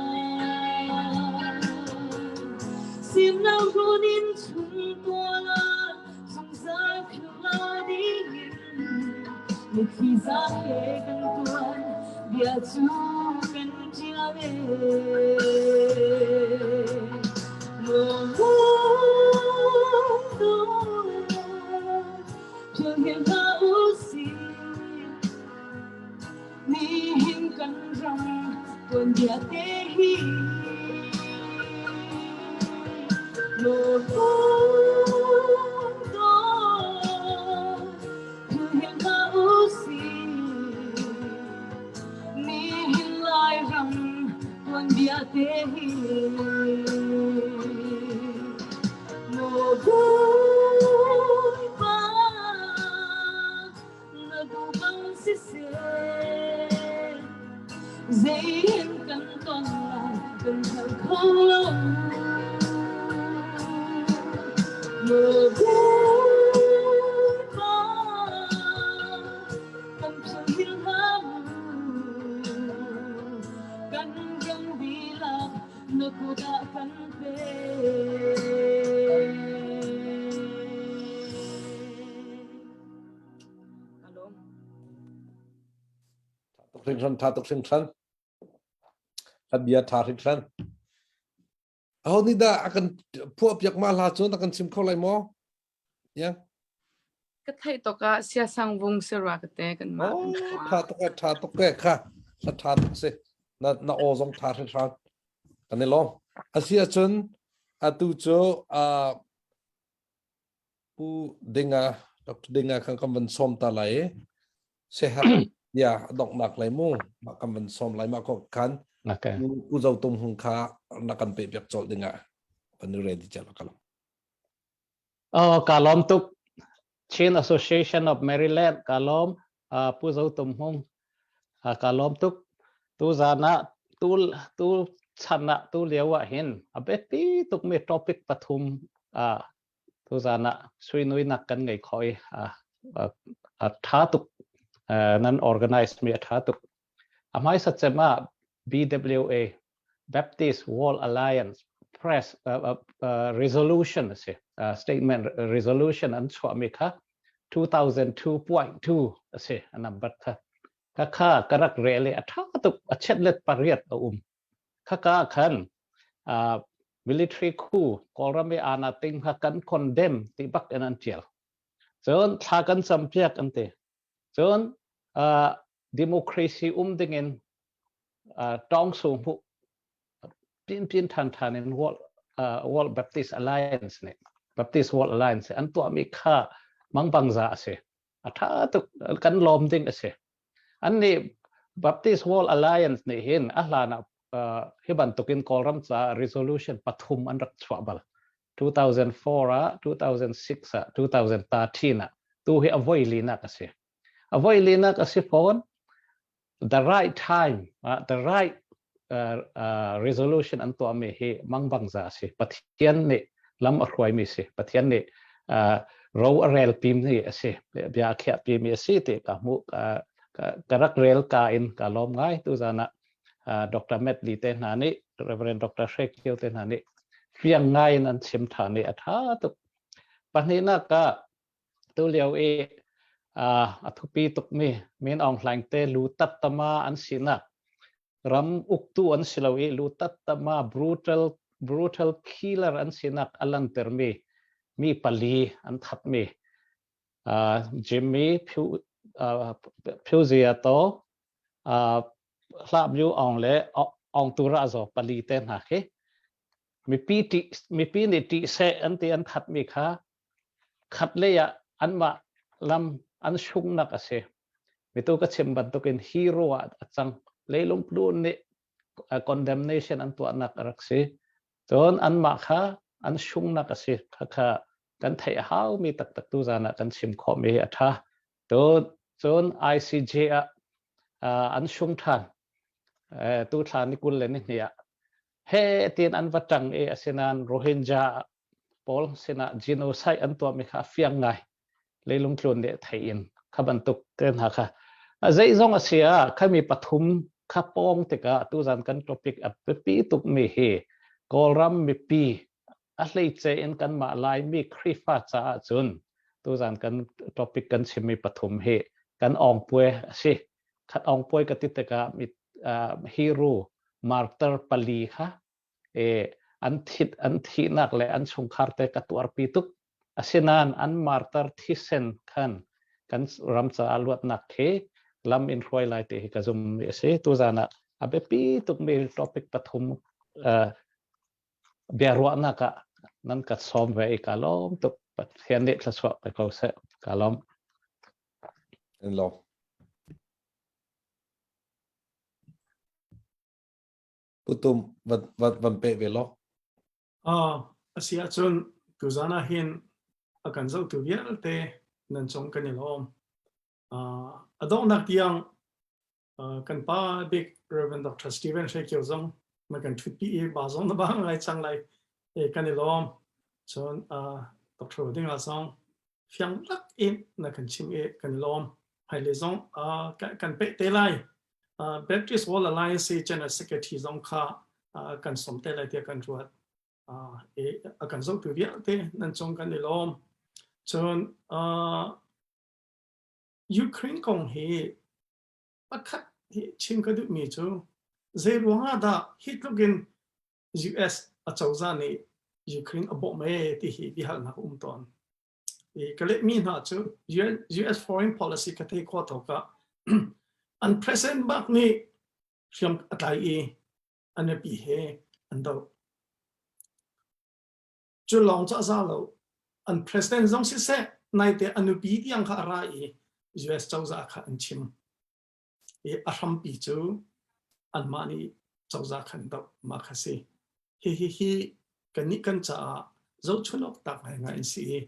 simlo run in chung tual ah zungzal philh dingin mitthli za he kan tuan bia cu kan ṭial e. Philh hlah usih nihin kan ram tuanbia te hi. Nihin Lairam tuanbia te hi. Maw Bawipa na duh bang siseh zeihin kan ton lai kan hngal kho lo Maw Bawipa kan philh hlah mu kan ram dihlak na kut ah kan pe. Tuk hringhran tha tuk hringhran hla bia tha hringhran aho nih dah a kan phuah piak ma hla cu na kan chim kho lai maw ya Ka theih tok ah siasang vung si rua ka te kan mah oh tha tuk e tha tuk e kha hla tha tuk si na na aw zong tha hringhran kan i lawm asi ahcun atu cu uh, Pu Dinga Dr. Dinga khan kan van sawm ta lai i sehar ya donghnak lai mu mah kan van sawm lai mah ko khan Okay. Pu Zo Tum Hung kha na kan pe piak colh dingah kan i ready cel ka Oh, ka lawm tuk. Chin Association of Maryland ka lawm. Uh, Pu Zo Tum Hung uh, ka lawm tuk. Tu zan ah tu tu chan ah tu lio ah hin a biapi tukmi topic pathum uh, Tuzan ah suinuinak kan ngei kho i a tha tuk nan organize mi a tha tuk. A hmaisa cem ah BWA Baptist World Alliance press uh, uh, uh, resolution a si uh, statement resolution an chuahmi kha 2002.2 a si a number kha ka kha ka rak rel i a tha tuk a chetlet pariat a um khaka khan uh, military coup Kawlram i ana ting kha kan condemn ti bak in an tial cun thla kan campiak an ti cun uh, democracy um ding in uh, tawng su hmu pin pin than than in World, uh, World Baptist Alliance nih Baptist World Alliance an tuahmi kha mangbangza a si a tha tuk kan lawm ding a si an nih Baptist World Alliance nih hin a hlan ah uh, hi bantukin Kawlram ca resolution pathum an rak chuah bal 2004 ah 2006 ah 2013 ah tu hi a voi linak a si a voi linak a si fawn the right time uh, the right uh, uh, resolution an tuahmi hi mangbangza a si pathian nih lam a hruaimi si pathian nih uh, ro a rel pimi a si bia a khiah pimi a si ti ka hmu ka, ka rak rel ka in ka lawm ngai tu zan ah uh, Dr. Medley te hna nih Reverend Dr. Hre Kio te hna nih fiang ngai in an chim than i a tha tuk pahnihnak ah Tulio i a thupi tukmi Min Aung Hlaing te lu tattama an sinak ram uktu an si lo i lu tattama brutal brutal killer an sinak a lantermi mi pali an thatmi uh, Jimmy Phu uh, Phuziato uh, Hla Myu Aung le Aung Tura zaw pali te hna khi mipi ṭih mipi nih ṭih seh an ti an thatmi kha Khatlei ah anmah lam an sunghnak a si. Mitu ka chim bantukin hero ah a cang. Leilung tlun nih condemnation an tuahnak a rak si. Cun anmah kha an sunghnak a si. Khakha kan theih a haumi taktak tu zan ah kan chim khawhmi hi a ṭha. Cun ICJ ah an sung ṭhan. Tu thla ni 20 le ni hnih ah he tiin an va ṭang i asinain Rohingya pawl sinah genocide an tuahmi kha a fiang ngai leilung tlun nih thei in kha bantuk te hna kha a zeizong a si ah khami pathum kha pawng tikah tuzan kan topic a biapi tukmi hi Kawlram mipi a hleice in kanmah Laimi Khrihfa caah cun tuzan kan topic kan chimmi pathum hi kan awngpue a si khat awngpuai ka ti tikah mi hero martyr pali kha e an thit an thihnak le an chungkhar te ka tuarpi tuk asinain an martar thisen khan kan ram caah luatnak khi lam in hruai lai ti hi ka zum mi a si tuzan ah a biapi tukmi topic pathum uh, biaruahnak ah nan ka sawm ve i ka lawm tuk Pathian nih thluachuah pe ko seh ka lawm in lawm Putum van van van pe ve law. Ah, a si ahcun tuzan ah hin a kan zohtu vialte nan cung kan i lawm. Ah, a donghnak tiang ah, kan pa bik Reverend Dr. Stephen Hre Kio zong na kan ṭhutpi i ba zong na ba ngai cang lai e kan i lawm. Cun ah, Dr. Ding ah zong fiang lak in na kan chim i kan i lawm. Hmailei zong ah, kan peh te lai. Baptist World Alliance General Secretary zong kha kan som te lai tiah kan ruat. A kan zohtu vialte nan cung kan i lawm. Cun Ukraine kong hi pakhat hi chim ka duhmi cu zei ruangah dah hi tluk in US acozah nih Ukraine a bawmh ee ti hi biahalnak a um tawn. Ka lehmi hna cu US foreign policy ka thei khawh thawk ah an president bak nih hriam a tlai i an mipi he an doh. Cu lawng cu a za lo. An president zong siseh naite a nupi tiang kha a ra i US cozah kha an chim. I a hrampi cu anmah nih cozah khan doh mah kha si. Hihi hi kannih kan caah zohchun awk tlak ngaingai an si i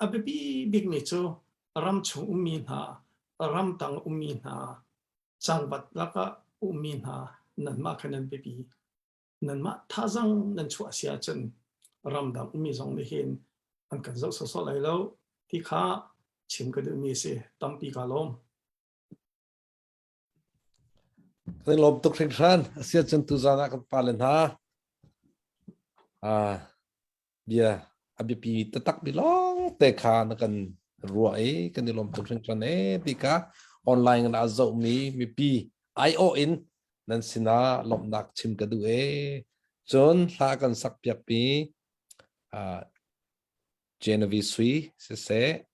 a biapi bikmi cu ram chung ummi hna, ramtang ummi hna, cangvat lakah ummi hna nanmah kha nan biapi. Nanmah thazang nan chuah si ahcun ramdang ummi zong nih hin. an kan zoh sawsawh lai lo ti kha chim ka duhmi a si. Tampi ka lawm. Kan i lawm tuk hringhran. Asiah cun tuzan ah kan pale hna ah bia a biapi taktak mi lawng te kha na kan ruah i kan i lawm tuk hringhran e ti kha online in a zohmi mipi aiawh in nan sinah lawmhnak chim ka duh e. Cun hla kan sak piakmi ah Genevieve Sui siseh,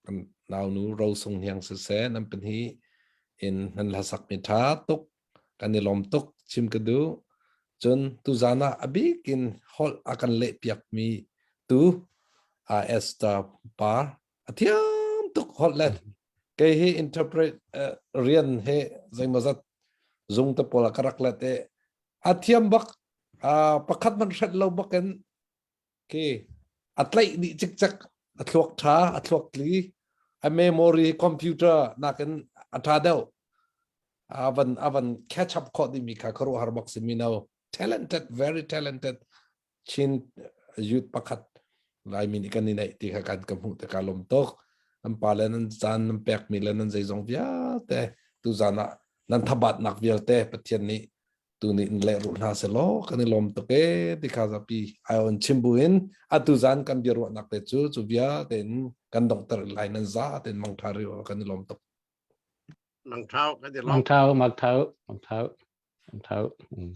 kan naunu Ro Sung Hniang siseh, nan pahnih in nan hlasak mi ṭha tuk, kan i lawm tuk, chim ka duh. Cun tuzan ah a bik in holh a kan leh piakmi tu Esther Par a thiam tuk holh le kei hi interpret rian he zeimawzat zung te pawl ah ka rak let i a thiam bak pakhat man hret lo bak in Khi a tlaih dih cikcek, a thluak ṭha, a thluak tli, a memory computer nakin a ṭha deuh. A van a van catch up khawh dihmi kha khuaruahhar bak si mino. Talented, very talented Chin youth pakhat Laimi nih kan i neih ti kha kan ka hmuh tikah lawm tuk. Nan pa le nan caan nan pekmi le nan zeizong vialte tuzan ah nan thabatnak vialte Pathian nih tu nih in lehrulh hna selaw kan i lawm tuk e ti kha zapi ai on chim bu in atu zan kan biaruahnak te cu cu vialte in kan donghter lai nan za ten mangtha ri kan i lawm tuk. Mangthau kan i lawm. Mangthau, mangthau, mangthau, mangthau. Mm.